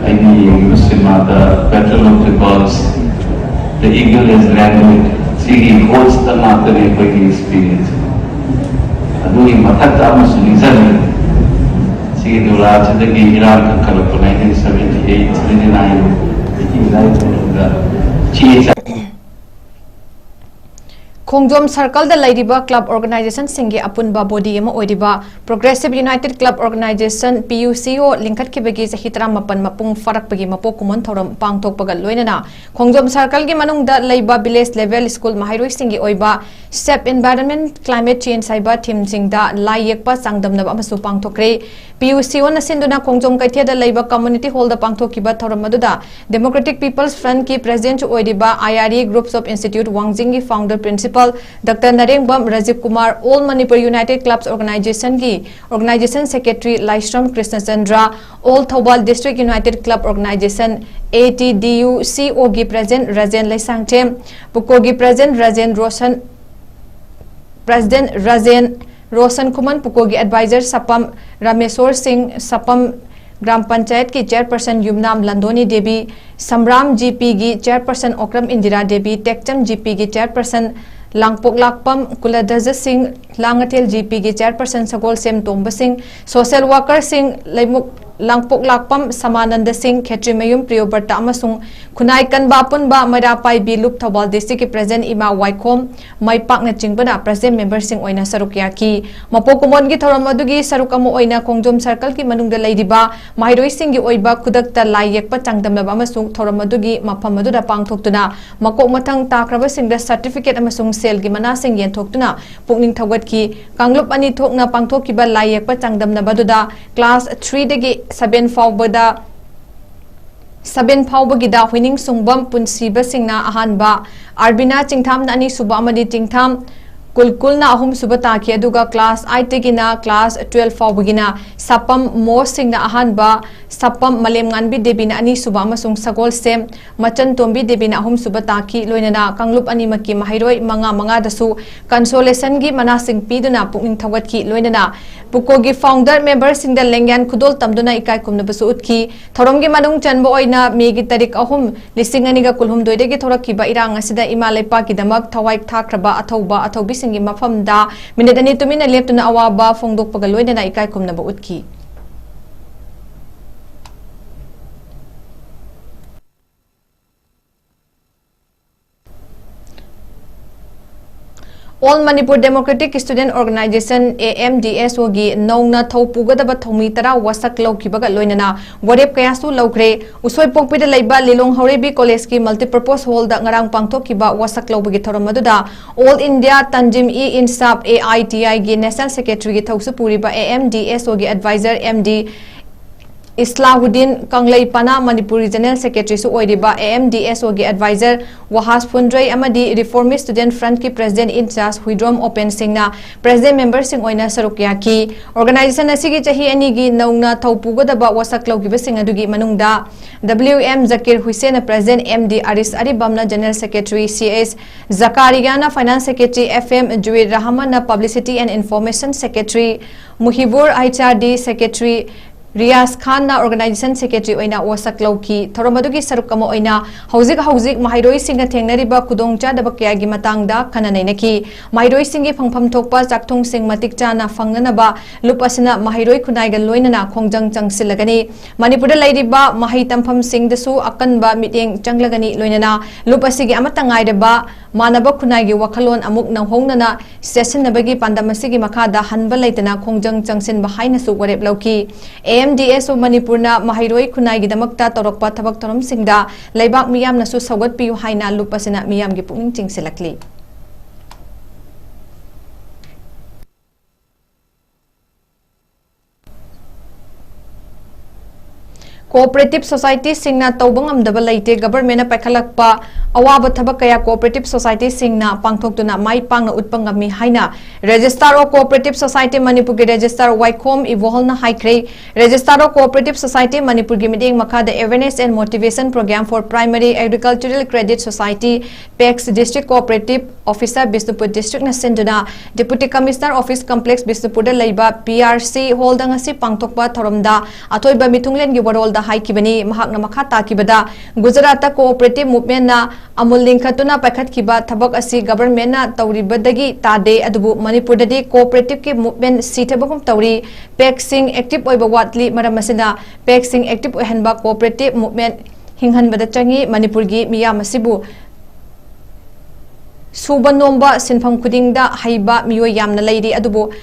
ꯑꯩꯅ ꯌꯦꯡꯉꯤꯕ ꯁꯤꯅꯦꯃꯥꯗ Battle of the Bulls, The Eagle has landed, ꯁꯤꯒꯤ ꯀꯣꯠꯁꯇ ꯉꯥꯛꯇꯅꯤ ꯑꯩꯈꯣꯏꯒꯤ ꯑꯦꯛꯁꯄꯤꯔꯤꯌꯦꯟꯁ꯫ ꯑꯗꯨꯒꯤ ꯃꯊꯛꯇ ꯑꯃꯁꯨ ꯅꯤꯡꯁꯤꯡꯉꯤ, ꯁꯤꯒꯤ ꯗꯨꯔꯥꯁꯤꯗꯒꯤ ꯏꯔꯥꯡ ꯀꯟꯈꯠꯂꯛꯄ nineteen seventy eight, seventy nine, eighty nine ꯃꯅꯨꯡꯗ ꯆꯦ ꯆꯥꯡ ꯈꯣꯡꯖꯣꯝ ꯁꯔꯀꯜꯗ ꯂꯩꯔꯤꯕ ꯀ꯭ꯂꯕ ꯑꯣꯔꯒꯅꯥꯏꯖꯦꯁꯟꯁꯤꯡꯒꯤ ꯑꯄꯨꯟꯕ ꯕꯣꯗꯤ ꯑꯃ ꯑꯣꯏꯔꯤꯕ Progressive United Club Organization, P U C O, ꯂꯤꯡꯈꯠꯈꯤꯕꯒꯤ ꯆꯍꯤ ꯇꯔꯥꯃꯥꯄꯟ ꯃꯄꯨꯡ ꯐꯥꯔꯛꯄꯒꯤ ꯃꯄꯣꯛ ꯀꯨꯝꯑꯣꯟ ꯊꯧꯔꯝ ꯄꯥꯡꯊꯣꯛꯄꯒ ꯂꯣꯏꯅꯅ ꯈꯣꯡꯖꯣꯝ ꯁꯔꯀꯜꯒꯤ ꯃꯅꯨꯡꯗ ꯂꯩꯕ ꯚꯤꯂꯦꯖ ꯂꯦꯚꯦꯜ ꯁ꯭ꯀꯨꯜ ꯃꯍꯩꯔꯣꯏꯁꯤꯡꯒꯤ ꯑꯣꯏꯕ Shape Environment, Climate Change ꯍꯥꯏꯕ ꯊꯤꯝꯁꯤꯡꯗ ꯂꯥꯏ ꯌꯦꯛꯄ ꯆꯥꯡꯗꯝꯅꯕ ꯑꯃꯁꯨ ꯄꯥꯡꯊꯣꯛꯈ꯭ꯔꯦ꯫ P U C O ꯅ ꯁꯤꯟꯗꯨꯅ ꯈꯣꯡꯖꯣꯝ ꯀꯩꯊꯦꯜꯗ ꯂꯩꯕ ꯀꯝꯃ꯭ꯌꯨꯅꯤꯇꯤ ꯍꯣꯜꯗ ꯄꯥꯡꯊꯣꯛꯈꯤꯕ ꯊꯧꯔꯝ ꯑꯗꯨꯗ Democratic People's Front ꯀꯤ ꯄ꯭ꯔꯦꯁꯤꯗꯦꯟꯠ ꯑꯣꯏꯔꯤꯕ I R E Groups of Institute ꯋꯥꯡꯖꯤꯡꯒꯤ founder principal doctor Narengbam Rajiv Kumar, All Manipur United Clubs Organization ꯒꯤ organisation secretary Laishram Krishnachandra, All Thoubal District United Club Organization, A T D U C O ꯒꯤ president Rajen Leishangthem, ꯄꯨꯀꯣꯒꯤ president Rajen Roshan, president Rajen Roshan Khuman, ꯄꯨꯀꯣꯒꯤ advisor Sapam Rameshor Singh, Sapam gram ꯄꯟꯆꯥꯌꯠꯀꯤ ꯆꯦꯌꯔꯄꯔꯁꯟ ꯌꯨꯝꯅꯥꯝ ꯂꯟꯗꯣꯅꯤ Devi, ꯁꯝꯔꯥꯝ G ꯄꯤꯒꯤ ꯆꯦꯌꯔꯄꯔꯁꯟ Okram Indira Devi, ꯇꯦꯛꯆꯝ G ꯄꯤꯒꯤ ꯆꯦꯌꯔꯄꯔꯁꯟ ꯂꯥꯡꯄꯣꯛꯂꯥꯛꯄꯝ ꯀꯨꯂꯙꯖ ꯁꯤꯡ, Langathel G ꯄꯤꯒꯤ ꯆꯦꯌꯔꯄꯔꯁꯟ ꯁꯒꯣꯜꯁꯦꯝ ꯇꯣꯝꯕ ꯁꯤꯡ, ꯁꯣꯁꯦꯜ ꯋꯥꯀꯔꯁꯤꯡ ꯂꯩꯃꯨꯛ ꯂꯥꯡꯄꯣꯛꯂꯥꯛꯄꯝ ꯁꯃꯥꯅꯟꯗ ꯁꯤꯡ, ꯈꯦꯇ꯭ꯔꯤꯃꯌꯨꯝ ꯄ꯭ꯔꯤꯌꯣꯕ꯭ꯔꯇ ꯑꯃꯁꯨꯡ ꯈꯨꯟꯅꯥꯏ ꯀꯟꯕ ꯑꯄꯨꯟꯕ ꯃꯩꯔꯥ ꯄꯥꯏꯕꯤ ꯂꯨꯞ ꯊꯧꯕꯥꯜ ꯗꯤꯁꯇ꯭ꯔꯤꯛꯀꯤ ꯄ꯭ꯔꯦꯁꯤꯗꯦꯟꯠ ꯏꯃꯥ ꯋꯥꯏꯈꯣꯝ ꯃꯥꯏ ꯄꯥꯛꯅꯆꯤꯡꯕꯅ ꯄ꯭ꯔꯦꯁꯤꯗꯦꯟꯠ ꯃꯦꯝꯕꯔꯁꯤꯡ ꯑꯣꯏꯅ ꯁꯔꯨꯛ ꯌꯥꯈꯤ꯫ ꯃꯄꯣꯛ ꯀꯨꯝꯑꯣꯟꯒꯤ ꯊꯧꯔꯝ ꯑꯗꯨꯒꯤ ꯁꯔꯨꯛ ꯑꯃ ꯑꯣꯏꯅ ꯈꯣꯡꯖꯣꯝ ꯁꯔꯀꯜꯒꯤ ꯃꯅꯨꯡꯗ ꯂꯩꯔꯤꯕ ꯃꯍꯩꯔꯣꯏꯁꯤꯡꯒꯤ ꯑꯣꯏꯕ ꯈꯨꯗꯛꯇ ꯂꯥꯏ ꯌꯦꯛꯄ ꯆꯥꯡꯗꯝꯅꯕ ꯑꯃꯁꯨ ꯊꯧꯔꯝ ꯑꯗꯨꯒꯤ ꯃꯐꯝ ꯑꯗꯨꯗ ꯄꯥꯡꯊꯣꯛꯇꯨꯅ ꯃꯀꯣꯛ ꯃꯊꯪ ꯇꯥꯈ꯭ꯔꯕꯁꯤꯡꯗ ꯁꯔꯇꯤꯐꯤꯀꯦꯠ ꯑꯃꯁꯨꯡ ꯁꯦꯜꯒꯤ ꯃꯅꯥꯁꯤꯡ ꯌꯦꯟꯊꯣꯛꯇꯨꯅ ꯄꯨꯛꯅꯤꯡ ꯊꯧꯒꯠꯈꯤ꯫ ꯀꯥꯡꯂꯨꯞ ꯑꯅꯤ ꯊꯣꯛꯅ ꯄꯥꯡꯊꯣꯛꯈꯤꯕ ꯂꯥꯏ ꯌꯦꯛꯄ ꯆꯥꯡꯗꯝꯅꯕ ꯑꯗꯨꯗ ꯀ꯭ꯂꯥꯁ ꯊ꯭ꯔꯤꯗꯒꯤ ꯁꯚꯦꯟ ꯐꯥꯎꯕꯗ ꯁꯚꯦꯟ ꯐꯥꯎꯕꯒꯤꯗ ꯍꯨꯏꯅꯤꯡ ꯁꯨꯡꯕꯝ ꯄꯨꯟꯁꯤꯕꯁꯤꯡꯅ ꯑꯍꯥꯟꯕ, ꯑꯥꯔꯕꯤꯅꯥ ꯆꯤꯡꯊꯥꯝꯅ ꯑꯅꯤꯁꯨꯕ ꯑꯃꯗꯤ ꯆꯤꯡꯊꯥꯝ ꯀꯨꯜꯀꯨꯜꯅ ꯑꯍꯨꯝꯁꯨꯕ ꯇꯥꯈꯤ꯫ ꯑꯗꯨꯒ ꯀ꯭ꯂꯥꯁ ꯑꯥꯏꯠꯇꯒꯤꯅ ꯀ꯭ꯂꯥꯁ ꯇꯨꯋꯦꯜꯐ ꯐꯥꯎꯕꯒꯤꯅ ꯁꯥꯄꯝ ꯃꯣꯁꯁꯤꯡꯅ ꯑꯍꯥꯟꯕ, ꯁꯥꯄꯝ ꯃꯥꯂꯦꯝꯉꯥꯟꯕꯤ ꯗꯦꯕꯤꯅ ꯑꯅꯤꯁꯨꯕ ꯑꯃꯁꯨꯡ ꯁꯒꯣꯜꯁꯦꯝ ꯃꯆꯟ ꯇꯣꯝꯕꯤ ꯗꯦꯕꯤꯅ ꯑꯍꯨꯝꯁꯨꯕ ꯇꯥꯈꯤ꯫ ꯂꯣꯏꯅꯅ ꯀꯥꯡꯂꯨꯞ ꯑꯅꯤꯃꯛꯀꯤ ꯃꯍꯩꯔꯣꯏ ꯃꯉꯥ ꯃꯉꯥꯗꯁꯨ ꯀꯟꯁꯣꯂꯦꯁꯟꯒꯤ ꯃꯅꯥꯁꯤꯡ ꯄꯤꯗꯨꯅ ꯄꯨꯛꯅꯤꯡ ꯊꯧꯒꯠꯈꯤ꯫ ꯂꯣꯏꯅꯅ ꯄꯨꯀꯣꯒꯤ ꯐꯥꯎꯟꯗꯔ ꯃꯦꯝꯕꯔꯁꯤꯡꯗ ꯂꯦꯡꯌꯥꯟ ꯈꯨꯗꯣꯜ ꯇꯝꯗꯨꯅ ꯏꯀꯥꯏ ꯈꯨꯝꯅꯕꯁꯨ ꯎꯠꯈꯤ꯫ ꯊꯧꯔꯝꯒꯤ ꯃꯅꯨꯡ ꯆꯟꯕ ꯑꯣꯏꯅ ꯃꯦꯒꯤ ꯇꯥꯔꯤꯛ ꯑꯍꯨꯝ, ꯂꯤꯁꯤꯡ ꯑꯅꯤꯒ ꯀꯨꯟꯍꯨꯝꯗꯣꯏꯗꯒꯤ ꯊꯣꯛꯂꯛꯈꯤꯕ ꯏꯔꯥꯡ ꯑꯁꯤꯗ ꯏꯃꯥ ꯂꯩꯄꯥꯛꯀꯤꯗꯃꯛ ꯊꯋꯥꯏ ꯊꯥꯈ꯭ꯔꯕ ꯑꯊꯧꯕ ꯑꯊꯧꯕꯤꯁꯤꯡꯒꯤ ꯃꯐꯝꯗ ꯃꯤꯅꯤꯠ ꯑꯅꯤ ꯇꯨꯃꯤꯟꯅ ꯂꯦꯞꯇꯨꯅ ꯑꯋꯥꯕ ꯐꯣꯡꯗꯣꯛꯄꯒ ꯂꯣꯏꯅꯅ ꯏꯀꯥꯏ ꯈꯨꯝꯅꯕ ꯎꯠꯈꯤ꯫ All Manipur Democratic Student Organization, A M D S O ꯒꯤ ꯅꯧꯅ ꯊꯧ ꯄꯨꯒꯗꯕ ꯊꯧꯃꯤ ꯇꯔꯥ ꯋꯥꯁꯛ ꯂꯧꯈꯤꯕꯒ ꯂꯣꯏꯅꯅ ꯋꯥꯔꯦꯞ ꯀꯌꯥꯁꯨ ꯂꯧꯈ꯭ꯔꯦ꯫ ꯎꯁꯣꯏꯄꯣꯛꯄꯤꯗ ꯂꯩꯕ ꯂꯤꯂꯣꯡ ꯍꯧꯔꯩꯕꯤ ꯀꯣꯂꯦꯖꯀꯤ multipurpose hall ꯗ ꯉꯔꯥꯡ ꯄꯥꯡꯊꯣꯛꯈꯤꯕ ꯋꯥꯁꯛ ꯂꯧꯕꯒꯤ ꯊꯧꯔꯝ ꯑꯗꯨꯗ All India Tanzim-e-Insaf, A I T I ꯒꯤ national secretary ꯒꯤ ꯊꯧꯁꯨ ꯄꯨꯔꯤꯕ A M D S O ꯒꯤ advisor M D ꯏꯁꯂꯥꯍꯨꯗꯤꯟ ꯀꯪꯂꯩꯄꯅ, ꯃꯅꯤꯄꯨꯔ ꯔꯤꯖꯅꯦꯜ ꯁꯦꯀ꯭ꯔꯦꯇꯔꯤꯁꯨ ꯑꯣꯏꯔꯤꯕ A M D S O ꯒꯤ ꯑꯦꯗꯚꯥꯏꯖꯔ ꯋꯥꯍꯥꯁ ꯐꯨꯟꯗ꯭ꯔꯩ ꯑꯃꯗꯤ Reformist Student Front ꯀꯤ president in charge Huidrom Open ꯁꯤꯡꯅ president member ꯁꯤꯡ ꯑꯣꯏꯅ ꯁꯔꯨꯛ ꯌꯥꯈꯤ꯫ Organization ꯑꯁꯤꯒꯤ ꯆꯍꯤ ꯑꯅꯤꯒꯤ ꯅꯧꯅ ꯊꯧ ꯄꯨꯒꯗꯕ ꯋꯥꯁꯛ ꯂꯧꯈꯤꯕꯁꯤꯡ ꯑꯗꯨꯒꯤ ꯃꯅꯨꯡꯗ W M Zakir ꯍꯨꯏꯁꯦꯟꯅ president, M D ꯑꯔꯤꯁ ꯑꯔꯤꯕꯝꯅ general secretary, C H ꯖꯀꯥꯔꯤꯌꯥꯅ finance secretary, F M ꯖꯨꯋꯤꯔ ꯔꯍꯃꯟꯅ publicity and information secretary, ꯃꯨꯍꯤꯕꯨꯔ H R D secretary, Riyaz Khan organization secretary ꯑꯣꯏꯅ ꯋꯥꯁꯛ ꯂꯧꯈꯤ꯫ ꯊꯧꯔꯝ ꯑꯗꯨꯒꯤ ꯁꯔꯨꯛ ꯑꯃ ꯑꯣꯏꯅ ꯍꯧꯖꯤꯛ ꯍꯧꯖꯤꯛ ꯃꯍꯩꯔꯣꯏꯁꯤꯡꯅ ꯊꯦꯡꯅꯔꯤꯕ ꯈꯨꯗꯣꯡꯆꯥꯗꯕ ꯀꯌꯥꯒꯤ ꯃꯇꯥꯡꯗ ꯈꯟꯅ ꯅꯩꯅꯈꯤ꯫ ꯃꯍꯩꯔꯣꯏꯁꯤꯡꯒꯤ ꯐꯪꯐꯝ ꯊꯣꯛꯄ ꯆꯥꯛꯊꯨꯡꯁꯤꯡ ꯃꯇꯤꯛ ꯆꯥꯅ ꯐꯪꯅꯅꯕ ꯂꯨꯞ ꯑꯁꯤꯅ ꯃꯍꯩꯔꯣꯏ ꯈꯨꯟꯅꯥꯏꯒ ꯂꯣꯏꯅꯅ ꯈꯣꯡꯖꯪ ꯆꯪꯁꯤꯜꯂꯒꯅꯤ꯫ ꯃꯅꯤꯄꯨꯔꯗ ꯂꯩꯔꯤꯕ ꯃꯍꯩ ꯇꯝꯐꯝꯁꯤꯡꯗꯁꯨ ꯑꯀꯟꯕ ꯃꯤꯠꯌꯦꯡ ꯆꯪꯂꯒꯅꯤ꯫ ꯂꯣꯏꯅꯅ ꯂꯨꯞ ꯑꯁꯤꯒꯤ ꯑꯃꯠꯇ ꯉꯥꯏꯔꯕ ꯃꯥꯟꯅꯕ ꯈꯨꯟꯅꯥꯏꯒꯤ ꯋꯥꯈꯜꯂꯣꯟ ꯑꯃꯨꯛ ꯅꯧꯍꯧꯅꯅ ꯆꯦꯠꯁꯤꯟꯅꯕꯒꯤ ꯄꯥꯟꯗꯝ ꯑꯁꯤꯒꯤ ꯃꯈꯥꯗ ꯍꯟꯕ ꯂꯩꯇꯅ ꯈꯣꯡꯖꯪ ꯆꯪꯁꯤꯟꯕ ꯍꯥꯏꯅꯁꯨ ꯋꯥꯔꯦꯞ ꯂꯧꯈꯤ꯫ A M D S O ꯃꯅꯤꯄꯨꯔꯅ ꯃꯍꯩꯔꯣꯏ ꯈꯨꯟꯅꯥꯏꯒꯤꯗꯃꯛꯇ ꯇꯧꯔꯛꯄ ꯊꯕꯛ ꯊꯧꯔꯝꯁꯤꯡꯗ ꯂꯩꯕꯥꯛ ꯃꯤꯌꯥꯝꯅꯁꯨ ꯁꯧꯒꯠꯄꯤꯌꯨ ꯍꯥꯏꯅ ꯂꯨꯞ ꯑꯁꯤꯅ ꯃꯤꯌꯥꯝꯒꯤ ꯄꯨꯛꯅꯤꯡ ꯆꯤꯡꯁꯤꯜꯂꯛꯂꯤ꯫ Cooperative society ꯁꯤꯡꯅ ꯇꯧꯕ ꯉꯝꯗꯕ ꯂꯩꯇꯦ꯫ Government ꯅ ꯄꯥꯏꯈꯠꯂꯛꯄ ꯑꯋꯥꯕ ꯊꯕꯛ ꯀꯌꯥ cooperative societyꯁꯤꯡꯅ ꯄꯥꯡꯊꯣꯛꯇꯨꯅ ꯃꯥꯏ ꯄꯥꯛꯅ ꯎꯠꯄ ꯉꯝꯃꯤ ꯍꯥꯏꯅ Registrar of Cooperative Society ꯃꯅꯤꯄꯨꯔꯒꯤ Registrar ꯋꯥꯏꯈꯣꯝ ꯏꯕꯣꯍꯜꯅ ꯍꯥꯏꯈ꯭ꯔꯦ꯫ Registrar of Cooperative Society ꯃꯅꯤꯄꯨꯔꯒꯤ ꯃꯤꯠꯌꯦꯡ ꯃꯈꯥꯗ Awareness and Motivation Program for Primary Agricultural Credit Society, PACS, District Cooperative Officer Bishnupur Districtꯅ ꯁꯤꯟꯗꯨꯅ Deputy Commissioner Office Complex ꯕꯤꯁꯅꯨꯄꯨꯔꯗ ꯂꯩꯕ PRC Hallꯗ ꯉꯁꯤ ꯄꯥꯡꯊꯣꯛꯄ ꯊꯧꯔꯝꯗ ꯑꯊꯣꯏꯕ ꯃꯤꯊꯨꯡꯂꯦꯟꯒꯤ ꯋꯥꯔꯣꯜꯗ ꯍꯥꯏꯈꯤꯕꯅꯤ꯫ ꯃꯍꯥꯛꯅ ꯃꯈꯥ ꯇꯥꯈꯤꯕꯗ, ꯒꯨꯖꯔꯥꯠꯇ cooperative movementꯅ ꯑꯃꯨꯜ ꯂꯤꯡꯈꯠꯇꯨꯅ ꯄꯥꯏꯈꯠꯈꯤꯕ ꯊꯕꯛ ꯑꯁꯤ governmentꯅ ꯇꯧꯔꯤꯕꯗꯒꯤ ꯇꯥꯗꯦ, ꯑꯗꯨꯕꯨ ꯃꯅꯤꯄꯨꯔꯗꯗꯤ cooperativeꯀꯤ movement ꯁꯤꯊꯕꯒꯨꯝ ꯇꯧꯔꯤ꯫ PACSꯁꯤꯡ active ꯑꯣꯏꯕ ꯋꯥꯠꯂꯤ꯫ ꯃꯔꯝ ꯑꯁꯤꯅ PACSꯁꯤꯡ active ꯑꯣꯏꯍꯟꯕ, cooperative movement ꯍꯤꯡꯍꯟꯕꯗ ꯆꯪꯏ꯫ ꯃꯅꯤꯄꯨꯔꯒꯤ ꯃꯤꯌꯥꯝ ꯑꯁꯤꯕꯨ ꯁꯨꯕ ꯅꯣꯝꯕ ꯁꯤꯟꯐꯝ ꯈꯨꯗꯤꯡꯗ ꯍꯩꯕ ꯃꯤꯑꯣꯏ ꯌꯥꯝꯅ ꯂꯩꯔꯤ, ꯑꯗꯨꯕꯨ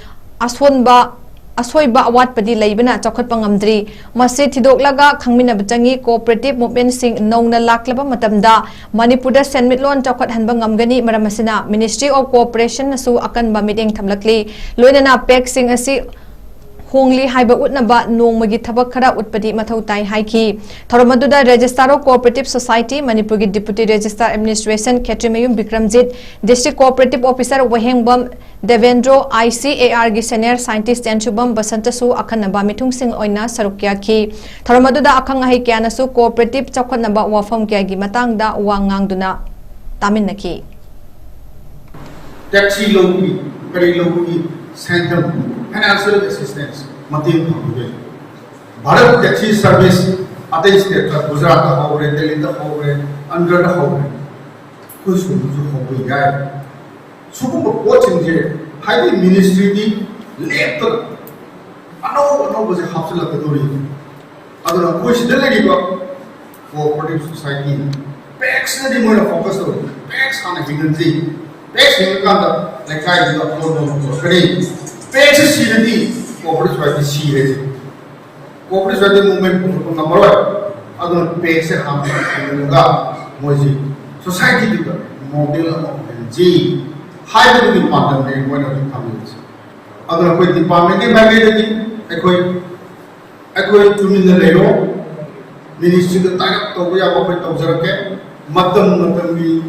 ꯑꯁꯣꯟꯕ, ꯑꯁꯣꯏꯕ ꯑꯋꯥꯠꯄꯗꯤ ꯂꯩꯕꯅ ꯆꯥꯎꯈꯠꯄ ꯉꯝꯗ꯭ꯔꯤ꯫ ꯃꯁꯤ ꯊꯤꯗꯣꯛꯂꯒ ꯈꯪꯃꯤꯟꯅꯕ ꯆꯪꯏ꯫ Cooperative movementꯁꯤꯡ ꯅꯧꯅ ꯂꯥꯛꯂꯕ ꯃꯇꯝꯗ ꯃꯅꯤꯄꯨꯔꯗ ꯁꯦꯟꯃꯤꯠꯂꯣꯟ ꯆꯥꯎꯈꯠꯍꯟꯕ ꯉꯝꯒꯅꯤ꯫ ꯃꯔꯝ ꯑꯁꯤꯅ Ministry of Coooperationꯅꯁꯨ ꯑꯀꯟꯕ ꯃꯤꯠꯌꯦꯡ ꯊꯝꯂꯛꯂꯤ꯫ ꯂꯣꯏꯅꯅ PACSꯁꯤꯡ ꯑꯁꯤ ꯍꯣꯡꯂꯤ ꯍꯥꯏꯕ ꯎꯠꯅꯕ ꯅꯣꯡꯃꯒꯤ ꯊꯕꯛ ꯈꯔ ꯎꯠꯄꯗꯤ ꯃꯊꯧ ꯇꯥꯏ ꯍꯥꯏꯈꯤ꯫ ꯊꯧꯔꯝ ꯑꯗꯨꯗ Registrar of Cooperative Society ꯃꯅꯤꯄꯨꯔꯒꯤ Deputy Registrar Administration ꯈꯦꯇ꯭ꯔꯤꯃꯌꯨꯝ ꯕꯤꯀ꯭ꯔꯝꯖꯤꯠ, District Cooperative Officer ꯋꯥꯍꯦꯡꯕꯝ ꯗꯦꯕꯦꯟꯗ꯭ꯔꯣ, ICARꯒꯤ Senior Scientist ꯇꯦꯟꯁꯨꯕꯝ ꯕꯁꯟꯇꯁꯨ ꯑꯈꯟꯅꯕ ꯃꯤꯊꯨꯡꯁꯤꯡ ꯑꯣꯏꯅ ꯁꯔꯨꯛ ꯌꯥꯈꯤ꯫ ꯊꯧꯔꯝ ꯑꯗꯨꯗ ꯑꯈꯪ ꯑꯍꯩ ꯀꯌꯥꯅꯁꯨ cooperative ꯆꯥꯎꯈꯠꯅꯕ ꯋꯥꯐꯝ ꯀꯌꯥꯒꯤ ꯃꯇꯥꯡꯗ ꯋꯥ ꯉꯥꯡꯗꯨꯅ ꯇꯥꯃꯤꯟꯅꯈꯤ꯫ ꯇꯦꯛꯁꯤ ꯂꯧꯕꯒꯤ, ꯀꯔꯤ ꯂꯧꯕꯒꯤ central financial assistance ꯃꯇꯦꯡ ꯐꯪꯕꯤꯗꯣꯏꯅꯤ꯫ ꯚꯥꯔꯠ ꯇꯦꯛꯁꯤ ꯁꯔꯚꯤꯁ ꯑꯇꯩ stateꯇ, ꯒꯨꯖꯔꯥꯠꯇ ꯍꯧꯔꯦ, ꯗꯦꯜꯂꯤꯗ ꯍꯧꯔꯦ, ꯑꯟꯙ꯭ꯔꯗ ꯍꯧꯔꯦ, ꯑꯩꯈꯣꯏ ꯁꯣꯝꯗꯁꯨ ꯍꯧꯕ ꯌꯥꯏ꯫ ꯁꯤꯒꯨꯝꯕ ꯄꯣꯠꯁꯤꯡꯁꯦ, ꯍꯥꯏꯗꯤ ministryꯗꯤ ꯂꯦꯞꯇꯅ ꯑꯅꯧ ꯑꯅꯧꯕꯁꯦ ꯍꯥꯞꯆꯤꯜꯂꯛꯀꯗꯧꯔꯤ꯫ ꯑꯗꯨꯅ ꯑꯩꯈꯣꯏ ꯁꯤꯗ ꯂꯩꯔꯤꯕ cooperative society, PACSꯅꯗꯤ ꯃꯣꯏꯅ focus ꯇꯧꯔꯤ꯫ PACS ꯍꯥꯟꯅ ꯍꯤꯡꯍꯟꯁꯤ꯫ PACS ꯍꯤꯡꯉꯀꯥꯟꯗ ꯂꯩꯀꯥꯏꯗꯨꯗ ꯑꯐꯕ ꯑꯃ ꯄꯨꯔꯛꯀꯅꯤ꯫ PACSꯁꯤ ꯁꯤꯔꯗꯤ cooperative society ꯁꯤꯔꯦ꯫ Cooperative society movement ꯄꯨꯊꯣꯛꯄ ꯉꯝꯃꯔꯣꯏ꯫ ꯑꯗꯨꯅ PACSꯁꯦ ꯍꯥꯟꯅ ꯍꯤꯡꯍꯜꯂꯒ ꯃꯣꯏꯁꯤ societyꯗꯨꯗ model ꯑꯃ ꯑꯣꯏꯍꯟꯁꯤ ꯍꯥꯏꯕꯗꯨꯒꯤ ꯄꯥꯟꯗꯝꯅꯦ ꯃꯣꯏꯅ ꯍꯧꯖꯤꯛ ꯊꯝꯂꯤꯕꯁꯦ꯫ ꯑꯗꯨꯅ ꯑꯩꯈꯣꯏ departmentꯀꯤ ꯃꯥꯏꯀꯩꯗꯒꯤ ꯑꯩꯈꯣꯏ ꯑꯩꯈꯣꯏ ꯇꯨꯃꯤꯟꯅ ꯂꯩꯔꯣ꯫ Ministryꯗ tie up ꯇꯧꯕ ꯌꯥꯕ ꯑꯩꯈꯣꯏ ꯇꯧꯖꯔꯛꯀꯦ꯫ ꯃꯇꯝ ꯃꯇꯝꯒꯤ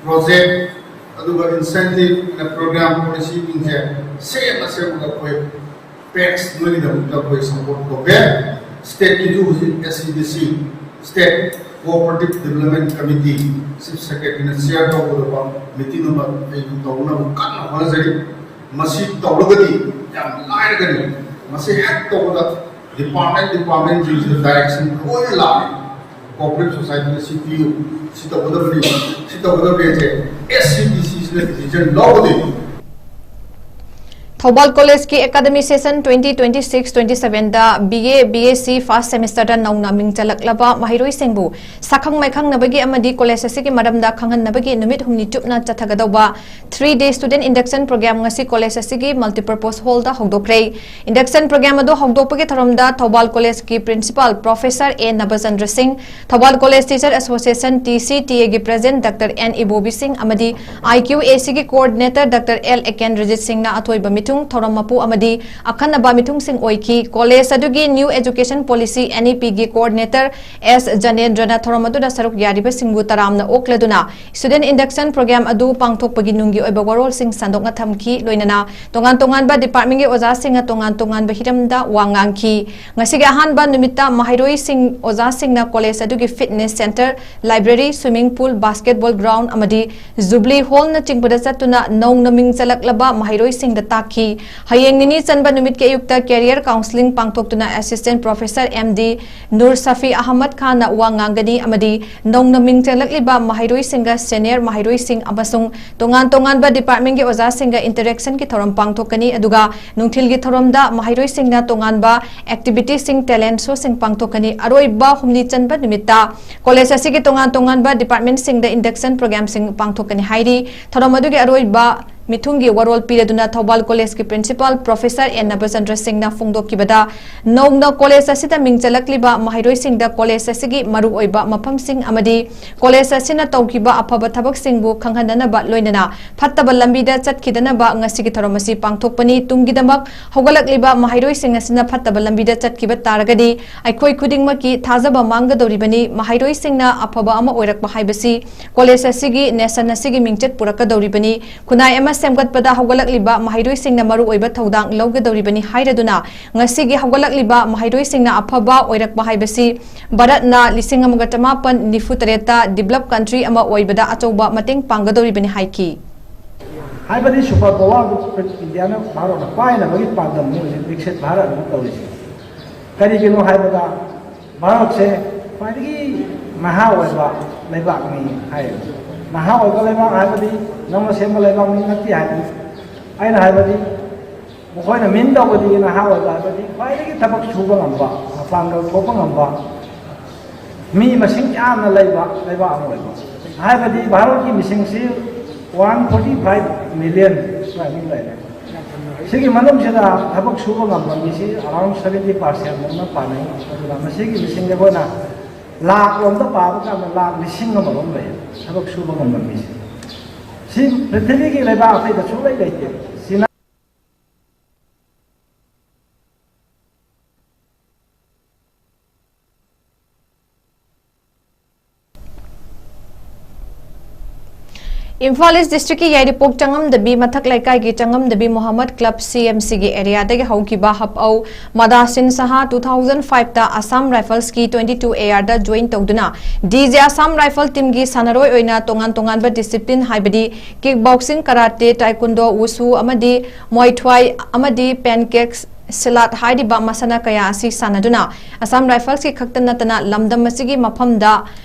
ꯄ꯭ꯔꯣꯖꯦꯛ ꯑꯗꯨꯒ ꯏꯟꯁꯦꯟꯇꯤꯚ ꯑꯦꯟ ꯄ꯭ꯔꯣꯒ꯭ꯔꯥꯝ ꯄꯣꯂꯤꯁꯤꯁꯤꯡꯁꯦ ꯁꯦꯝꯅ ꯁꯦꯝꯃꯒ ꯑꯩꯈꯣꯏ ꯄꯦꯛꯁ ꯅꯣꯏꯒꯤꯗꯃꯛꯇ ꯑꯩꯈꯣꯏ ꯁꯄꯣꯔꯠ ꯇꯧꯒꯦ꯫ ꯁ꯭ꯇꯦꯠꯀꯤꯁꯨ ꯍꯧꯖꯤꯛ ꯑꯦꯁ C D C, state cooperative development committee, chief ꯁꯦꯀ꯭ꯔꯦꯇꯔꯤꯅ ꯆꯤꯌꯔ ꯇꯧꯒꯗꯕ ꯃꯤꯇꯤꯡ ꯑꯃ ꯑꯩ ꯇꯧꯅꯕ ꯀꯟꯅ ꯍꯣꯠꯅꯖꯔꯤ꯫ ꯃꯁꯤ ꯇꯧꯔꯒꯗꯤ ꯌꯥꯝ ꯂꯥꯏꯔꯒꯅꯤ꯫ ꯃꯁꯤ ꯍꯦꯛ ꯇꯧꯕꯗ ꯗꯤꯄꯥꯔꯠꯃꯦꯟ ꯗꯤꯄꯥꯔꯠꯃꯦꯟꯁꯤꯡꯁꯤꯗ ꯗꯥꯏꯔꯦꯛꯁꯟ ꯂꯣꯏꯅ ꯂꯥꯛꯑꯦ꯫ ꯀꯣꯑꯣꯄꯔꯦꯇꯤꯚ ꯁꯣꯁꯥꯏꯇꯤꯅ ꯁꯤ ꯄꯤꯌꯨ, ꯁꯤ ꯇꯧꯒꯗꯕꯅꯤ, ꯁꯤ ꯇꯧꯒꯗꯕꯅꯤ ꯍꯥꯏꯁꯦ ꯑꯦꯁ ꯁꯤ ꯗꯤ ꯁꯤꯁꯤꯅ ꯗꯤꯁꯤꯖꯟ ꯂꯧꯒꯗꯣꯏꯅꯤ꯫ ꯊꯧꯕꯥꯜ ꯀꯣꯂꯦꯖꯀꯤ academic session twenty twenty six twenty ꯁꯚꯦꯟꯗ B A, B S C first ꯁꯦꯃꯤꯁꯇꯔꯗ ꯅꯧꯅ ꯃꯤꯡ ꯆꯜꯂꯛꯂꯕ ꯃꯍꯩꯔꯣꯏꯁꯤꯡꯕꯨ ꯁꯛꯈꯪ ꯃꯥꯏꯈꯪꯅꯕꯒꯤ ꯑꯃꯗꯤ ꯀꯣꯂꯦꯖ ꯑꯁꯤꯒꯤ ꯃꯔꯝꯗ ꯈꯪꯍꯟꯅꯕꯒꯤ ꯅꯨꯃꯤꯠ ꯍꯨꯝꯅꯤ ꯆꯨꯞꯅ ꯆꯠꯊꯒꯗꯧꯕ ꯊ꯭ꯔꯤ ꯗꯦ ꯁ꯭ꯇꯨꯗꯦꯟꯠ ꯏꯟꯗꯛꯁꯟ ꯄ꯭ꯔꯣꯒ꯭ꯔꯥꯝ ꯉꯁꯤ ꯀꯣꯂꯦꯖ ꯑꯁꯤꯒꯤ ꯃꯜꯇꯤꯄꯔꯄꯣꯁ ꯍꯣꯜꯗ ꯍꯧꯗꯣꯛꯈ꯭ꯔꯦ꯫ ꯏꯟꯗꯛꯁꯟ ꯄ꯭ꯔꯣꯒ꯭ꯔꯥꯝ ꯑꯗꯨ ꯍꯧꯗꯣꯛꯄꯒꯤ ꯊꯧꯔꯝꯗ ꯊꯧꯕꯥꯜ ꯀꯣꯂꯦꯖꯀꯤ ꯄ꯭ꯔꯤꯟꯁꯤꯄꯥꯜ ꯄ꯭ꯔꯣꯐꯦꯁꯔ ꯑꯦ ꯅꯕꯆꯟꯗ꯭ꯔ ꯁꯤꯡ, Thoubal college teacher association, T C T ꯑꯦꯒꯤ ꯄ꯭ꯔꯦꯁꯤꯗꯦꯟꯠ ꯗꯥꯛꯇꯔ ꯑꯦꯟ ꯏꯕꯣꯕꯤ ꯁꯤꯡ ꯑꯃꯗꯤ ꯑꯥꯏ ꯀ꯭ꯌꯨ ꯑꯦ ꯁꯤꯒꯤ ꯀꯣꯑꯣꯔꯗꯤꯅꯦꯇꯔ ꯗꯥꯛꯇꯔ ꯑꯦꯜ ꯑꯦꯀꯦꯟꯗ꯭ꯔꯖꯤꯠ ꯁꯤꯡꯅ ꯑꯊꯣꯏꯕ ꯃꯤꯊꯨꯡ, ꯊꯧꯔꯝ ꯃꯄꯨ ꯑꯃꯗꯤ ꯑꯈꯟꯅꯕ ꯃꯤꯊꯨꯡꯁꯤꯡ ꯑꯣꯏꯈꯤ꯫ ꯀꯣꯂꯦꯖ ꯑꯗꯨꯒꯤ new education policy, N E ꯄꯤꯒꯤ ꯀꯣꯑꯣꯔꯗꯤꯅꯦꯇꯔ ꯑꯦꯁ ꯖꯅꯦꯟꯗ꯭ꯔꯅ ꯊꯧꯔꯝ ꯑꯗꯨꯗ ꯁꯔꯨꯛ ꯌꯥꯔꯤꯕꯁꯤꯡꯕꯨ ꯇꯔꯥꯝꯅ ꯑꯣꯛꯂꯗꯨꯅ ꯁ꯭ꯇꯨꯗꯦꯟꯠ ꯏꯟꯗꯛꯁꯟ ꯄ꯭ꯔꯣꯒ꯭ꯔꯥꯝ ꯑꯗꯨ ꯄꯥꯡꯊꯣꯛꯄꯒꯤ ꯅꯨꯡꯒꯤ ꯑꯣꯏꯕ ꯋꯥꯔꯣꯜꯁꯤꯡ ꯁꯟꯗꯣꯛꯅ ꯊꯝꯈꯤ꯫ ꯂꯣꯏꯅꯅ ꯇꯣꯉꯥꯟ ꯇꯣꯉꯥꯟꯕ ꯗꯤꯄꯥꯔꯠꯃꯦꯟꯒꯤ ꯑꯣꯖꯥꯁꯤꯡꯅ ꯇꯣꯉꯥꯟ ꯇꯣꯉꯥꯟꯕ ꯍꯤꯔꯝꯗ ꯋꯥ ꯉꯥꯡꯈꯤ꯫ ꯉꯁꯤꯒꯤ ꯑꯍꯥꯟꯕ ꯅꯨꯃꯤꯠꯇ ꯃꯍꯩꯔꯣꯏꯁꯤꯡ, ꯑꯣꯖꯥꯁꯤꯡꯅ ꯀꯣꯂꯦꯖ ꯑꯗꯨꯒꯤ fitness centre, library, swimming pool, basketball ground ꯑꯃꯗꯤ ꯖꯨꯕꯂꯤ ꯍꯣꯜꯅꯆꯤꯡꯕꯗ ꯆꯠꯇꯨꯅ ꯅꯧꯅ ꯃꯤꯡ ꯆꯜꯂꯛꯂꯕ ꯃꯍꯩꯔꯣꯏꯁꯤꯡꯗ ꯇꯥꯛꯈꯤ꯫ ꯍꯌꯦꯡ ꯅꯤꯅꯤ ꯆꯟꯕ ꯅꯨꯃꯤꯠꯀꯤ ꯑꯌꯨꯛꯇ ꯀꯦꯔꯤꯌꯔ ꯀꯥꯎꯟꯁꯤꯂꯤꯡ ꯄꯥꯡꯊꯣꯛꯇꯨꯅ assistant professor M D Nur ꯁꯐꯤ ꯑꯍꯃꯗ ꯈꯥꯟꯅ ꯋꯥ ꯉꯥꯡꯒꯅꯤ ꯑꯃꯗꯤ ꯅꯧꯅ ꯃꯤꯡ ꯆꯜꯂꯛꯂꯤꯕ ꯃꯍꯩꯔꯣꯏꯁꯤꯡꯒ ꯁꯦꯅꯤꯌꯔ ꯃꯍꯩꯔꯣꯏꯁꯤꯡ ꯑꯃꯁꯨꯡ ꯇꯣꯉꯥꯟ ꯇꯣꯉꯥꯟꯕ ꯗꯤꯄꯥꯔꯠꯃꯦꯟꯒꯤ ꯑꯣꯖꯥꯁꯤꯡꯒ ꯏꯟꯇꯔꯦꯛꯁꯟꯒꯤ ꯊꯧꯔꯝ ꯄꯥꯡꯊꯣꯛꯀꯅꯤ꯫ ꯑꯗꯨꯒ ꯅꯨꯡꯊꯤꯜꯒꯤ ꯊꯧꯔꯝꯗ ꯃꯍꯩꯔꯣꯏꯁꯤꯡꯅ ꯇꯣꯉꯥꯟꯕ ꯑꯦꯛꯇꯤꯚꯤꯇꯤꯁꯤꯡ, ꯇꯦꯂꯦꯟꯠ ꯁꯣꯁꯤꯡ ꯄꯥꯡꯊꯣꯛꯀꯅꯤ꯫ ꯑꯔꯣꯏꯕ ꯍꯨꯝꯅꯤ ꯆꯟꯕ ꯅꯨꯃꯤꯠꯇ ꯀꯣꯂꯦꯖ ꯑꯁꯤꯒꯤ ꯇꯣꯉꯥꯟ ꯇꯣꯉꯥꯟꯕ ꯗꯤꯄꯥꯔꯠꯃꯦꯟꯠꯁꯤꯡꯗ ꯏꯟꯗꯛꯁꯟ ꯄ꯭ꯔꯣꯒ꯭ꯔꯥꯝꯁꯤꯡ ꯄꯥꯡꯊꯣꯛꯀꯅꯤ ꯍꯥꯏꯔꯤ꯫ ꯊꯧꯔꯝ ꯑꯗꯨꯒꯤ ꯑꯔꯣꯏꯕ ꯃꯤꯊꯨꯡꯒꯤ ꯋꯥꯔꯣꯜ ꯄꯤꯔꯗꯨꯅ ꯊꯧꯕꯥꯜ ꯀꯣꯂꯦꯖꯀꯤ ꯄ꯭ꯔꯤꯟꯁꯤꯄꯥꯜ ꯄ꯭ꯔꯣꯐꯦꯁꯔ ꯑꯦꯟ ꯅꯕꯆꯟꯗ꯭ꯔ ꯁꯤꯡꯅ ꯐꯣꯡꯗꯣꯛꯈꯤꯕꯗ, ꯅꯧꯅ ꯀꯣꯂꯦꯖ ꯑꯁꯤꯗ ꯃꯤꯡ ꯆꯜꯂꯛꯂꯤꯕ ꯃꯍꯩꯔꯣꯏꯁꯤꯡꯗ ꯀꯣꯂꯦꯖ ꯑꯁꯤꯒꯤ ꯃꯔꯨꯑꯣꯏꯕ ꯃꯐꯝꯁꯤꯡ ꯑꯃꯗꯤ ꯀꯣꯂꯦꯖ ꯑꯁꯤꯅ ꯇꯧꯈꯤꯕ ꯑꯐꯕ ꯊꯕꯛꯁꯤꯡꯕꯨ ꯈꯪꯍꯟꯅꯅꯕ, ꯂꯣꯏꯅꯅ ꯐꯠꯇꯕ ꯂꯝꯕꯤꯗ ꯆꯠꯈꯤꯗꯅꯕ ꯉꯁꯤꯒꯤ ꯊꯧꯔꯝ ꯑꯁꯤ ꯄꯥꯡꯊꯣꯛꯄꯅꯤ꯫ ꯇꯨꯡꯒꯤꯗꯃꯛ ꯍꯧꯒꯠꯂꯛꯂꯤꯕ ꯃꯍꯩꯔꯣꯏꯁꯤꯡ ꯑꯁꯤꯅ ꯐꯠꯇꯕ ꯂꯝꯕꯤꯗ ꯆꯠꯈꯤꯕ ꯇꯥꯔꯒꯗꯤ ꯑꯩꯈꯣꯏ ꯈꯨꯗꯤꯡꯃꯛꯀꯤ ꯊꯥꯖꯕ ꯃꯥꯡꯒꯗꯧꯔꯤꯕꯅꯤ꯫ ꯃꯍꯩꯔꯣꯏꯁꯤꯡꯅ ꯑꯐꯕ ꯑꯃ ꯑꯣꯏꯔꯛꯄ ꯍꯥꯏꯕꯁꯤ ꯀꯣꯂꯦꯖ ꯑꯁꯤꯒꯤ, ꯅꯦꯁꯟ ꯑꯁꯤꯒꯤ ꯃꯤꯡꯆꯠ ꯄꯨꯔꯛꯀꯗꯧꯔꯤꯕꯅꯤ꯫ ꯈꯨꯟꯅꯥꯏ ꯑꯃ ꯁꯦꯝꯒꯠꯄꯗ ꯍꯧꯒꯠꯂꯛꯂꯤꯕ ꯃꯍꯩꯔꯣꯏꯁꯤꯡꯅ ꯃꯔꯨꯑꯣꯏꯕ ꯊꯧꯗꯥꯡ ꯂꯧꯒꯗꯧꯔꯤꯕꯅꯤ ꯍꯥꯏꯔꯗꯨꯅ, ꯉꯁꯤꯒꯤ ꯍꯧꯒꯠꯂꯛꯂꯤꯕ ꯃꯍꯩꯔꯣꯏꯁꯤꯡꯅ ꯑꯐꯕ ꯑꯣꯏꯔꯛꯄ ꯍꯥꯏꯕꯁꯤ ꯚꯥꯔꯠꯅ ꯂꯤꯁꯤꯡ ꯑꯃꯒ ꯆꯃꯥꯄꯟ ꯅꯤꯐꯨ ꯇꯔꯦꯠꯇ developed country ꯑꯃ ꯑꯣꯏꯕꯗ ꯑꯆꯧꯕ ꯃꯇꯦꯡ ꯄꯥꯡꯒꯗꯧꯔꯤꯕꯅꯤ ꯍꯥꯏꯈꯤ꯫ ꯍꯥꯏꯕꯗꯤ super power ꯏꯟꯗꯤꯌꯥꯅ ꯚꯥꯔꯠꯅ ꯄꯥꯏꯅꯕꯒꯤ ꯄꯥꯟꯗꯝꯅꯤ ꯍꯧꯖꯤꯛ ꯕꯤꯛꯁꯤꯠ ꯚꯥꯔꯠ ꯑꯃ ꯇꯧꯔꯤꯁꯦ꯫ ꯀꯔꯤꯒꯤꯅꯣ ꯍꯥꯏꯕꯗ, ꯚꯥꯔꯠꯁꯦ ꯈ꯭ꯋꯥꯏꯗꯒꯤ ꯅꯍꯥ ꯑꯣꯏꯕ ꯂꯩꯕꯥꯛꯅꯤ ꯍꯥꯏ꯫ ꯅꯍꯥ ꯑꯣꯏꯕ ꯂꯩꯕꯥꯛ ꯍꯥꯏꯕꯗꯤ ꯅꯧꯅ ꯁꯦꯝꯕ ꯂꯩꯕꯥꯛꯅꯤ ꯅꯠꯇꯦ ꯍꯥꯏꯕꯅꯤ꯫ ꯑꯩꯅ ꯍꯥꯏꯕꯗꯤ, ꯃꯈꯣꯏꯅ ꯃꯤꯟ ꯇꯧꯕꯗꯤ ꯅꯍꯥ ꯑꯣꯏꯕ ꯍꯥꯏꯕꯗꯤ ꯈ꯭ꯋꯥꯏꯗꯒꯤ ꯊꯕꯛ ꯁꯨꯕ ꯉꯝꯕ, ꯃꯄꯥꯡꯒꯜ ꯊꯣꯛꯄ ꯉꯝꯕ, ꯃꯤ ꯃꯁꯤꯡ ꯌꯥꯝꯅ ꯂꯩꯕ ꯂꯩꯕꯥꯛ ꯑꯃ ꯑꯣꯏꯕ꯫ ꯍꯥꯏꯕꯗꯤ ꯚꯥꯔꯠꯀꯤ ꯃꯤꯁꯤꯡꯁꯤ one forty five million ꯁꯨꯃꯥꯏꯅ ꯂꯩꯔꯦ꯫ ꯁꯤꯒꯤ ꯃꯅꯨꯡꯁꯤꯗ ꯊꯕꯛ ꯁꯨꯕ ꯉꯝꯕ ꯃꯤꯁꯤ around seventy percent ꯃꯨꯛꯅ ꯄꯥꯅꯩ꯫ ꯑꯗꯨꯅ ꯃꯁꯤꯒꯤ ꯃꯤꯁꯤꯡꯁꯦ ꯑꯩꯈꯣꯏꯅ ꯂꯥꯛ ꯂꯣꯝꯗ ꯄꯥꯕ ꯀꯥꯟꯗ ꯂꯥꯛ ꯂꯤꯁꯤꯡ ꯑꯃꯔꯣꯝ ꯂꯩ ꯊꯕꯛ ꯁꯨꯕ ꯉꯝꯕ ꯃꯤꯁꯦ꯫ ꯁꯤ ꯄ꯭ꯔꯤꯊꯤꯕꯤꯒꯤ ꯂꯩꯕꯥꯛ ꯑꯇꯩꯗ ꯁꯨꯡꯂꯩ ꯂꯩꯇꯦ꯫ ꯆꯤꯅꯥ ꯏꯝꯐꯥꯜ ꯏꯁ ꯗꯤꯁꯇ꯭ꯔꯤꯛꯀꯤ ꯌꯥꯏꯔꯤꯄꯣꯛ ꯆꯪꯉꯝꯗꯕꯤ ꯃꯊꯛ ꯂꯩꯀꯥꯏꯒꯤ ꯆꯪꯉꯝꯗꯕꯤ ꯃꯣꯍꯝꯃꯗ ꯀ꯭ꯂꯕ, ꯁꯤ ꯑꯦꯝ ꯁꯤꯒꯤ ꯑꯦꯔꯤꯌꯥꯗꯒꯤ ꯍꯧꯈꯤꯕ ꯍꯞ ꯑꯧ ꯃꯗꯥꯁꯤꯟ ꯁꯍꯥ two thousand five ꯇ ꯑꯁꯥꯝ ꯔꯥꯏꯐꯜꯁꯀꯤ twenty two A R ꯗ join ꯇꯧꯗꯨꯅ D J ꯑꯁꯥꯝ ꯔꯥꯏꯐꯜ ꯇꯤꯝꯒꯤ ꯁꯥꯟꯅꯔꯣꯏ ꯑꯣꯏꯅ ꯇꯣꯉꯥꯟ ꯇꯣꯉꯥꯟꯕ discipline ꯍꯥꯏꯕꯗꯤ kick boxing, karate, taekwondo, wushu ꯑꯃꯗꯤ muay thai ꯑꯃꯗꯤ pancakes, ꯁꯤꯂꯥꯠ ꯍꯥꯏꯔꯤꯕ ꯃꯁꯥꯟꯅ ꯀꯌꯥ ꯑꯁꯤ ꯁꯥꯟꯅꯗꯨꯅ ꯑꯁꯥꯝ ꯔꯥꯏꯐꯜꯁꯀꯤ ꯈꯛꯇ ꯅꯠꯇꯅ ꯂꯝꯗꯝ ꯑꯁꯤꯒꯤ ꯃꯐꯝꯗ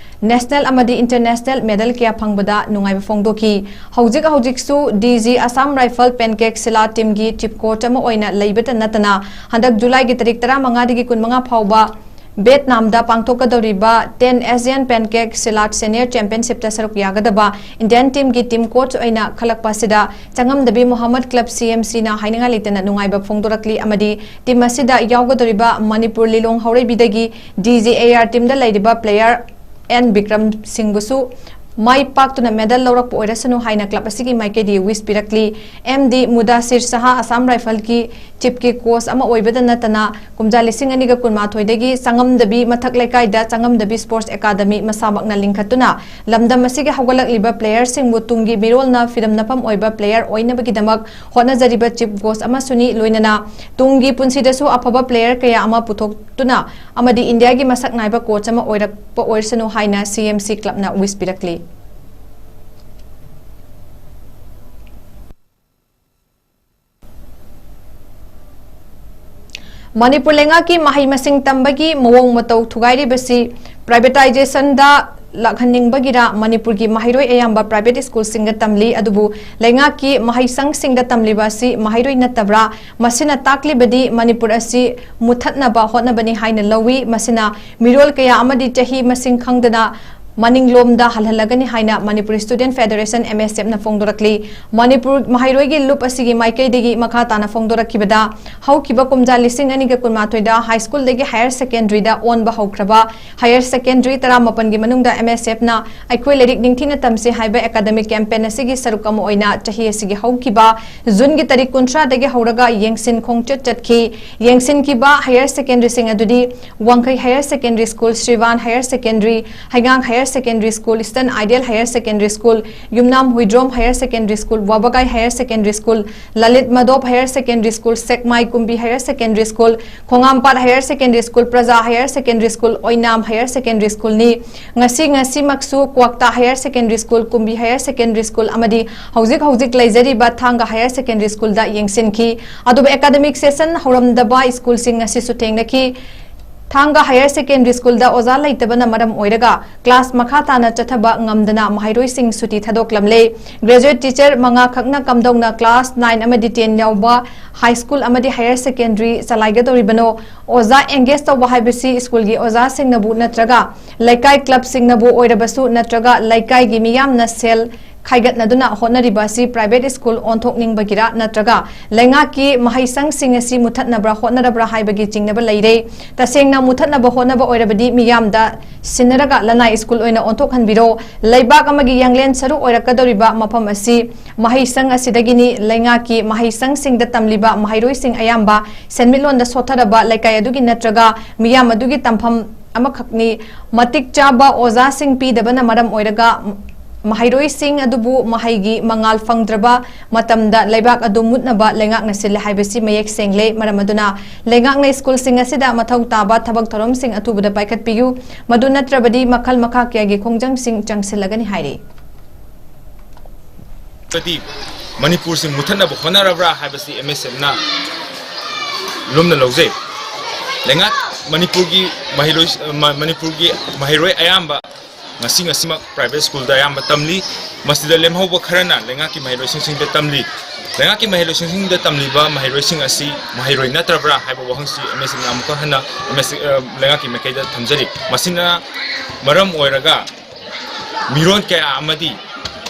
national ꯑꯃꯗꯤ international medal ꯀꯌꯥ ꯐꯪꯕꯗ ꯅꯨꯡꯉꯥꯏꯕ ꯐꯣꯡꯗꯣꯛꯈꯤ꯫ ꯍꯧꯖꯤꯛ ꯍꯧꯖꯤꯛꯁꯨ D J Assam rifle pancake ꯁꯤꯂꯥꯠ ꯇꯤꯝꯒꯤ chief coach ꯑꯃ ꯑꯣꯏꯅ ꯂꯩꯕꯇ ꯅꯠꯇꯅ ꯍꯟꯗꯛ ꯖꯨꯂꯥꯏꯒꯤ ꯇꯥꯔꯤꯛ ꯇꯔꯥꯃꯉꯥꯗꯒꯤ ꯀꯨꯟꯃꯉꯥ ꯐꯥꯎꯕ ꯚꯦꯠꯅꯥꯝꯗ ꯄꯥꯡꯊꯣꯛꯀꯗꯧꯔꯤꯕ ten Asian pencak silat senior ꯆꯦꯝꯄꯤꯌꯟꯁꯤꯞꯇ ꯁꯔꯨꯛ ꯌꯥꯒꯗꯕ ꯏꯟꯗꯤꯌꯟ ꯇꯤꯝꯒꯤ ꯇꯤꯝ ꯀꯣꯆ ꯑꯣꯏꯅ ꯈꯜꯂꯛꯄ ꯑꯁꯤꯗ Changamdabi Mohammad club, C M ꯁꯤꯅ ꯍꯥꯏꯅꯤꯡꯉꯥꯏ ꯂꯩꯇꯅ ꯅꯨꯡꯉꯥꯏꯕ ꯐꯣꯡꯗꯣꯔꯛꯂꯤ ꯑꯃꯗꯤ ꯇꯤꯝ ꯑꯁꯤꯗ ꯌꯥꯎꯒꯗꯧꯔꯤꯕ ꯃꯅꯤꯄꯨꯔ ꯂꯤꯂꯣꯡ ꯍꯧꯔꯩꯕꯤꯗꯒꯤ ꯗꯤ ꯖꯦ ꯑꯦ ꯑꯥꯔ ꯇꯤꯝꯗ ꯂꯩꯔꯤꯕ ꯄ꯭ꯂꯦꯌꯔ ꯑꯦꯟ ꯕꯤꯀ꯭ꯔꯝ ꯁꯤꯡꯕꯨꯁꯨ ꯃꯥꯏ ꯄꯥꯛꯇꯨꯅ ꯃꯦꯗꯜ ꯂꯧꯔꯛꯄ ꯑꯣꯏꯔꯁꯅꯨ ꯍꯥꯏꯅ ꯀ꯭ꯂꯕ ꯑꯁꯤꯒꯤ ꯃꯥꯏꯀꯩꯗꯒꯤ ꯋꯤꯁ ꯄꯤꯔꯛꯂꯤ꯫ ꯑꯦꯝ ꯗꯤ ꯃꯨꯗꯥꯁꯤꯔ ꯁꯍꯥ ꯑꯁꯥꯝ ꯔꯥꯏꯐꯜꯒꯤ ꯆꯤꯞꯀꯤ ꯀꯣꯆ ꯑꯃ ꯑꯣꯏꯕꯗ ꯅꯠꯇꯅ ꯀꯨꯝꯖꯥ ꯂꯤꯁꯤꯡ ꯑꯅꯤꯒ ꯀꯨꯟꯃꯥꯊꯣꯏꯗꯒꯤ ꯆꯉꯝꯗꯕꯤ ꯃꯊꯛ ꯂꯩꯀꯥꯏꯗ ꯆꯉꯝꯗꯕꯤ ꯁ꯭ꯄꯣꯔꯠꯁ ꯑꯦꯀꯥꯗꯃꯤ ꯃꯁꯥꯃꯛꯅ ꯂꯤꯡꯈꯠꯇꯨꯅ ꯂꯝꯗꯝ ꯑꯁꯤꯒꯤ ꯍꯧꯒꯠꯂꯛꯂꯤꯕ ꯄ꯭ꯂꯦꯌꯔꯁꯤꯡꯕꯨ ꯇꯨꯡꯒꯤ ꯃꯤꯔꯣꯜꯅ ꯐꯤꯗꯝꯅꯐꯝ ꯑꯣꯏꯕ ꯄ꯭ꯂꯦꯌꯔ ꯑꯣꯏꯅꯕꯒꯤꯗꯃꯛ ꯍꯣꯠꯅꯖꯔꯤꯕ ꯆꯤꯞ ꯀꯣꯆ ꯑꯃꯁꯨꯅꯤ꯫ ꯂꯣꯏꯅꯅ ꯇꯨꯡꯒꯤ ꯄꯨꯟꯁꯤꯗꯁꯨ ꯑꯐꯕ ꯄ꯭ꯂꯦꯌꯔ ꯀꯌꯥ ꯑꯃ ꯄꯨꯊꯣꯛꯇꯨꯅ ꯑꯃꯗꯤ ꯏꯟꯗꯤꯌꯥꯒꯤ ꯃꯁꯛ ꯅꯥꯏꯕ ꯀꯣꯆ ꯑꯃ ꯑꯣꯏꯔꯛꯄ ꯑꯣꯏꯔꯁꯅꯨ ꯍꯥꯏꯅ ꯁꯤ ꯑꯦꯝ ꯁꯤ ꯀ꯭ꯂꯕꯅ ꯋꯤꯁ ꯄꯤꯔꯛꯂꯤ꯫ ꯃꯅꯤꯄꯨꯔ ꯂꯩꯉꯥꯛꯀꯤ ꯃꯍꯩ ꯃꯁꯤꯡ ꯇꯝꯕꯒꯤ ꯃꯑꯣꯡ ꯃꯇꯧ ꯊꯨꯒꯥꯏꯔꯤꯕꯁꯤ ꯄ꯭ꯔꯥꯏꯚꯦꯇꯥꯏꯖꯦꯁꯟꯗ ꯂꯥꯛꯍꯟꯅꯤꯡꯕꯒꯤꯔ? ꯃꯅꯤꯄꯨꯔꯒꯤ ꯃꯍꯩꯔꯣꯏ ꯑꯌꯥꯝꯕ ꯄ꯭ꯔꯥꯏꯚꯦꯠ ꯁ꯭ꯀꯨꯜꯁꯤꯡꯗ ꯇꯝꯂꯤ, ꯑꯗꯨꯕꯨ ꯂꯩꯉꯥꯛꯀꯤ ꯃꯍꯩꯁꯪꯁꯤꯡꯗ ꯇꯝꯂꯤꯕ ꯑꯁꯤ ꯃꯍꯩꯔꯣꯏ ꯅꯠꯇꯕ꯭ꯔꯥ? ꯃꯁꯤꯅ ꯇꯥꯛꯂꯤꯕꯗꯤ ꯃꯅꯤꯄꯨꯔ ꯑꯁꯤ ꯃꯨꯊꯠꯅꯕ ꯍꯣꯠꯅꯕꯅꯤ ꯍꯥꯏꯅ ꯂꯧꯏ꯫ ꯃꯁꯤꯅ ꯃꯤꯔꯣꯜ ꯀꯌꯥ ꯑꯃꯗꯤ ꯆꯍꯤ ꯃꯁꯤꯡ ꯈꯪꯗꯅ ꯃꯅꯤꯡꯂꯣꯝꯗ ꯍꯜꯍꯜꯂꯒꯅꯤ ꯍꯥꯏꯅ ꯃꯅꯤꯄꯨꯔ ꯁ꯭ꯇꯨꯗꯦꯟꯠ ꯐꯦꯗꯔꯦꯁꯟ, ꯑꯦꯝ ꯑꯦꯁ ꯑꯦꯐꯅ ꯐꯣꯡꯗꯣꯔꯛꯂꯤ꯫ ꯃꯅꯤꯄꯨꯔ ꯃꯍꯩꯔꯣꯏꯒꯤ ꯂꯨꯞ ꯑꯁꯤꯒꯤ ꯃꯥꯏꯀꯩꯗꯒꯤ ꯃꯈꯥ ꯇꯥꯅ ꯐꯣꯡꯗꯣꯔꯛꯈꯤꯕꯗ, ꯍꯧꯈꯤꯕ ꯀꯨꯝꯖꯥ ꯂꯤꯁꯤꯡ ꯑꯅꯤꯒ ꯀꯨꯟꯃꯥꯊꯣꯏꯗ ꯍꯥꯏ ꯁ꯭ꯀꯨꯜꯗꯒꯤ ꯍꯥꯌꯔ ꯁꯦꯀꯦꯟꯗꯔꯤꯗ ꯑꯣꯟꯕ ꯍꯧꯈ꯭ꯔꯕ ꯍꯥꯌꯔ ꯁꯦꯀꯦꯟꯗꯔꯤ ꯇꯔꯥꯃꯥꯄꯟꯒꯤ ꯃꯅꯨꯡꯗ ꯑꯦꯝ ꯑꯦꯁ ꯑꯦꯐꯅ ꯑꯩꯈꯣꯏ ꯂꯥꯏꯔꯤꯛ ꯅꯤꯡꯊꯤꯅ ꯇꯝꯁꯤ ꯍꯥꯏꯕ ꯑꯦꯀꯥꯗꯃꯤꯛ ꯀꯦꯝꯄꯦꯟ ꯑꯁꯤꯒꯤ ꯁꯔꯨꯛ ꯑꯃ ꯑꯣꯏꯅ ꯆꯍꯤ ꯑꯁꯤꯒꯤ ꯍꯧꯈꯤꯕ ꯖꯨꯟꯒꯤ ꯇꯥꯔꯤꯛ ꯀꯨꯟꯊ꯭ꯔꯥꯗꯒꯤ ꯍꯧꯔꯒ ꯌꯦꯡꯁꯤꯟ ꯈꯣꯡꯆꯠ ꯆꯠꯈꯤ꯫ ꯌꯦꯡꯁꯤꯟꯈꯤꯕ ꯍꯥꯌꯔ ꯁꯦꯀꯦꯟꯗꯔꯤꯁꯤꯡ ꯑꯗꯨꯗꯤ Wangkhei higher secondary school, Sriban higher secondary, ꯍꯩꯉꯥꯡ higher secondary school, Eastern Ideal higher secondary school, Yumnam Huidrom higher secondary school, Wabagai higher secondary school, Lalit Madhop higher secondary school, Sekmai Kumbi higher secondary school, Khongampat higher secondary school, Praja higher secondary school, Oinam higher secondary ꯁ꯭ꯀꯨꯜꯅꯤ꯫ ꯉꯁꯤ, ꯉꯁꯤꯃꯛꯁꯨ Kwakta higher secondary school, Kumbi higher secondary school ꯑꯃꯗꯤ ꯍꯧꯖꯤꯛ ꯍꯧꯖꯤꯛ ꯂꯩꯖꯔꯤꯕ ꯊꯥꯡꯒ higher secondary ꯁ꯭ꯀꯨꯜꯗ ꯌꯦꯡꯁꯤꯟꯈꯤ꯫ ꯑꯗꯨꯕꯨ ꯑꯦꯀꯥꯗꯃꯤꯛ ꯁꯦꯁꯟ ꯍꯧꯔꯝꯗꯕ ꯁ꯭ꯀꯨꯜꯁꯤꯡ ꯑꯁꯤꯁꯨ ꯊꯦꯡꯅꯈꯤ꯫ ꯊꯥꯡꯒ Higher Secondary Schoolꯗ ꯑꯣꯖꯥ ꯂꯩꯇꯕꯅ ꯃꯔꯝ ꯑꯣꯏꯔꯒ class ꯃꯈꯥ ꯇꯥꯅ ꯆꯠꯊꯕ ꯉꯝꯗꯅ ꯃꯍꯩꯔꯣꯏꯁꯤꯡ ꯁꯨꯇꯤ ꯊꯥꯗꯣꯛꯂꯝꯂꯦ꯫ Graduate teacher ꯃꯉꯥ ꯈꯛꯅ ꯀꯝꯗꯧꯅ class nine ꯑꯃꯗꯤ ten ꯌꯥꯎꯕ high school ꯑꯃꯗꯤ higher secondary ꯆꯂꯥꯏꯒꯗꯧꯔꯤꯕꯅꯣ? ꯑꯣꯖꯥ engage ꯇꯧꯕ ꯍꯥꯏꯕꯁꯤ schoolꯒꯤ ꯑꯣꯖꯥꯁꯤꯡꯅꯕꯨ ꯅꯠꯇ꯭ꯔꯒ ꯂꯩꯀꯥꯏ clubꯁꯤꯡꯅꯕꯨ ꯑꯣꯏꯔꯕꯁꯨ ꯅꯠꯇ꯭ꯔꯒ ꯂꯩꯀꯥꯏꯒꯤ ꯃꯤꯌꯥꯝꯅ ꯁꯦꯜ ꯈꯥꯏꯒꯠꯅꯗꯨꯅ ꯍꯣꯠꯅꯔꯤꯕ ꯑꯁꯤ private school ꯑꯣꯟꯊꯣꯛꯅꯤꯡꯕꯒꯤꯔꯥ ꯅꯠꯇ꯭ꯔꯒ ꯂꯩꯉꯥꯛꯀꯤ ꯃꯍꯩꯁꯪꯁꯤꯡ ꯑꯁꯤ ꯃꯨꯊꯠꯅꯕ꯭ꯔꯥ ꯍꯣꯠꯅꯔꯕ꯭ꯔꯥ ꯍꯥꯏꯕꯒꯤ ꯆꯤꯡꯅꯕ ꯂꯩꯔꯦ꯫ ꯇꯁꯦꯡꯅ ꯃꯨꯊꯠꯅꯕ ꯍꯣꯠꯅꯕ ꯑꯣꯏꯔꯕꯗꯤ ꯃꯤꯌꯥꯝꯗ ꯁꯤꯟꯅꯔꯒ ꯂꯅꯥꯏ school ꯑꯣꯏꯅ ꯑꯣꯟꯊꯣꯛꯍꯟꯕꯤꯔꯣ꯫ ꯂꯩꯕꯥꯛ ꯑꯃꯒꯤ ꯌꯥꯡꯂꯦꯟ ꯁꯔꯨ ꯑꯣꯏꯔꯛꯀꯗꯧꯔꯤꯕ ꯃꯐꯝ ꯑꯁꯤ ꯃꯍꯩꯁꯪ ꯑꯁꯤꯗꯒꯤꯅꯤ꯫ ꯂꯩꯉꯥꯛꯀꯤ ꯃꯍꯩꯁꯪꯁꯤꯡꯗ ꯇꯝꯂꯤꯕ ꯃꯍꯩꯔꯣꯏꯁꯤꯡ ꯑꯌꯥꯝꯕ ꯁꯦꯟꯃꯤꯠꯂꯣꯟꯗ ꯁꯣꯠꯊꯔꯕ ꯂꯩꯀꯥꯏ ꯑꯗꯨꯒꯤ ꯅꯠꯇ꯭ꯔꯒ ꯃꯤꯌꯥꯝ ꯑꯗꯨꯒꯤ ꯇꯝꯐꯝ ꯑꯃꯈꯛꯅꯤ꯫ ꯃꯇꯤꯛ ꯆꯥꯕ ꯑꯣꯖꯥꯁꯤꯡ ꯄꯤꯗꯕꯅ ꯃꯔꯝ ꯑꯣꯏꯔꯒ ꯃꯍꯩꯔꯣꯏꯁꯤꯡ ꯑꯗꯨꯕꯨ ꯃꯍꯩꯒꯤ ꯃꯉꯥꯜ ꯐꯪꯗ꯭ꯔꯕ ꯃꯇꯝꯗ ꯂꯩꯕꯥꯛ ꯑꯗꯨ ꯃꯨꯠꯅꯕ ꯂꯩꯉꯥꯛꯅ ꯁꯤꯜꯂꯦ ꯍꯥꯏꯕꯁꯤ ꯃꯌꯦꯛ ꯁꯦꯡꯂꯦ꯫ ꯃꯔꯝ ꯑꯗꯨꯅ ꯂꯩꯉꯥꯛꯅ schoolꯁꯤꯡ ꯑꯁꯤꯗ ꯃꯊꯧ ꯇꯥꯕ ꯊꯕꯛ ꯊꯧꯔꯝꯁꯤꯡ ꯑꯊꯨꯕꯗ ꯄꯥꯏꯈꯠꯄꯤꯌꯨ, ꯃꯗꯨ ꯅꯠꯇ꯭ꯔꯕꯗꯤ ꯃꯈꯜ ꯃꯈꯥ ꯀꯌꯥꯒꯤ ꯈꯣꯡꯖꯪꯁꯤꯡ ꯆꯪꯁꯤꯜꯂꯒꯅꯤ ꯍꯥꯏꯔꯤ꯫ ꯗꯤ ꯃꯅꯤꯄꯨꯔꯁꯤ ꯃꯨꯊꯠꯅꯕ ꯍꯣꯠꯅꯔꯕ꯭ꯔꯥ ꯍꯥꯏꯕꯁꯤ MSFꯅ ꯂꯨꯝꯅ ꯂꯧꯖꯩ꯫ ꯂꯩꯉꯥꯛ ꯃꯅꯤꯄꯨꯔꯒꯤ ꯃꯍꯩꯔꯣꯏ, ꯃ-, ꯃꯅꯤꯄꯨꯔꯒꯤ ꯃꯍꯩꯔꯣꯏ ꯑꯌꯥꯝꯕ ꯉꯁꯤ ꯉꯁꯤꯃꯛ private schoolꯗ ꯑꯌꯥꯝꯕ ꯇꯝꯂꯤ꯫ ꯃꯁꯤꯗ ꯂꯦꯝꯍꯧꯕ ꯈꯔꯅ ꯂꯩꯉꯥꯛꯀꯤ ꯃꯍꯩꯔꯣꯏꯁꯪꯁꯤꯡꯗ ꯇꯝꯂꯤ꯫ ꯂꯩꯉꯥꯛꯀꯤ ꯃꯍꯩꯔꯣꯏꯁꯪꯁꯤꯡꯗ ꯇꯝꯂꯤꯕ ꯃꯍꯩꯔꯣꯏꯁꯤꯡ ꯑꯁꯤ ꯃꯍꯩꯔꯣꯏ ꯅꯠꯇ꯭ꯔꯕ꯭ꯔꯥ ꯍꯥꯏꯕ ꯋꯥꯍꯪꯁꯤ MSFꯅ ꯑꯃꯨꯛꯀ ꯍꯟꯅ MSF, ꯑ, ꯂꯩꯉꯥꯛꯀꯤ ꯃꯥꯏꯀꯩꯗ ꯊꯝꯖꯔꯤ꯫ ꯃꯁꯤꯅ ꯃꯔꯝ ꯑꯣꯏꯔꯒ ꯃꯤꯔꯣꯟ ꯀꯌꯥ ꯑꯃꯗꯤ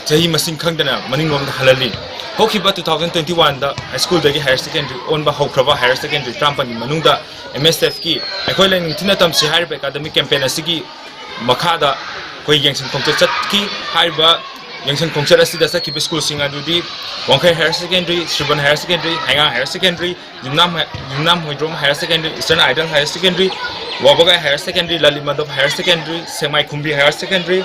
ꯆꯍꯤ ꯃꯁꯤꯡ ꯈꯪꯗꯅ ꯃꯅꯤꯡꯂꯣꯝꯗ ꯍꯜꯍꯜꯂꯤ꯫ ꯍꯧꯈꯤꯕ two thousand twenty oneꯗ high schoolꯗꯒꯤ higher secondary ꯑꯣꯟꯕ ꯍꯧꯈ꯭ꯔꯕ higher secondary ꯇꯔꯥꯃꯥꯄꯜꯒꯤ ꯃꯅꯨꯡꯗ MSFꯀꯤ ꯑꯩꯈꯣꯏ ꯂꯥꯏꯅꯤꯡꯊꯤꯅ ꯇꯝꯁꯤ ꯍꯥꯏꯔꯤꯕ academic campaign ꯑꯁꯤꯒꯤ ꯃꯈꯥꯗ ꯑꯩꯈꯣꯏ ꯌꯦꯡꯁꯤꯟ ꯈꯣꯡꯆꯠ ꯆꯠꯈꯤ꯫ ꯍꯥꯏꯔꯤꯕ ꯌꯦꯡꯁꯤꯟ ꯈꯣꯡꯆꯠ ꯑꯁꯤꯗ ꯆꯠꯈꯤꯕ schoolꯁꯤꯡ ꯑꯗꯨꯗꯤ ꯋꯥꯡꯈꯩ Higher Secondary, ꯁ꯭ꯔꯤꯕꯟ Higher Secondary, ꯍꯩꯉꯥꯡ Higher Secondary, ꯌꯨꯝꯅꯥꯝ ꯍꯥꯏ-, ꯌꯨꯝꯅꯥꯝ ꯍꯣꯏꯗ꯭ꯔꯣꯝ Higher Secondary, Eastern Ideal Higher Secondary, ꯋꯥꯕꯒꯥꯏ Higher Secondary, Lalit Madhab Higher Secondary, ꯁꯦꯛꯃꯥꯏ ꯈꯨꯝꯕꯤ Higher Secondary,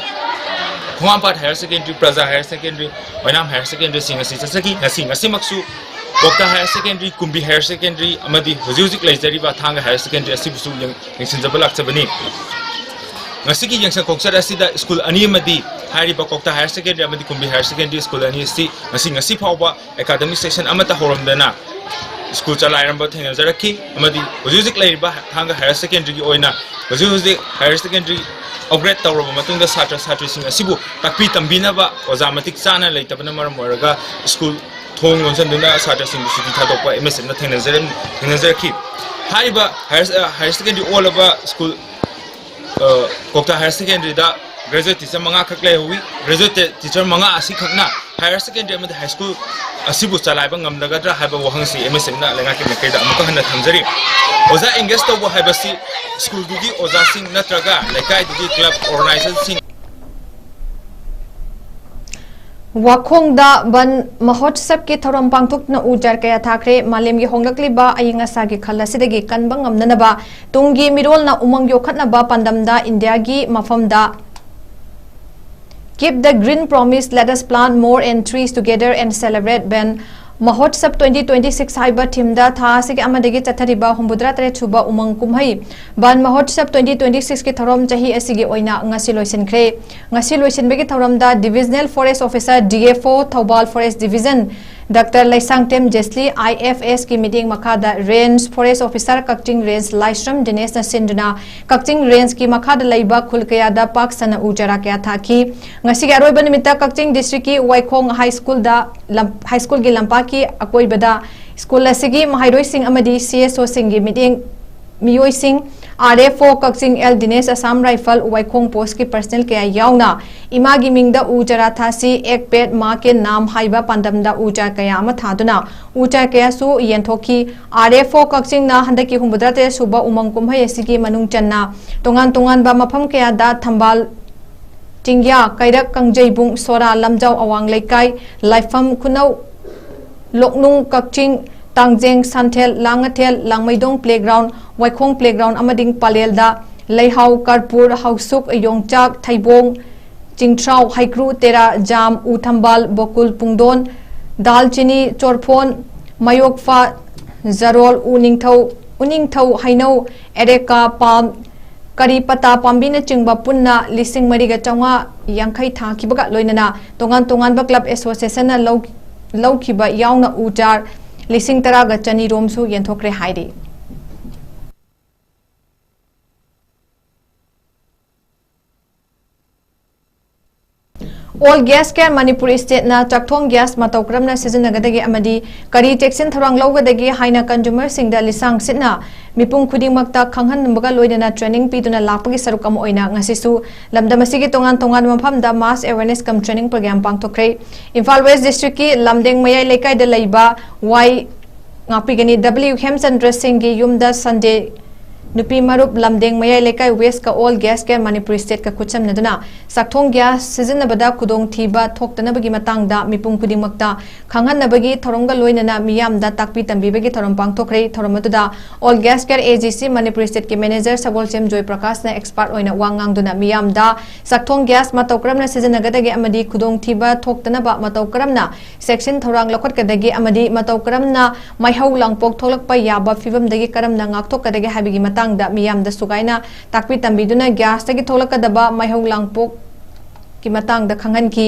ꯈꯣꯡꯍꯥꯝꯄꯥꯠ Higher Secondary, ꯄ꯭ꯔꯖꯥ Higher Secondary, ꯑꯣꯏꯅꯥꯝ Higher Secondaryꯁꯤꯡ ꯑꯁꯤ ꯆꯠꯆꯈꯤ꯫ ꯉꯁꯤ, ꯉꯁꯤꯃꯛꯁꯨ ꯀ꯭ꯋꯥꯛꯇꯥ Higher Secondary, ꯀꯨꯝꯕꯤ Higher Secondary ꯑꯃꯗꯤ ꯍꯧꯖꯤꯛ ꯍꯧꯖꯤꯛ ꯂꯩꯖꯔꯤꯕ ꯊꯥꯡꯒ Higher Secondary ꯑꯁꯤꯕꯨꯁꯨ ꯌꯦꯡ-, ꯌꯦꯡꯁꯤꯟꯖꯕ ꯂꯥꯛꯆꯕꯅꯤ꯫ ꯉꯁꯤꯒꯤ ꯌꯦꯡꯁꯪ ꯈꯣꯡꯆꯠ ꯑꯁꯤꯗ school ꯑꯅꯤ ꯑꯃꯗꯤ ꯍꯥꯏꯔꯤꯕ ꯀ꯭ꯋꯥꯛꯇꯥ Higher Secondary ꯑꯃꯗꯤ ꯀꯨꯝꯕꯤ Higher Secondary school ꯑꯅꯤ ꯑꯁꯤ ꯉꯁꯤ, ꯉꯁꯤ ꯐꯥꯎꯕ academic session ꯑꯃꯠꯇ ꯍꯧꯔꯝꯗꯅ ꯁ꯭ꯀꯨꯜ ꯆꯂꯥꯏꯔꯝꯕ ꯊꯦꯡꯅꯖꯔꯛꯈꯤ꯫ ꯑꯃꯗꯤ ꯍꯧꯖꯤꯛ ꯍꯧꯖꯤꯛ ꯂꯩꯔꯤꯕ ꯊꯥꯡꯒ ꯍꯥꯌꯔ ꯁꯦꯀꯦꯟꯗꯔꯤꯒꯤ ꯑꯣꯏꯅ ꯍꯧꯖꯤꯛ ꯍꯧꯖꯤꯛ ꯍꯥꯌꯔ ꯁꯦꯀꯦꯟꯗꯔꯤ ꯑꯞꯒ꯭ꯔꯦꯗ ꯇꯧꯔꯕ ꯃꯇꯨꯡꯗ ꯁꯥꯇ꯭ꯔ ꯁꯥꯇ꯭ꯔꯤꯁꯤꯡ ꯑꯁꯤꯕꯨ ꯇꯥꯛꯄꯤ ꯇꯝꯕꯤꯅꯕ ꯑꯣꯖꯥ ꯃꯇꯤꯛ ꯆꯥꯅ ꯂꯩꯇꯕꯅ ꯃꯔꯝ ꯑꯣꯏꯔꯒ ꯁ꯭ꯀꯨꯜ ꯊꯣꯡ ꯂꯣꯟꯁꯤꯟꯗꯨꯅ ꯁꯥꯇ꯭ꯔꯁꯤꯡꯕꯨ ꯁꯨꯇꯤ ꯊꯥꯗꯣꯛꯄ ꯑꯦꯝ ꯑꯦꯁ ꯑꯦꯐꯅ ꯊꯦꯡꯅꯖꯔꯝ-, ꯊꯦꯡꯅꯖꯔꯛꯈꯤ꯫ ꯍꯥꯏꯔꯤꯕ ꯍꯥꯌꯔ, ꯑ, ꯍꯥꯌꯔ ꯁꯦꯀꯦꯟꯗꯔꯤ ꯑꯣꯜꯂꯕ ꯁ꯭ꯀꯨꯜ, ꯑ, ꯀ꯭ꯋꯥꯛꯇꯥ ꯍꯥꯌꯔ ꯁꯦꯀꯦꯟꯗꯔꯤꯗ ꯒ꯭ꯔꯦꯖꯨꯑꯦꯠ ꯇꯤꯆꯔ ꯃꯉꯥꯈꯛ ꯂꯩꯍꯧꯋꯤ꯫ ꯒ꯭ꯔꯦꯖꯨꯑꯦꯠ ꯇꯤꯆꯔ ꯃꯉꯥ ꯑꯁꯤꯈꯛꯅ ꯍꯥꯌꯔ ꯁꯦꯀꯦꯟꯗꯔꯤ ꯑꯃꯗꯤ ꯍꯥꯏ ꯁ꯭ꯀꯨꯜ ꯑꯁꯤꯕꯨ ꯆꯂꯥꯏꯕ ꯉꯝꯂꯒꯗ꯭ꯔꯥ ꯍꯥꯏꯕ ꯋꯥꯍꯪꯁꯤ ꯑꯦꯝ ꯑꯦꯁ ꯑꯦꯐꯅ ꯂꯩꯉꯥꯛꯀꯤ ꯃꯥꯏꯀꯩꯗ ꯑꯃꯨꯛꯀ ꯍꯟꯅ ꯊꯝꯖꯔꯤ꯫ ꯑꯣꯖꯥ ꯑꯦꯡꯒꯦꯖ ꯇꯧꯕ ꯍꯥꯏꯕꯁꯤ ꯁ꯭ꯀꯨꯜꯗꯨꯒꯤ ꯑꯣꯖꯥꯁꯤꯡ ꯅꯠꯇ꯭ꯔꯒ ꯂꯩꯀꯥꯏꯗꯨꯒꯤ ꯀ꯭ꯂꯕ ꯑꯣꯔꯒꯅꯥꯏꯖꯔꯁꯤꯡ ꯋꯥꯈꯣꯡꯗ ꯕꯟ ꯃꯍꯣꯠꯁꯕꯀꯤ ꯊꯧꯔꯝ ꯄꯥꯡꯊꯣꯛꯇꯨꯅ ꯎ ꯆꯥꯔ ꯀꯌꯥ ꯊꯥꯈ꯭ꯔꯦ꯫ ꯃꯥꯂꯦꯝꯒꯤ ꯍꯣꯡꯂꯛꯂꯤꯕ ꯑꯏꯪ ꯑꯁꯥꯒꯤ ꯈꯜ ꯑꯁꯤꯗꯒꯤ ꯀꯟꯕ ꯉꯝꯅꯅꯕ ꯇꯨꯡꯒꯤ ꯃꯤꯔꯣꯜꯅ ꯎꯃꯪ ꯌꯣꯛꯈꯠꯅꯕ ꯄꯥꯟꯗꯝꯗ ꯏꯟꯗꯤꯌꯥꯒꯤ ꯃꯐꯝꯗ Keep the Green Promise, Let Us Plant More and Trees Together and Celebrate Van Mahotsav twenty twenty-six ꯍꯥꯏꯕ ꯊꯤꯝꯗ ꯊꯥ ꯑꯁꯤꯒꯤ ꯑꯃꯗꯒꯤ ꯆꯠꯊꯔꯤꯕ ꯍꯨꯝꯐꯨꯇꯔꯥ ꯇꯔꯦꯠ ꯁꯨꯕ ꯎꯃꯪ ꯀꯨꯝꯍꯩ ꯕꯟ ꯃꯍꯣꯠꯁꯕ twenty twenty-six ꯀꯤ ꯊꯧꯔꯝ ꯆꯍꯤ ꯑꯁꯤꯒꯤ ꯑꯣꯏꯅ ꯉꯁꯤ ꯂꯣꯏꯁꯤꯟꯈ꯭ꯔꯦ꯫ ꯉꯁꯤ ꯂꯣꯏꯁꯤꯟꯕꯒꯤ ꯊꯧꯔꯝꯗ Divisional Forest Officer, D F O, Thoubal Forest Division, doctor Leishangthem Jessly, I F S ꯀꯤ ꯃꯤꯠꯌꯦꯡ ꯃꯈꯥꯗ Range Forest Officer, ꯀꯛꯆꯤꯡ Range, ꯂꯥꯏꯁ꯭ꯔꯝ ꯗꯤꯅꯦꯁꯅ ꯁꯤꯟꯗꯨꯅ ꯀꯛꯆꯤꯡ ꯔꯦꯟꯖꯀꯤ ꯃꯈꯥꯗ ꯂꯩꯕ ꯈꯨꯜ ꯀꯌꯥꯗ ꯄꯥꯛ ꯁꯟꯅ ꯎ ꯆꯥꯔꯥ ꯀꯌꯥ ꯊꯥꯈꯤ꯫ ꯉꯁꯤꯒꯤ ꯑꯔꯣꯏꯕ ꯅꯨꯃꯤꯠꯇ ꯀꯛꯆꯤꯡ ꯗꯤꯁꯇ꯭ꯔꯤꯛꯀꯤ ꯋꯥꯏꯈꯣꯡ ꯍꯥꯏ ꯁ꯭ꯀꯨꯜꯗ ꯂꯝ-, ꯍꯥꯏ ꯁ꯭ꯀꯨꯜꯒꯤ ꯂꯝꯄꯥꯛꯀꯤ ꯑꯀꯣꯏꯕꯗ ꯁ꯭ꯀꯨꯜ ꯑꯁꯤꯒꯤ ꯃꯍꯩꯔꯣꯏꯁꯤꯡ ꯑꯃꯗꯤ C S O ꯁꯤꯡꯒꯤ ꯃꯤꯠꯌꯦꯡ ꯃꯤꯑꯣꯏꯁꯤꯡ, R F O ꯀꯛꯆꯤꯡ, L ꯗꯤꯅꯦꯁ, ꯑꯁꯥꯝ ꯔꯥꯏꯐꯜ, ꯋꯥꯏꯈꯣꯡ ꯄꯣꯁꯀꯤ ꯄꯔꯁꯅꯦꯜ ꯀꯌꯥ ꯌꯥꯎꯅ ꯏꯃꯥꯒꯤ ꯃꯤꯡꯗ ꯎ ꯆꯥꯔꯥ ꯊꯥꯁꯤ, ꯑꯦꯛ ꯄꯦꯗ ꯃꯥ ꯀꯦ ꯅꯥꯝ ꯍꯥꯏꯕ ꯄꯥꯟꯗꯝꯗ ꯎ ꯆꯥꯔ ꯀꯌꯥ ꯑꯃ ꯊꯥꯗꯨꯅ ꯎ ꯆꯥꯔ ꯀꯌꯥꯁꯨ ꯌꯦꯟꯊꯣꯛꯈꯤ꯫ R F O ꯀꯛꯆꯤꯡꯅ ꯍꯟꯗꯛꯀꯤ ꯍꯨꯝꯐꯨꯇꯔꯥ ꯇꯔꯦꯠ ꯁꯨꯕ ꯎꯃꯪ ꯀꯨꯝꯍꯩ ꯑꯁꯤꯒꯤ ꯃꯅꯨꯡ ꯆꯟꯅ ꯇꯣꯉꯥꯟ ꯇꯣꯉꯥꯟꯕ ꯃꯐꯝ ꯀꯌꯥꯗ ꯊꯝꯕꯥꯜ ꯆꯤꯡꯌꯥ, ꯀꯩꯔꯛ, ꯀꯥꯡꯖꯩꯕꯨꯡ, ꯁꯣꯔꯥ, ꯂꯝꯖꯥꯎ, ꯑꯋꯥꯡ ꯂꯩꯀꯥꯏ, ꯂꯥꯏꯐꯝ, ꯈꯨꯅꯧ, ꯂꯣꯛꯅꯨꯡ, ꯀꯛꯆꯤꯡ, ꯇꯥꯡꯖꯦꯡ, ꯁꯟꯊꯦꯜ, ꯂꯥꯡꯉꯊꯦꯜ, ꯂꯥꯡꯃꯩꯗꯣꯡ playground, ꯋꯥꯏꯈꯣꯡ playground ꯑꯃꯗꯤ ꯄꯂꯦꯜꯗ ꯂꯩꯍꯥꯎ, ꯀꯔꯄꯨꯔ, ꯍꯧꯁꯨꯛ, ꯌꯣꯡꯆꯥꯛ, ꯊꯩꯕꯣꯡ, ꯆꯤꯡꯊ꯭ꯔꯥꯎ, ꯍꯩꯀ꯭ꯔꯨ, ꯇꯦꯔꯥ, ꯖꯥꯝ, ꯎ ꯊꯝꯕꯥꯜ, ꯕꯣꯀꯨꯜ, ꯄꯨꯡꯗꯣꯟ, ꯗꯥꯜꯆꯤꯅꯤ, ꯆꯣꯔꯐꯣꯟ, ꯃꯌꯣꯛꯐꯥ, ꯖꯔꯣꯜ, ꯎꯅꯤꯡꯊꯧ, ꯎꯅꯤꯡꯊꯧ, ꯍꯩꯅꯧ, ꯑꯦꯔꯦꯀꯥ, ꯄꯥꯝ, ꯀꯔꯤ ꯄꯇꯥ ꯄꯥꯝꯕꯤꯅꯆꯤꯡꯕ ꯄꯨꯟꯅ ꯂꯤꯁꯤꯡ ꯃꯔꯤꯒ ꯆꯥꯝꯃꯉꯥ ꯌꯥꯡꯈꯩ ꯊꯥꯈꯤꯕꯒ ꯂꯣꯏꯅꯅ ꯇꯣꯉꯥꯟ ꯇꯣꯉꯥꯟꯕ club association ꯅ ꯂꯧ-, ꯂꯧꯈꯤꯕ ꯌꯥꯎꯅ ꯎ ꯆꯥꯔ ꯂꯤꯁꯤꯡ ꯇꯔꯥꯒ ꯆꯅꯤ ꯔꯣꯝꯁꯨ ꯌꯦꯟꯊꯣꯛꯈ꯭ꯔꯦ ꯍꯥꯏꯔꯤ꯫ All Gas Care Manipur State ꯅ ꯆꯥꯛꯊꯣꯡ gas ꯃꯇꯧ ꯀꯔꯝꯅ ꯁꯤꯖꯤꯟꯅꯒꯗꯒꯦ ꯑꯃꯗꯤ ꯀꯔꯤ ꯆꯦꯛꯁꯤꯟ ꯊꯧꯔꯥꯡ ꯂꯧꯒꯗꯒꯦ ꯍꯥꯏꯅ consumer ꯁꯤꯡꯗ ꯂꯤꯁꯥꯡ ꯁꯤꯠꯅ ꯃꯤꯄꯨꯝ ꯈꯨꯗꯤꯡꯃꯛꯇ ꯈꯪꯍꯟꯕꯒ ꯂꯣꯏꯅꯅ training ꯄꯤꯗꯨꯅ ꯂꯥꯛꯄꯒꯤ ꯁꯔꯨꯛ ꯑꯃ ꯑꯣꯏꯅ ꯉꯁꯤꯁꯨ ꯂꯝꯗꯝ ꯑꯁꯤꯒꯤ ꯇꯣꯉꯥꯟ ꯇꯣꯉꯥꯟꯕ ꯃꯐꯝꯗ mass awareness cum training program ꯄꯥꯡꯊꯣꯛꯈ꯭ꯔꯦ꯫ Imphal West District ꯀꯤ ꯂꯝꯗꯦꯡ ꯃꯌꯥꯏ ꯂꯩꯀꯥꯏꯗ ꯂꯩꯕ ꯋꯥꯏ ꯉꯥꯛꯄꯤꯒꯅꯤ꯫ W ꯍꯦꯝꯆꯟꯗ꯭ꯔ ꯁꯤꯡꯒꯤ ꯌꯨꯝꯗ Sunday ꯅꯨꯄꯤ ꯃꯔꯨꯞ ꯂꯝꯗꯦꯡ ꯃꯌꯥꯏ ꯂꯩꯀꯥꯏ West ꯀ All Gas Care Manipur State ꯀ ꯈꯨꯠꯁꯝꯅꯗꯨꯅ ꯆꯥꯛꯊꯣꯡ gas ꯁꯤꯖꯤꯟꯅꯕꯗ ꯈꯨꯗꯣꯡꯊꯤꯕ ꯊꯣꯛꯇꯅꯕꯒꯤ ꯃꯇꯥꯡꯗ ꯃꯤꯄꯨꯝ ꯈꯨꯗꯤꯡꯃꯛꯇ ꯈꯪꯍꯟꯅꯕꯒꯤ ꯊꯧꯔꯝꯒ ꯂꯣꯏꯅꯅ ꯃꯤꯌꯥꯝꯗ ꯇꯥꯛꯄꯤ ꯇꯝꯕꯤꯕꯒꯤ ꯊꯧꯔꯝ ꯄꯥꯡꯊꯣꯛꯈ꯭ꯔꯦ꯫ ꯊꯧꯔꯝ ꯑꯗꯨꯗ All Gas Care A G C Manipur State ꯀꯤ manager ꯁꯒꯣꯜꯁꯦꯝ ꯖꯣꯏ ꯄ꯭ꯔꯀꯥꯁꯅ expert ꯑꯣꯏꯅ ꯋꯥ ꯉꯥꯡꯗꯨꯅ ꯃꯤꯌꯥꯝꯗ ꯆꯥꯛꯊꯣꯡ gas ꯃꯇꯧ ꯀꯔꯝꯅ ꯁꯤꯖꯤꯟꯅꯒꯗꯒꯦ ꯑꯃꯗꯤ ꯈꯨꯗꯣꯡꯊꯤꯕ ꯊꯣꯛꯇꯅꯕ ꯃꯇꯧ ꯀꯔꯝꯅ ꯆꯦꯛꯁꯤꯟ ꯊꯧꯔꯥꯡ ꯂꯧꯈꯠꯀꯗꯒꯦ ꯑꯃꯗꯤ ꯃꯇꯧ ꯀꯔꯝꯅ ꯃꯩꯍꯧ ꯂꯥꯡꯄꯣꯛ ꯊꯣꯛꯂꯛꯄ ꯌꯥꯕ ꯐꯤꯕꯝꯗꯒꯤ ꯀꯔꯝꯅ ꯉꯥꯛꯊꯣꯛꯀꯗꯒꯦ ꯍꯥꯏꯕꯒꯤ ꯃꯇꯥꯡꯗ ꯃꯤꯌꯥꯝꯗ ꯁꯨꯒꯥꯏꯅ ꯇꯥꯛꯄꯤ ꯇꯝꯕꯤꯗꯨꯅ gas ꯇꯒꯤ ꯊꯣꯛꯂꯛꯀꯗꯕ ꯃꯩꯍꯧ ꯂꯥꯡꯄꯣꯛꯀꯤ ꯃꯇꯥꯡꯗ ꯈꯪꯍꯟꯈꯤ꯫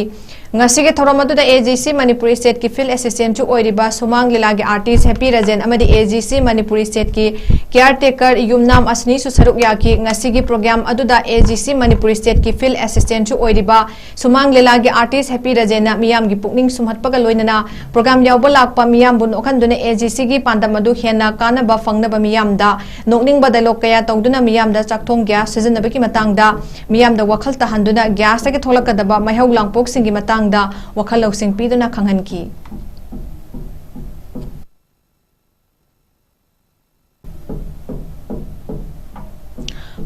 ꯉꯁꯤꯒꯤ ꯊꯧꯔꯝ ꯑꯗꯨꯗ A G C Manipur State ꯀꯤ field assistant ꯁꯨ ꯑꯣꯏꯔꯤꯕ ꯁꯨꯃꯥꯡ ꯂꯤꯂꯥꯒꯤ artist ꯍꯦꯄꯤ ꯔꯥꯖꯦꯟ ꯑꯃꯗꯤ A G C Manipur State ꯀꯤ caretaker ꯌꯨꯝꯅꯥꯝ ꯑꯁꯤꯅꯤꯁꯨ ꯁꯔꯨꯛ ꯌꯥꯈꯤ꯫ ꯉꯁꯤꯒꯤ program ꯑꯗꯨꯗ A G C Manipur State ꯀꯤ field assistant ꯁꯨ ꯑꯣꯏꯔꯤꯕ ꯁꯨꯃꯥꯡ ꯂꯤꯂꯥꯒꯤ artist ꯍꯦꯄꯤ ꯔꯥꯖꯦꯟꯅ ꯃꯤꯌꯥꯝꯒꯤ ꯄꯨꯛꯅꯤꯡ ꯁꯨꯝꯍꯠꯄꯒ ꯂꯣꯏꯅꯅ program ꯌꯥꯎꯕ ꯂꯥꯛꯄ ꯃꯤꯌꯥꯝꯕꯨ ꯅꯣꯛꯍꯟꯗꯨꯅ A G C ꯒꯤ ꯄꯥꯟꯗꯝ ꯑꯗꯨ ꯍꯦꯟꯅ ꯀꯥꯟꯅꯕ ꯐꯪꯅꯕ ꯃꯤꯌꯥꯝꯗ ꯅꯣꯛꯅꯤꯡꯕ dialogue ꯀꯌꯥ ꯇꯧꯗꯨꯅ ꯃꯤꯌꯥꯝꯗ ꯆꯥꯛꯊꯣꯡ gas ꯁꯤꯖꯤꯟꯅꯕꯒꯤ ꯃꯇꯥꯡꯗ ꯃꯤꯌꯥꯝꯗ ꯋꯥꯈꯜ ꯇꯥꯍꯟꯗꯨꯅ gas ꯇꯒꯤ ꯊꯣꯛꯂꯛꯀꯗꯕ ꯃꯩꯍꯧ ꯂꯥꯡꯄꯣꯛꯁꯤꯡꯒꯤ ꯃꯇꯥꯡꯗ ꯋꯥꯈꯜ ꯂꯧꯁꯤꯡ ꯄꯤꯗꯨꯅ ꯈꯪꯍꯟꯈꯤ꯫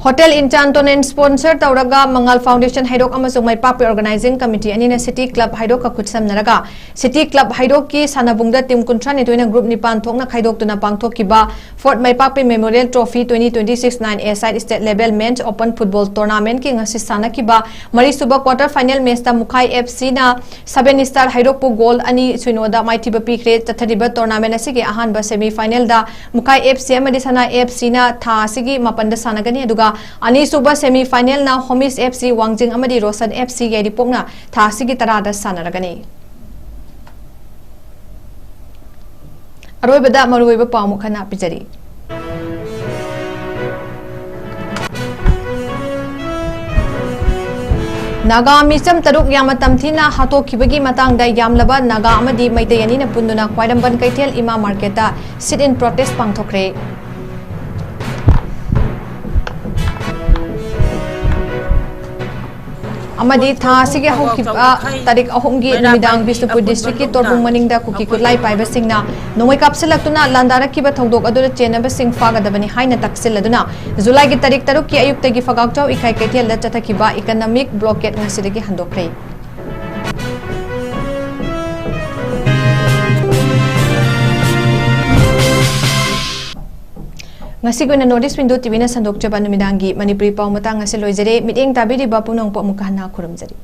Hotel Enchanto ꯅ sponsor ꯇꯧꯔꯒ ꯃꯉꯥꯜ Foundation ꯍꯩꯔꯣꯛ ꯑꯃꯁꯨꯡ ꯃꯥꯏꯄꯥꯛꯄꯤ Organizing Committee ꯑꯅꯤꯅ City Club ꯍꯩꯔꯣꯛꯀ ꯈꯨꯠꯁꯝꯅꯔꯒ City Club ꯍꯩꯔꯣꯛꯀꯤ ꯁꯥꯟꯅꯕꯨꯡꯗ team ꯀꯨꯟꯊ꯭ꯔꯥꯅꯤꯊꯣꯏꯅ group ꯅꯤꯄꯥꯟ ꯊꯣꯛꯅ ꯈꯥꯏꯗꯣꯛꯇꯨꯅ ꯄꯥꯡꯊꯣꯛꯈꯤꯕ Fourth ꯃꯥꯏꯄꯥꯛꯄꯤ Memorial Trophy twenty twenty-six nine A side state level men's open football tournament ꯀꯤ ꯉꯁꯤ ꯁꯥꯟꯅꯈꯤꯕ ꯃꯔꯤꯁꯨꯕ quarter final match ꯇ ꯃꯨꯈꯥꯏ F C ꯅ Seven Star ꯍꯩꯔꯣꯛꯄꯨ goal ꯑꯅꯤ ꯁꯨꯏꯅꯣꯗ ꯃꯥꯏꯊꯤꯕ ꯄꯤꯈ꯭ꯔꯦ꯫ ꯆꯠꯊꯔꯤꯕ tournament ꯑꯁꯤꯒꯤ ꯑꯍꯥꯟꯕ semi final ꯗ ꯃꯨꯈꯥꯏ F C ꯑꯃꯗꯤ ꯁꯅꯥ F C ꯅ ꯊꯥ ꯑꯁꯤꯒꯤ ꯃꯥꯄꯟꯗ ꯁꯥꯟꯅꯒꯅꯤ, ꯑꯗꯨꯒ ꯑꯅꯤꯁꯨꯕ semi final ꯅ Homies F C ꯋꯥꯡꯖꯤꯡ ꯑꯃꯗꯤ Roshan F C ꯌꯥꯏꯔꯤꯄꯣꯛꯅ ꯊꯥ ꯑꯁꯤꯒꯤ ꯇꯔꯥꯗ ꯁꯥꯟꯅꯔꯒꯅꯤ꯫ ꯑꯔꯣꯏꯕꯗ ꯃꯔꯨꯑꯣꯏꯕ ꯄꯥꯎ ꯑꯃꯨꯛ ꯍꯟꯅ ꯄꯤꯖꯔꯤ꯫ ꯅꯥꯒꯥ ꯃꯤꯆꯝ ꯇꯔꯨꯛ ꯌꯥꯝꯅ ꯇꯝꯊꯤꯅ ꯍꯥꯠꯇꯣꯛꯈꯤꯕꯒꯤ ꯃꯇꯥꯡꯗ ꯌꯥꯝꯂꯕ ꯅꯥꯒꯥ ꯑꯃꯗꯤ ꯃꯩꯇꯩ ꯑꯅꯤꯅ ꯄꯨꯟꯗꯨꯅ ꯈ꯭ꯋꯥꯏꯔꯝꯕꯟ ꯀꯩꯊꯦꯜ ꯏꯃꯥ ꯃꯥꯔꯀꯦꯠꯇ sit in protest ꯄꯥꯡꯊꯣꯛꯈ꯭ꯔꯦ꯫ ꯑꯃꯗꯤ ꯊꯥ ꯑꯁꯤꯒꯤ ꯍꯧꯈꯤꯕ ꯇꯥꯔꯤꯛ ꯑꯍꯨꯝꯒꯤ ꯅꯨꯃꯤꯗꯥꯡ ꯕꯤꯁꯅꯨꯄꯨꯔ ꯗꯤꯁꯇ꯭ꯔꯤꯛꯀꯤ ꯇꯣꯔꯕꯨꯡ ꯃꯅꯤꯡꯗ ꯀꯨꯀꯤ ꯈꯨꯠꯂꯥꯏ ꯄꯥꯏꯕꯁꯤꯡꯅ ꯅꯣꯡꯃꯩ ꯀꯥꯞꯁꯤꯜꯂꯛꯇꯨꯅ ꯂꯥꯟꯗꯥꯔꯛꯈꯤꯕ ꯊꯧꯗꯣꯛ ꯑꯗꯨꯗ ꯆꯦꯟꯅꯕꯁꯤꯡ ꯐꯥꯒꯗꯕꯅꯤ ꯍꯥꯏꯅ ꯇꯛꯁꯤꯜꯂꯗꯨꯅ ꯖꯨꯂꯥꯏꯒꯤ ꯇꯥꯔꯤꯛ ꯇꯔꯨꯛꯀꯤ ꯑꯌꯨꯛꯇꯒꯤ ꯐꯒꯥꯛꯆꯥꯎ ꯏꯀꯥꯏ ꯀꯩꯊꯦꯜꯗ ꯆꯠꯊꯈꯤꯕ economic blockade ꯉꯁꯤꯗꯒꯤ ꯍꯟꯗꯣꯛꯈ꯭ꯔꯦ꯫ ꯉꯁꯤꯒꯤ ꯑꯣꯏꯅ North East Window TVꯅ ꯁꯟꯗꯣꯛꯆꯕ ꯅꯨꯃꯤꯗꯥꯡꯒꯤ ꯃꯅꯤꯄꯨꯔꯤ ꯄꯥꯎ ꯃꯇꯥꯡ ꯑꯁꯤ ꯂꯣꯏꯖꯔꯦ꯫ ꯃꯤꯠꯌꯦꯡ ꯇꯥꯕꯤꯔꯤꯕ ꯄꯨꯝꯅꯃꯛꯄꯨ ꯑꯃꯨꯛꯀ ꯍꯟꯅ ꯈꯨꯔꯨꯝꯖꯔꯤ꯫